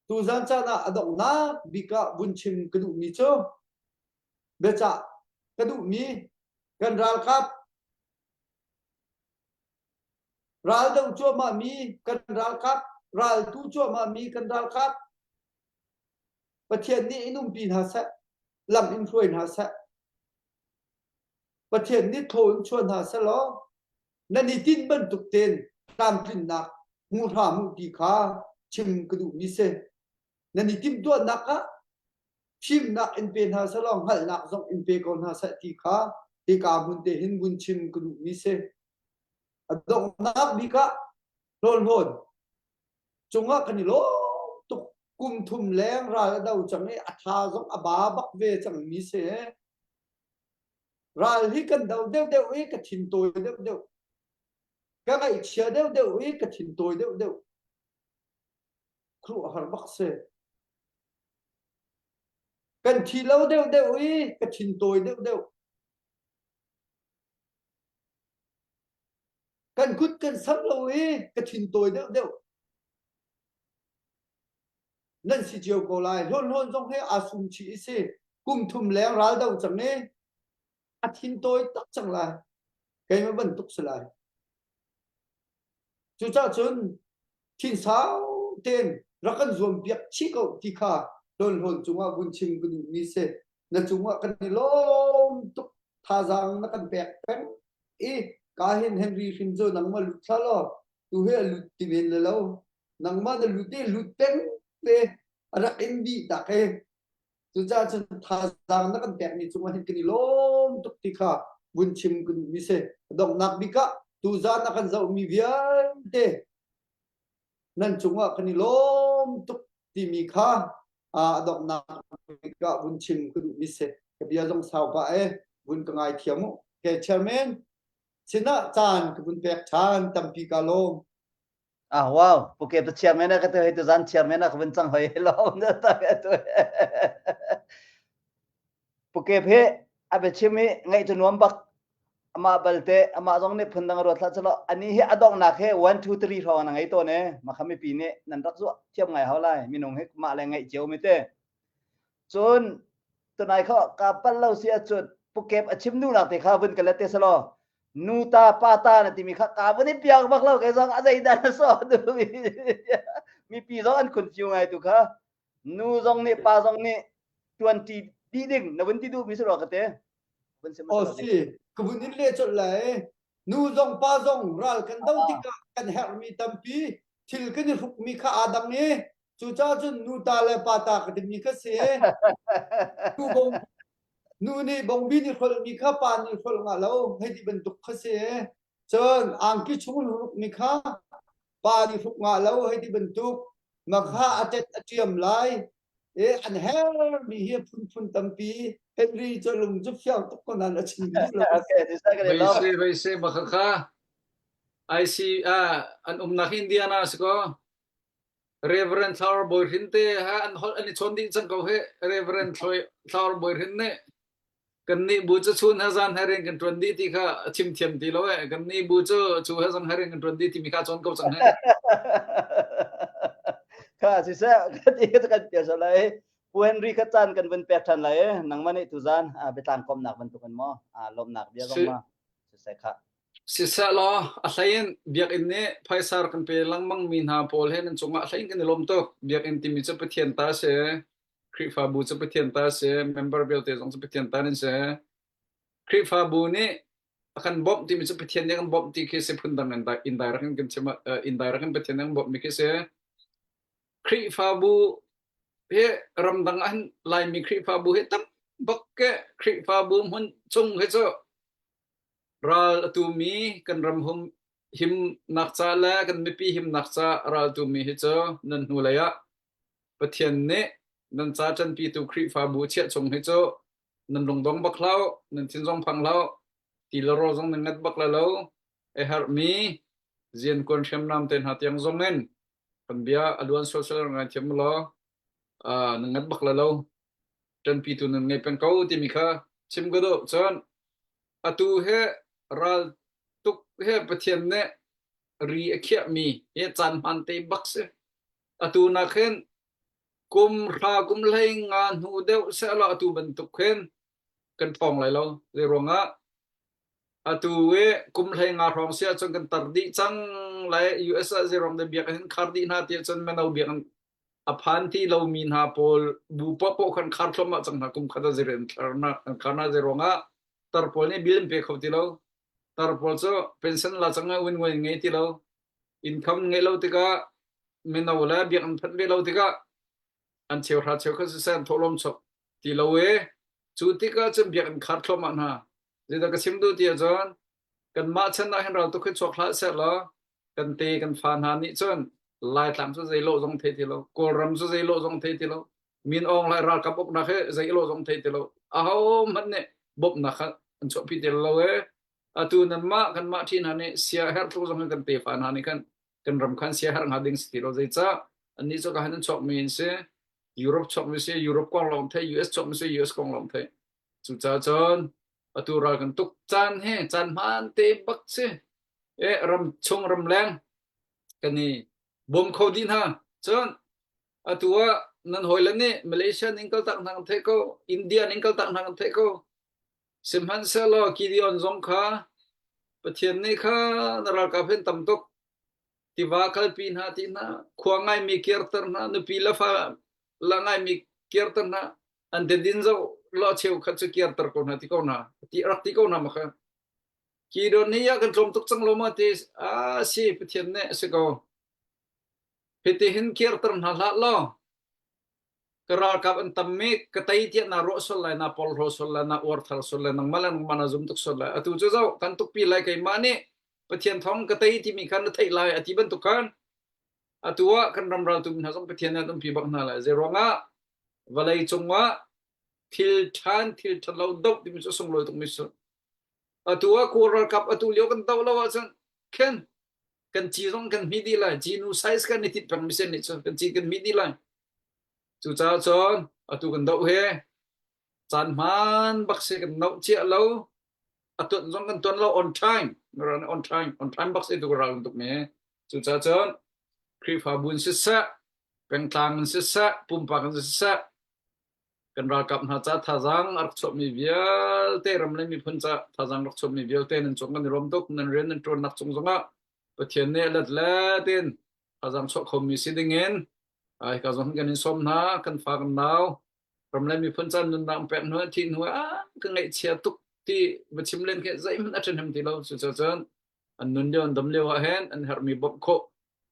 Tuzan caan ah a donghnak bik ah vun chim ka duhmi cu biacah ka duhmi kan ralkap raldo cuahmahmi kan ralkap raltu cuahmahmi kan ralkap Pathian nih in umpi hna seh lam in hruai hna seh Pathian nih thaw in chuah hna seh law nan i tinh bantuk tein tlamtlinnak hmu hram u ti kha chim ka duhmi si. Nan i timhtuahnak ah fimnak in pe hna seh law hngalhnak zong in pe ko hna seh ti kha hika hmun te hin vun chim ka duhmi si. A donghnak bik ah hlawnhlawn cungah kan i lawm tuk kum thum leng ral a do cang i a tha zong a ba bak ve cangmi si. Ral hi kan do deuhdeuh i ka thin tawi deuhdeuh. Ka ngaihchia deuhdeuh i ka thin tawi deuhdeuh. Khuaruahhar bak si. Kan thi lo deuhdeuh i ka thin tawi deuhdeuh. Kan kut kan samh lo i ka thin tawi deuhdeuh. Nan si cio ko lai. Hlawnhlawn zong hi aa sum chih i si. Kum thum leng ral do cang i a thin tawi tak cang lai. Keimah bantuk si lai. Cucaah cun thinsau tein rak kan zuam piak chih ko ti kha hlawnhlawn cungah vun chim ka duhmi si. Na cungah kan i lawm tuk thazaang na kan pek peng i ka hin Henry hrim cu nangmah lut thla law tu hi a lut ti men le lo nangmah na lut i lut peng te a rak in dih tak e cucaah cun thazaang na kan pekmi cungah hin kan i lawm tuk ti kha vun chim ka duhmi si donghnak bik ah tuzan a kan zohmi vialte nan cungah kan i lawm tuk timi kha a donghnak bik ah vun chim ka duhmi si ka bia zong sau pah e vun ka ngai thiam u ke chairman sinah caan ka vun pek ṭhan tampi ka lawm Ah wow, puke tu chairman ka tu hei tu zan chairman ka vun cang hoi lo na ta ka tu. Puke phe a be chim hi ngai tu nuam bak ama balte ama zong nih phun dang ruat hlah chalo ani hi adong nak he 1 2 3 hrawng na ngai to ne ma khami pi nih nan rak zu thiam ngai hau lai minung hi mah le ngai cio mi te Cun tunai kha ka pal lo si ahcun pukep a chim duhnak te kha vun ka let te selaw nu ta pa ta na timi kha ka vun i piak bak lo kei zong a zeidah na sawh duh mipi zong an confuse ngai tu kha nu zong nih pa zong nih tuan ti dih ding na vun ti duh mi si rua ka te vun sim Oh si ka vun in le colh lai Nu zong pa zong ral kan do tikah kan herhmi tampi thil kan i hrukmi kha aa dang i cucaah cun nu ta le pa ta ka timi kha si. Nu bong nu nih bongbi nih hrolhmi kha pa nih hrolh ngah lo hei ti bantuk kha si. Cun angki chung in hrukmi kha pa nih hruk ngah lo hei ti bantuk ma kha a tet a ṭiam lai e an hermi hi phunphun tampi Henry cu lung cu fiang tuk ko nan a chim duh lo. Okay, this is Vei se vei se ma kha kha IC ah an umnak Indiana si ko Reverend Flower Boy Hrin te ha an hol an i chawn ding cang ko he Reverend Flower Boy Hrin nih. Kannih bu cu chun he zan he rian kan ṭuan dih ti kha a chim thiam ti lo eh. Kannih bu cu cu he zan he rian kan ṭuan dih timi kha cawn ko cang he. Kha siseh kan ti kan tia so lai. Pu Henry kha caan kan vun pek ṭhan lai eh. Nangmah nih tuzan biatlang komnak bantukin maw lawmhnak bia zong ma siseh kha. Siseh law a hlei in biakinn nih phaisa rak kan pe lengmang mi hna pawl he nan cungah a hlei in kan i lawm tuk. Biakinn timi cu Pathian ta a si. Khrihfabu cu Pathian ta a si. Member vialte zong cu Pathian ta nan si. Khrihfabu nih a kan bawmh timi cu Pathian nih a kan bawmh ti khi si phundang in indirect in kan chim indirect in Pathian nih a kan bawmh mi khi si. Khrihfabu hi ramdang ah hin Laimi Khrihfabu hi tam bak ke Khrihfabu hmun chung hi cu Ral a tumi kan ram hum himnak ca le kan mipi himnak ca ral tumi hi cu nan hnulei ah Pathian nih nan ca ṭanpitu Khrihfabu chiah chung hi cu nan lungdong bak hlah nan thin zong phang hlah ti le rawl zong nan ngat bak lai lo. A herhmi ziankuan hriamnam te hna tiang zong in kan bia a luan sual ngai thiam law nan ngat bak lai lo. Ṭanpitu nan ngei peng ko timi kha chim ka duh. Cun Atu hi ral tuk hi Pathian nih ri a khiahmi hi caan hmaan te bak si. Atu nak hin kum hra kum hlei nga hnu deuh sehlaw atu bantuk hin kan ṭhawng lai lo. Zei ruangah atu i kum hlei nga hrawng si ahcun kan tar dih cang lai. US ah zei ruang dah biakinn hin khar dih hna ti ahcun mino biakinn a phan ti lomi hna pawl bu paohpaoh khan khar thluahmah cang hna kum khat ah zei an khar hna an khar hna zei ruangah tar pawl nih bill an pe kho ti lo tar pawl cu pension la cang win win ngei ti lo income ngei lo tikah mino le biakinn phanh ve lo tikah an cheuhra cheukhat siseh an thawhlawm chok ti lo e cu tikah cun biakinn khar thluahmah hna zeidah ka chim duh ti ahcun kanmah chan ah hin ral tuk hi chuak hlah seh law kan te kan fa hna nih cun Laitlang cu zei lawh zong thei ti lo Kawlram cu zei lawh zong thei ti lo Min Aung Hlaing ralkap uknak hi zei lawh zong thei ti lo aho hmanh nih bawmhnak kha an chuahpi ti lo e atu nanmah kanmah ṭhi hna nih sia herh tluk zong in kan tefa hna nih khan kan ram khan sia herh hnga ding si ti lo zeicah annih cu ka han an chuakmi an si Europe chuakmi si Europe kong lawng thei US chuakmi si US kong lawng thei cucaah cun atu ral kan tuk caan hi caan hmaan te bak si e ram chung ram leng kan i bawm kho dih hna cun atu ah nan hawile nih Malaysia ning kaltak hna kan theih ko India ning kaltak hna kan theih ko sihmanhsehlaw Gideon zong kha Pathian nih kha na ralkap hin tam tuk tiva kalpi hna ti hna khua ngaimi kirter hna nupi le fa la ngaimi kirter hna an dedin zo lo cheu khat cu kirter ko hna ti ko hna ti rak ti ko hna ma kha Kidon ni ah kan tlawm tuk cang lo ma ti a si Pathian nih a si ko hiti hin kirter hna hlah law ka ralkap an tam mi ka tei tiah na ruah sual lai na porhlaw sual lai na uar thar sual lai nangmah le nangmah na zum tuk sual lai atu cu zo kan tukpi lai keimah nih Pathian thawng ka tei timi kha na theih lai a ti bantuk khan atu ah kan ram raltu hna zong Pathian nih an umpi bak hna lai zei ruangah vawlei cungah thil ṭhan thil ṭhalo doh timi cu sunglawi tukmi su atu ah Kawl ralkap atu lio kan doh lo ahcun khen kan ci zong kan hmi dih lai ci nu size kan i tit peng mi sen nih cun kan ci kan hmi dih lai cucaah cun atu kan doh he caan hmaan bak si kan noh cia lo a tuan zong kan tuan lo on time on time on time bak si tu ral tuk mi cucaah cun Khrihfabu in siseh pengtlang in siseh pumpak in siseh kan ralkap hna ca thazaang a rak chuahmi vialte ram le miphun ca thazaang rak chuahmi vialte nan cung kan i lawm tuk nan rian nan ṭuannak cung zongah Pathian nih a let let in thazaang chuah khomi si dingin hika zong kan in sawm hna kan fa kan nau ram le miphun ca nunnak an pek hnu thih hnu ah ka ngaihchia tuk ti va chim len khi zeihmanh a ṭhahnem ti lo cucun an nun lio an dam lio ah hin an herhmi bawmh khawh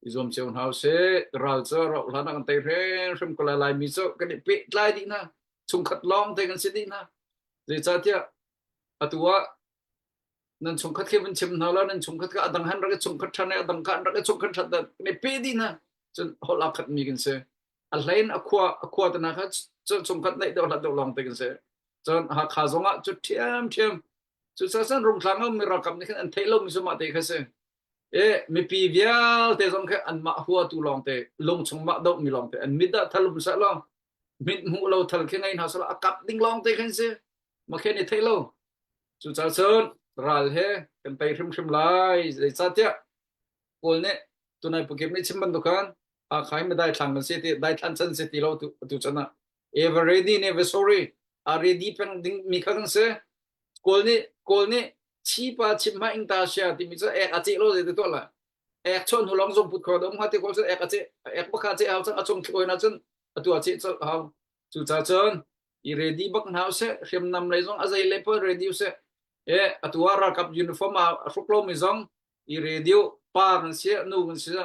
i zuam cio hna usih ral cu rauh hlan ah kan tei hrimhrim ko lai laimi cu kan i pehtlai dih hna chungkhat lawng te kan si dih hna zeicahtiah atu ah nan chungkhat khi van chim hna lo nan chungkhat kha adang han rak i chungkhat ṭhan i adang kha an rak i chungkhat ṭhan kan i pe dih hna cun holh aa khat mi kan si a hlein a khua a khua te hna kha chungkhat neih deuh hlat deuh lawng te kan si cun Hakha zong ah cu ṭhiamṭhiam cucaah cun Rungtlang um mi ralkap nih khan an theih lomi cu mah te kha si e mipi vialte zong khi anmah huatu lawngte lungchung mah dohmi lawngte an mit ah thalum seh law mit hmuh lo thal khi ngei hna seh law a kap ding lawngte khan si. Makhen i theih lo. Cucaah cun ral he kan tei hrimhrim lai. Zeicahtiah Kawl nih tunai pukip nih chim bantuk khan Hakha hi daithlang kan si ti daithlan chan si ti lo tu tu chan ah ever ready never sorry a ready peng ding mi kha kan si. Kawl nih Kawl nih chipa chim ma ing ta sia timi cu ek a ceh lo zei te tuah la ek chon hu long zong put kho dom ha ti kawl cun ek a ceh ek baka ceh hau cang a chung thloi na cun atu a ceh col hau cu ca cun i ready bak hna usih hriamnam lei zong a zei le pawl ready usih e atu ah ralkap uniform a hruk lo mi zong i ready pa kan si nu kan si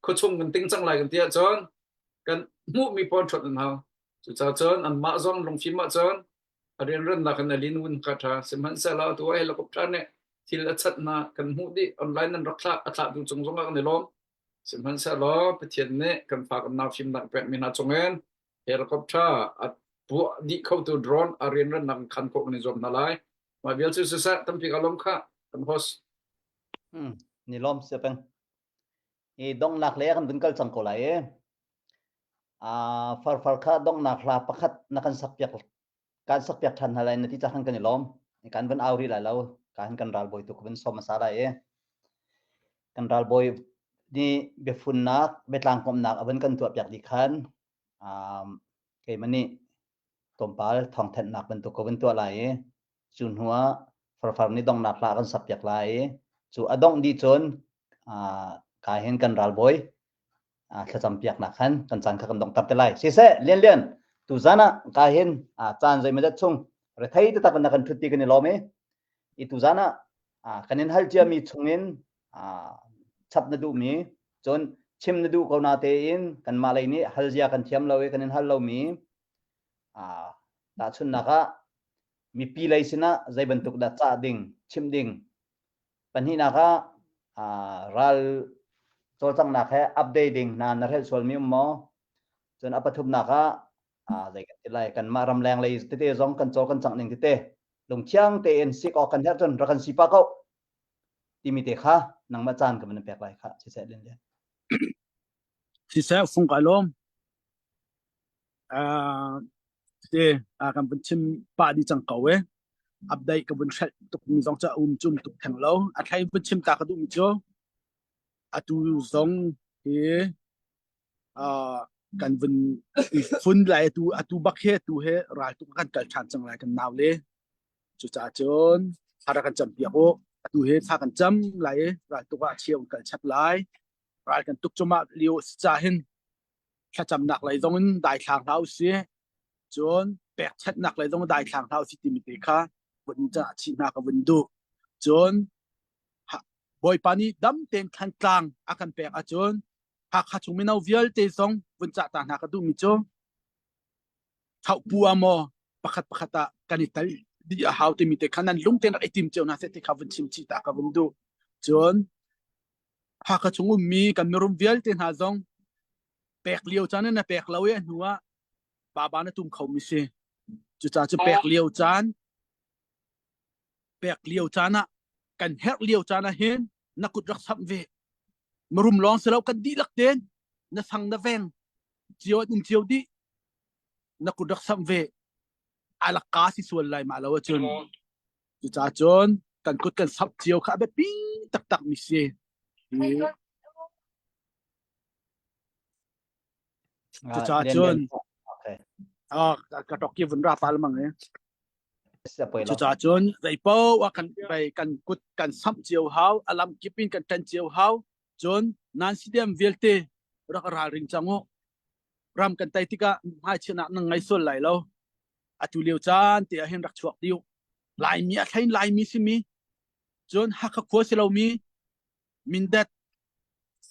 khuachung kan ting cang lai kan ti ahcun kan hmuh mi pawn ṭhut an hau cucaah cun anmah zong lungfim ahcun a rianrannak in a lin wun ka ṭha sihmanhsehlaw atu ah helicopter nih thil a chat hna kan hmuh dih online nan rak thlah a thlahtu cung zong ah kan i lawm sihmanhsehlaw Pathian nih kan fa kan nau fimnak pekmi hna cungin helicopter a puah dih khotu drone a rianrannak in khan khawh kan i zuam hna lai mah vial cu siseh tampi ka lawm kha kan host Hmm, ni lawm sia peng. I donghnak le kan vun kal cang ko lai e. Ah farfar kha donghnak hla pakhat na kan sak piak kan sak piak ṭhan hna lai na ti ca khan kan i lawm. Kan van au rih lai lo. Ka hin kan ralbawi tu ka vun sawm hmasa lai i. Kan ralbawi nih biafunnak, biatlang komhnak a van kan tuah piak dih khan um, keimah nih tlawmpal thawngthanhnak bantuk ka vun tuah lai i cu hnu ah farfar nih donghnak hla kan sak piak lai i cu a dongh dih cun uh, ka hin kan ralbawi thlacam piaknak khan kan caan kha kan donghter te lai. Siseh, Lian Lian, tuzan ah ka hin caan zeimawzat chung rethei taktak in na kan ṭhut ti kan i lawm i i tuzan ah kan in hal ciami chungin chap na duhmi cun chim na duh ko na tein kanmah lei nih hal zia kan thiam lo i kan in hal lomi tahchunhnak ah mipi lei sinah zei bantuk dah cah ding chimh ding Pahnihnak ah ral cawlcanghnak he update ding hna na hrelh sualmi um maw? Cun a pathumnak ah zei kan ti lai kanmah ramleng lei tete zong kan cawl kan cangh ning tete lungthiang tein sik awk kan herh cun rak kan si pah ko timi te kha nangmah caan ka van pek lai kha siseh len len. Siseh fung kai lawm. Te kan vun chim pah dih cang ko e. Update ka vun hrelh tuk mi zong cu a um cum tuk theng lo. A thlai vun chim ta ka duh mi cu atu zong hi kan vun i fun lai atu atu bak he atu he ral tuk kan kal ṭhan cang lai kan nau le. Cucaah cun thla rak kan cam piak u. Atu he thla kan cam lai i ral tuk ah cheu kan kal chap lai. Ral kan tuk cumah lio ca hin thlacamnak lei zong in daithlang hlah usih cun pekchanhnak lei zong daithlang hlah usih timi te kha vun cah chih hna ka vun duh cun Bawipa nih dam tein Thantlang a kan pek ahcun Hakha chung mino vialte zong vun cah ta hna ka duhmi cu Thaukpu ah maw pakhat pakhat ah kan i tel dih a hau timi te kha nan lung tein rak i tim cio hna seh ti kha vun chim chih ta ka vun duh cun Hakha chung ummi kan mirum vialte hna zong pek lio caan in na pek lo i a hnu ah baba na tum kho mi si. Cucaah cu pek lio caan pek lio caan ah kan herh lio caan ah hin na kut rak samh ve. Mirum lawng si lo kan dihlak tein na sang na veng cio an um cio dih na kut rak samh ve. Alaka si sual lai ma lo ahcun Cucaah cun kan kut kan samh cio kha a biapi taktak mi si. Cucaah cun ah ka tok ki vun ra pal mang e. Cucaah cun zeipaoh ah kan bei kan kut kan samh cio hau, a lam kip in kan ṭan cio hau. Cun nan CDM vialte rak ralring cang u. Ram kan tei tikah hmaichiahnak nan ngei sual lai lo. Atu lio caan te ah hin rak chuak dih u. Laimi a thlein Laimi simi cun Hakha khua si lomi Mindat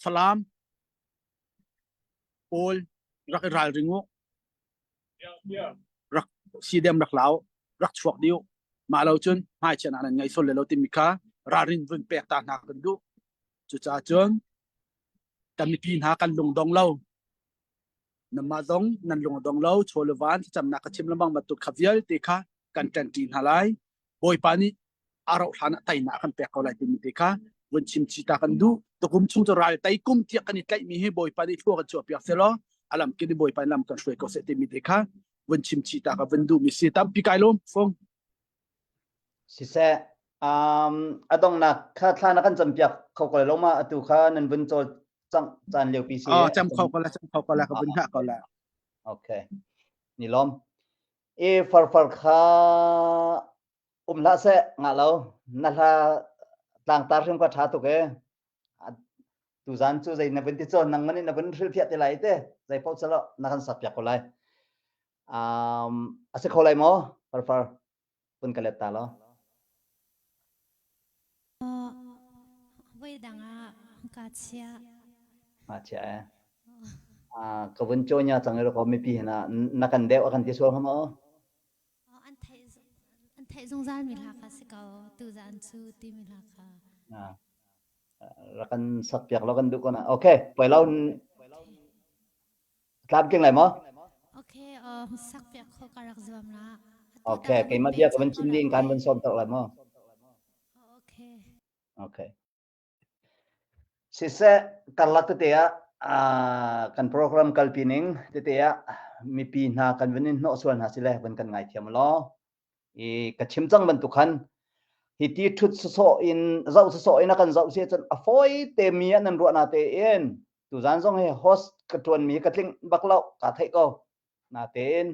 Falam pawl rak i ralring u. Rak CDM rak lau rak chuak dih u. Mah lo cun hmaichian ah nan ngei sual lo timi kha ralrin vun pek ta hna kan duh. Cucaah cun kan mipi hna kan lungdong lo. Nanmah zong nan lung a dong lo chaw le van thlacamnak ka chim lengmang bantuk kha vialte kha kan ṭanṭi hna lai. Bawipa nih a rauh hlan ah teinak a kan pek ko lai timi te kha vun chim chih ta kan duh. Tukum chung cu ral tei kum tiah kan i tlaihmi hi Bawipa nih thlua kan chuahpiak sehlaw a lam kin i Bawipa nih lam kan hruai ko seh timi te kha vun chim chih ta ka vun duhmi si. Tampi kai lawm fung. Siseh, um, a donghnak kha thla na kan campiak kho ko lo ma atu kha nan vun cawl cang caan lio pi si. Oh, cam kho ko la, cam kho ko la, ka vun hngah ko la. Okay. Ni lom. E farfar kha um hlah seh ngah lo na hla tlangtar hrim ka tha tuk e tuzan cu zei na vun ti cawn nang man in na vun hrilhfiah te lai te zei paoh salo na kan sak piak ko lai um a si kho lai maw farfar vun ka let ta lo Voi dang ah ka chia. Ma chia e. Ka vun caw nya cang i ko mipi hna na kan deuh a kan ti sual hnga maw? An theih an theih zungzal mi hla kha si ko tuzan cu timi hla kha. Rak kan sak piak lo kan duh ko na. Okay, poi lo tlamtling lai maw? Okay, sak piak kho ka rak zuam la. Okay, keimah bia ka van chim ding kan van sawm tak lai maw? Okay. Okay. Siseh, karlak tete ah kan program kalpi ning tete ah mipi hna kan van in hnawh sual hna sile van kan ngaithiam law. I ka chim cang bantuk khan hi ti ṭhut sawsawh in zoh sawsawh in a kan zoh si cun a fawi te mi ah nan ruah na te in tuzan zong hi host ka ṭuan mi ka tling bak lo ka theih ko. Natein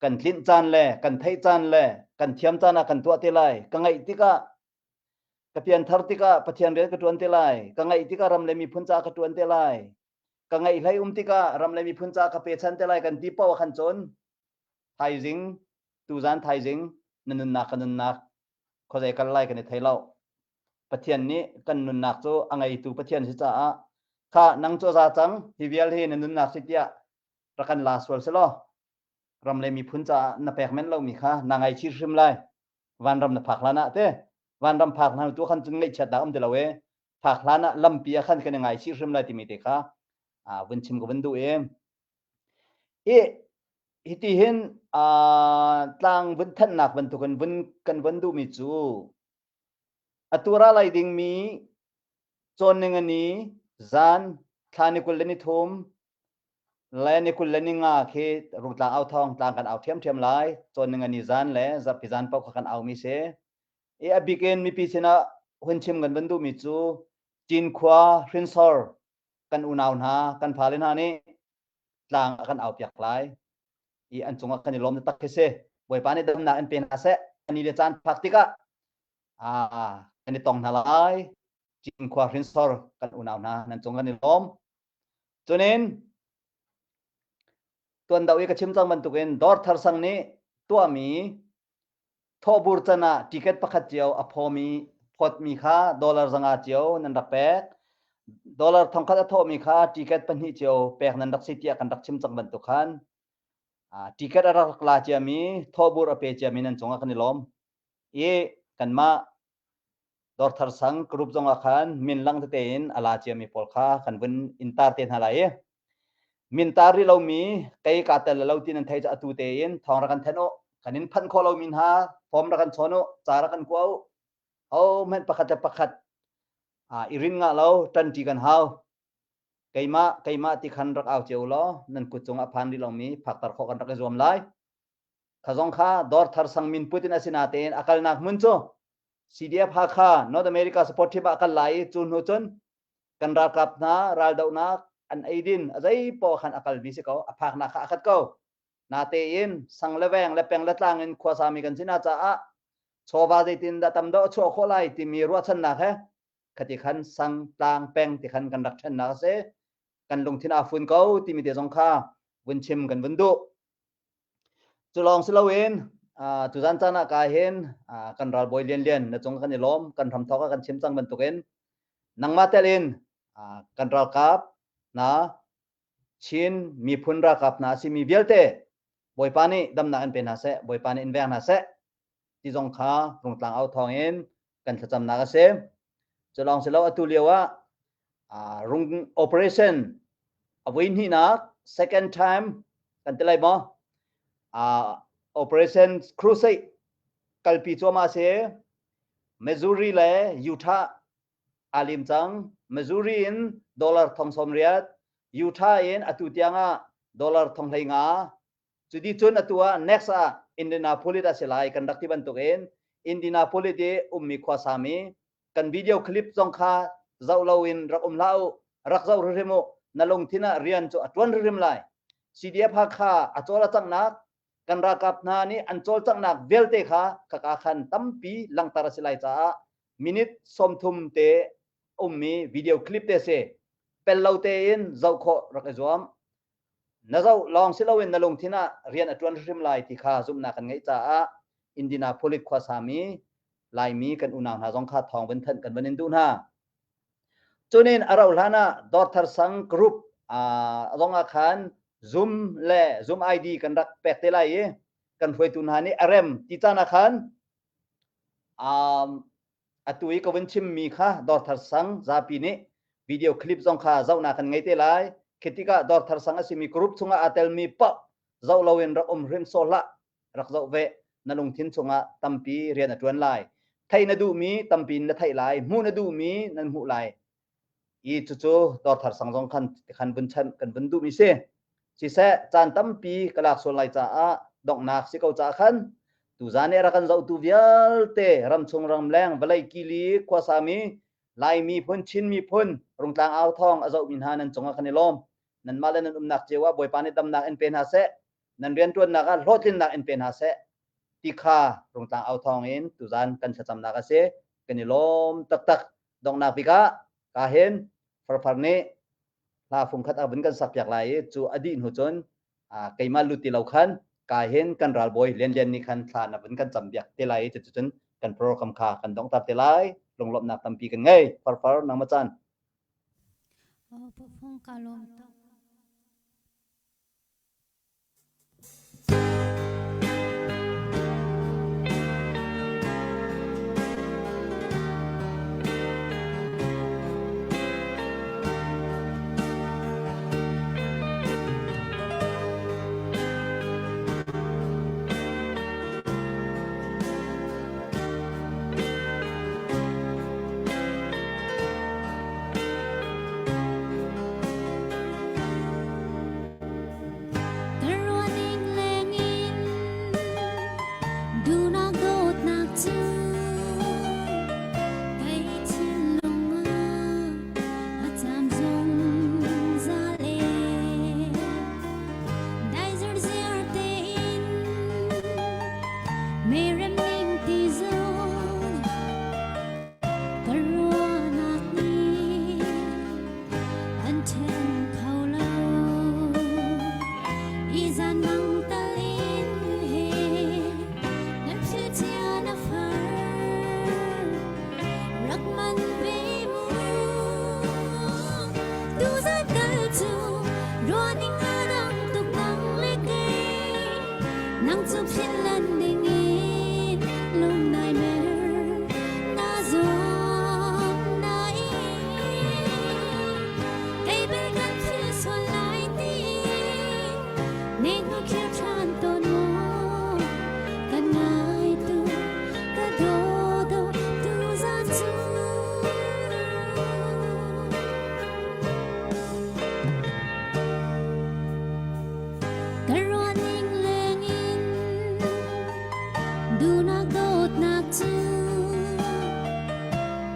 kan tlinh caan le kan theih caan le kan thiam caan ah kan tuah te lai. Ka ngaih tikah Ka pianthar tikah Pathian rian ka ṭuan te lai. Ka ngaih tikah ram le miphun caah ka ṭuan te lai. Ka ngaih hlei um tikah ram le miphun caah ka pechan te lai kan ti paoh ah khan cun thaizing tuzan thaizing na nunnak ka nunnak khuazei kal lai kan i thei lo. Pathian nih kan nunnak cu a ngeitu Pathian si caah kha nang cu a za cang hi vial hi na nunnak si tiah rak kan la sual selaw ram le miphun caah na pek men lomi kha na ngaichih hrim lai. Vanram na phak hlan ah te vanram phak hlan tu khan cun ngaihchiat dah um ti lo e phak hlan ah lampi ah khan kan i ngaichih hrim lai timi te kha vun chim ka vun duh e i hiti hin tlang vun thannak bantukin vun kan vun duhmi cu atu ra lai dingmi cawn ningani zan thla ni 23 le ni 25 khi Rungtlang au thawng tlang kan au ṭhiamṭhiam lai. Cawn ningani zan le zarhpi zan paoh kha kan aumi si. I a bik in mipi sinah hun chim kan van duhmi cu Cinkhua hrinsor kan unau hna, kan fale hna nih tlang a kan au piak lai. I an cungah kan i lawm taktak khi si. Bawipa nih damnak in pe hna seh. Ni le caan phak tikah kan i tong hna lai. Cinkhua hrinsor kan unau hna nan cung kan i lawm. Cunin tuan deuh i ka chim cang bantukin Dawrthar sang nih tuahmi thawhbur can ah ticket pakhat cio a phawmi phawtmi kha dollar 500 cio nan rak pek. Dollar 1000 a thawhmi kha ticket pahnih cio pek nan rak si tiah kan rak chim cang bantuk khan ticket a rak la ciami thawhbur a pe ciami nan cungah kan i lawm. I kanmah Dawrthar sang group zong ah khan min lang tete in a la ciami pawl kha kan vun in tar te hna lai i min tar rih lomi kei kaa tel lo ti nan thei cu atu tein thawng rak kan thanh u kan in phanh khawh lomi hna form rak kan chawn u ca rak kan kua u ho hmanh pakhat le pakhat i rin ngah lo ṭanṭi kan hau keimah keimah ti khan rak au cio law nan kut cung ah phan rih lomi phakter khawh kan rak i zuam lai kha zong kha dawrthar sang min put in a si natein a kalnak hmun cu CDF Hakha North America support team ah kal lai i cu hnu cun kan ralkap hna raldohnak an eidin a zei poah khan a kalmi si ko a phaknak kha a khat ko natein sang le veng le peng le tlang in khuasami kan si na caah chawva zeitin dah tam deuh a chuah khawh lai timi ruahchannak he khati khan sang tlang peng ti khan kan rak ṭhennak a si kan lungthin aa fun ko timi te zong kha vun chim kan vun duh Cu lawng si loin tuzan caan ah ka hin kan ralbawi lianlian na cung kan i lawm kan hramthawk ah kan chim cang bantukin nangmah tel in kan ralkap hna Chin miphun ralkap hna a simi vialte Bawipa nih damnak in pe hna seh Bawipa nih in veng hna seh ti zong kha rungtlang au thawng in kan thlacamnak a si. Cu lawng si lo atu lio ah rung operation a voi hnihnak second time kan ti lai maw operation crusade kalpi cuahmah si Missouri le Utah aa lim cang Missouri in dollar 80,000 Utah in atu tiang ah dollar 15,000 Cuti cun atu ah next ah Indianapolis a si lai kan rak ti bantukin. Indianapolis i ummi khuasami kan video clip zong kha zoh loin rak um hlah u, rak zoh hrimhrim u. Na lungthin ah rian cu a ṭuan hrimhrim lai. CDF Hakha a cawl a canghnak kan ralkap hna nih an cawlcanghnak vialte kha khaka khan tampi langhter a si lai caah minute 30 te ummi video clip te si pel lo tein zoh khawh rak i zuam. Na zoh lawng si loin na lungthin ah rian a ṭuan hrim lai ti kha zumhnak kan ngeih caah Indianapolis khuasami Laimi kan unau hna zong kha thawng van thanh kan van in duh hna. Cunin a rauh hlan ah Dawrthar Sang group zong ah khan Zoom le Zoom ID kan rak pek te lai i kan hruaitu hna nih a rem ti caan ah khan atu i ka vun chimmi kha Dawrthar Sang zapi nih video clip zong kha zohnak kan ngei te lai. Khi tikah Dawrthar Sang a simi group chungah aa telmi paoh zoh loin rak um hrim sawh hlah. Rak zoh ve. Na lungthin chungah tampi rian a ṭuan lai. Theih na duhmi tampi in na theih lai. Hmuh na duhmi nan hmuh lai. I cucu Dawrthar Sang zong khan khan vun chanh kan vun duhmi si. Siseh caan tampi ka lak sual lai caah donghnak si ko caah khan tuzan i a rak kan zohtu vialte ramchung ramleng vawlei kili khuasami Lai miphun Chin miphun Rungtlang au thawng a zohmi hna nan cungah kan i lawm. Nanmah le nan umnak cio ah Bawipa nih damnak in pe hna seh. Nan rianṭuannak ah hlawhtlinnak in pe hna seh ti kha Rungtlang au thawng in tuzan kan thlacamnak a si. Kan i lawm taktak. Donghnak bik ah ka hin farfar nih hla fungkhat a vun kan sakpiak lai i cu a dih hnu cun keimah lut ti lo khan ka hin kan ralbawi Lianlian nih khan thla na vun kan cam biak te lai i cuticun kan program kha kan donghter te lai. Lunglawmhnak tampi kan ngei. Farfar nangmah caan. Oh, Pu ka lawm tuk. Ka ruahning lengin duhnak dawtnak cu kei thinlung ah a caam zungzal e. Dai zirziar tein merem ning ti zong ka ruahnak nih an ṭhen kho lo. I zan mang tal in he nan philh cia na far rak man ve mu. Tu zan kal cu ruahning a dang tuk nang le kei nang cu philh lan ding in lung nai mer na zuam na Kei bel kan thil sual lai tiin nehnu khir ṭhan tawn maw kan ngai tu ka daw daw tu zan cu. Ka ruahning lengin duhnak dawtnak cu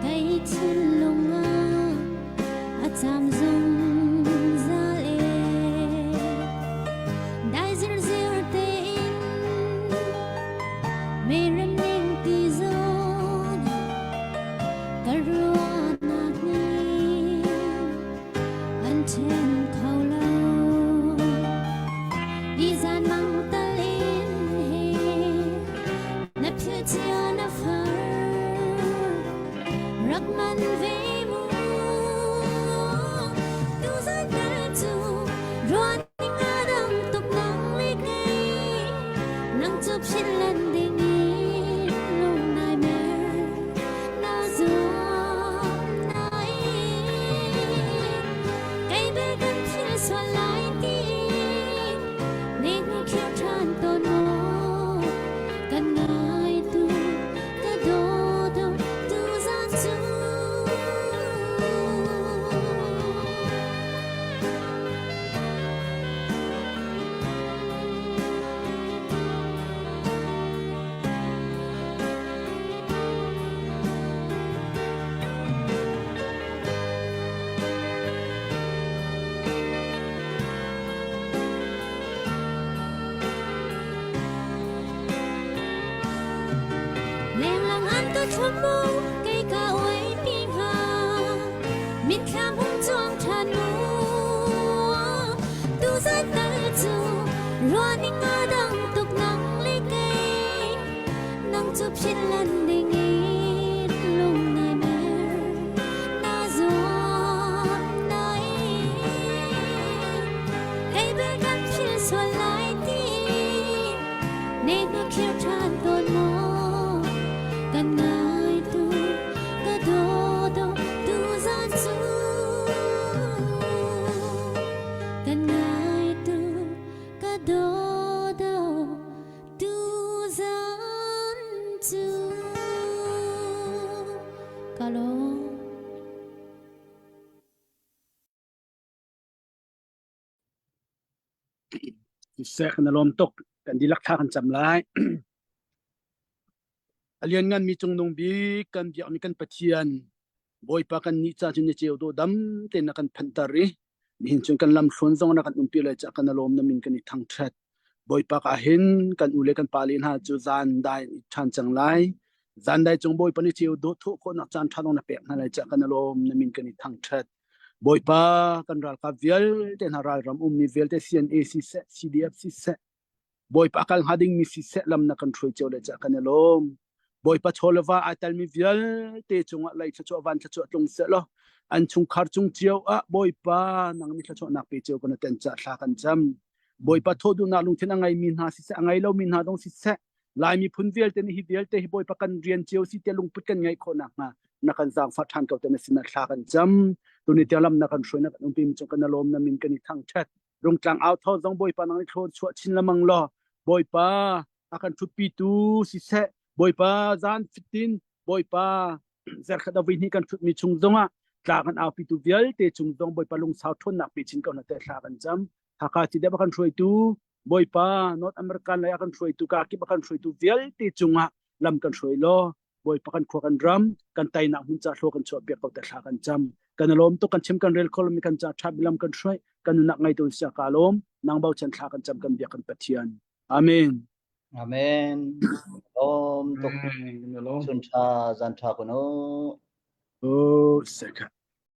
Kei thinlung ah a caam zungzal e. Dai zirziar tein merem ning ti zawn ka ruahnak nih an ṭhen kho lo. Hi zan mang tal in he na philh cia na far rak man ve mu tu zan tal cu ruan ning a dang tuk nang le kei nang cu philh lan ding in lung nai mer na zuam na in kei bel kan philh sual lai tiin ne hnu khir ṭhan tawn maw kan ngai tu ka daw daw tu zan cu. thlam mu kei ka uai pi hnga min thlam hung chuang ṭhan mu tu zan tal cu ruahning a dang tuk nang le kei nang cu philh lan ding in lung nai mer na zuam nai kei bel kan philh sual lai ti Ne na khir ṭhan tawn maw? Kan ngai tu ka daw daw tu zan cu. Kan ngai tu ka daw daw tu zan cu. Ka lawm. Siseh kan i lawm tuk. Kan dihlak thla kan cam lai. A liannganmi cungnung bik kan biakmi kan Pathian Bawipa kan nih ca cu ni ceu dawh dam tein na kan phanhter i nihin cun kan lamthluan zong na kan umpi lai caah kan i lawm na min kan i thangṭhat. Bawipa ka hin kan u le kan pale hna cu zan dai in i ṭhan cang lai. Zan dai cung Bawipa ni ceu dawh thawh khawhnak caan ṭha zong na pek hna lai caah kan i lawm na min kan i thangṭhat. Bawipa kan ralkap vialte hna ralram ummi vialte CNA siseh CDF siseh Bawipa a kal hnga dingmi siseh lam na kan hruai cio le cah kan i lawm. Bawipa chaw le va ai telmi vialte cungah lei thluachuah van thluachuah tlung seh law an chungkhar cung cio ah Bawipa nang nih thluachuahnak pe cio kan ten cah thla kan cam. Bawipa thawh duhnak lungthin a ngeimi hna siseh a ngei lomi hna zong siseh Lai miphun vialte nih hi vialte hi Bawipa kan rian cio si te lungput kan ngeih khawh nakhnga na kan zaangfah ṭhan ko te na sinah thla kan cam. Tuni tiang lam na kan hruai na kan umpi mi cung kan lawm na min kan i thangṭhat. Rungtlang au tho zong Bawipa nang i thlawn chuah chin lamang law Bawipa a kan ṭhutpitu siseh Bawipa zan fitin Bawipa zarkhat a vui hnih kan ṭhutmi chung zongah tla kan aupitu vialte cung zong Bawipa lungsau ṭhawnnak pe chin ko hna te thla kan cam. Hakha Cidep a kan hruaitu Bawipa North American lei a kan hruaitu kakip a kan hruaitu vialte cungah lam kan hruai law Bawipa kan khua kan ram kan tainak hmun ca hlaw kan chuah piak ko te thla kan cam kan lawm tuk kan chim kan rel kho lomi kan ca ṭha lam kan hruai kan nunak ngai tu sia ka lawm nang bochan thla kan cam kan biak kan Pathian Amen Amen. Lawm tuk. Amen. Chun ṭha zan ṭha kun u. Oh, seka.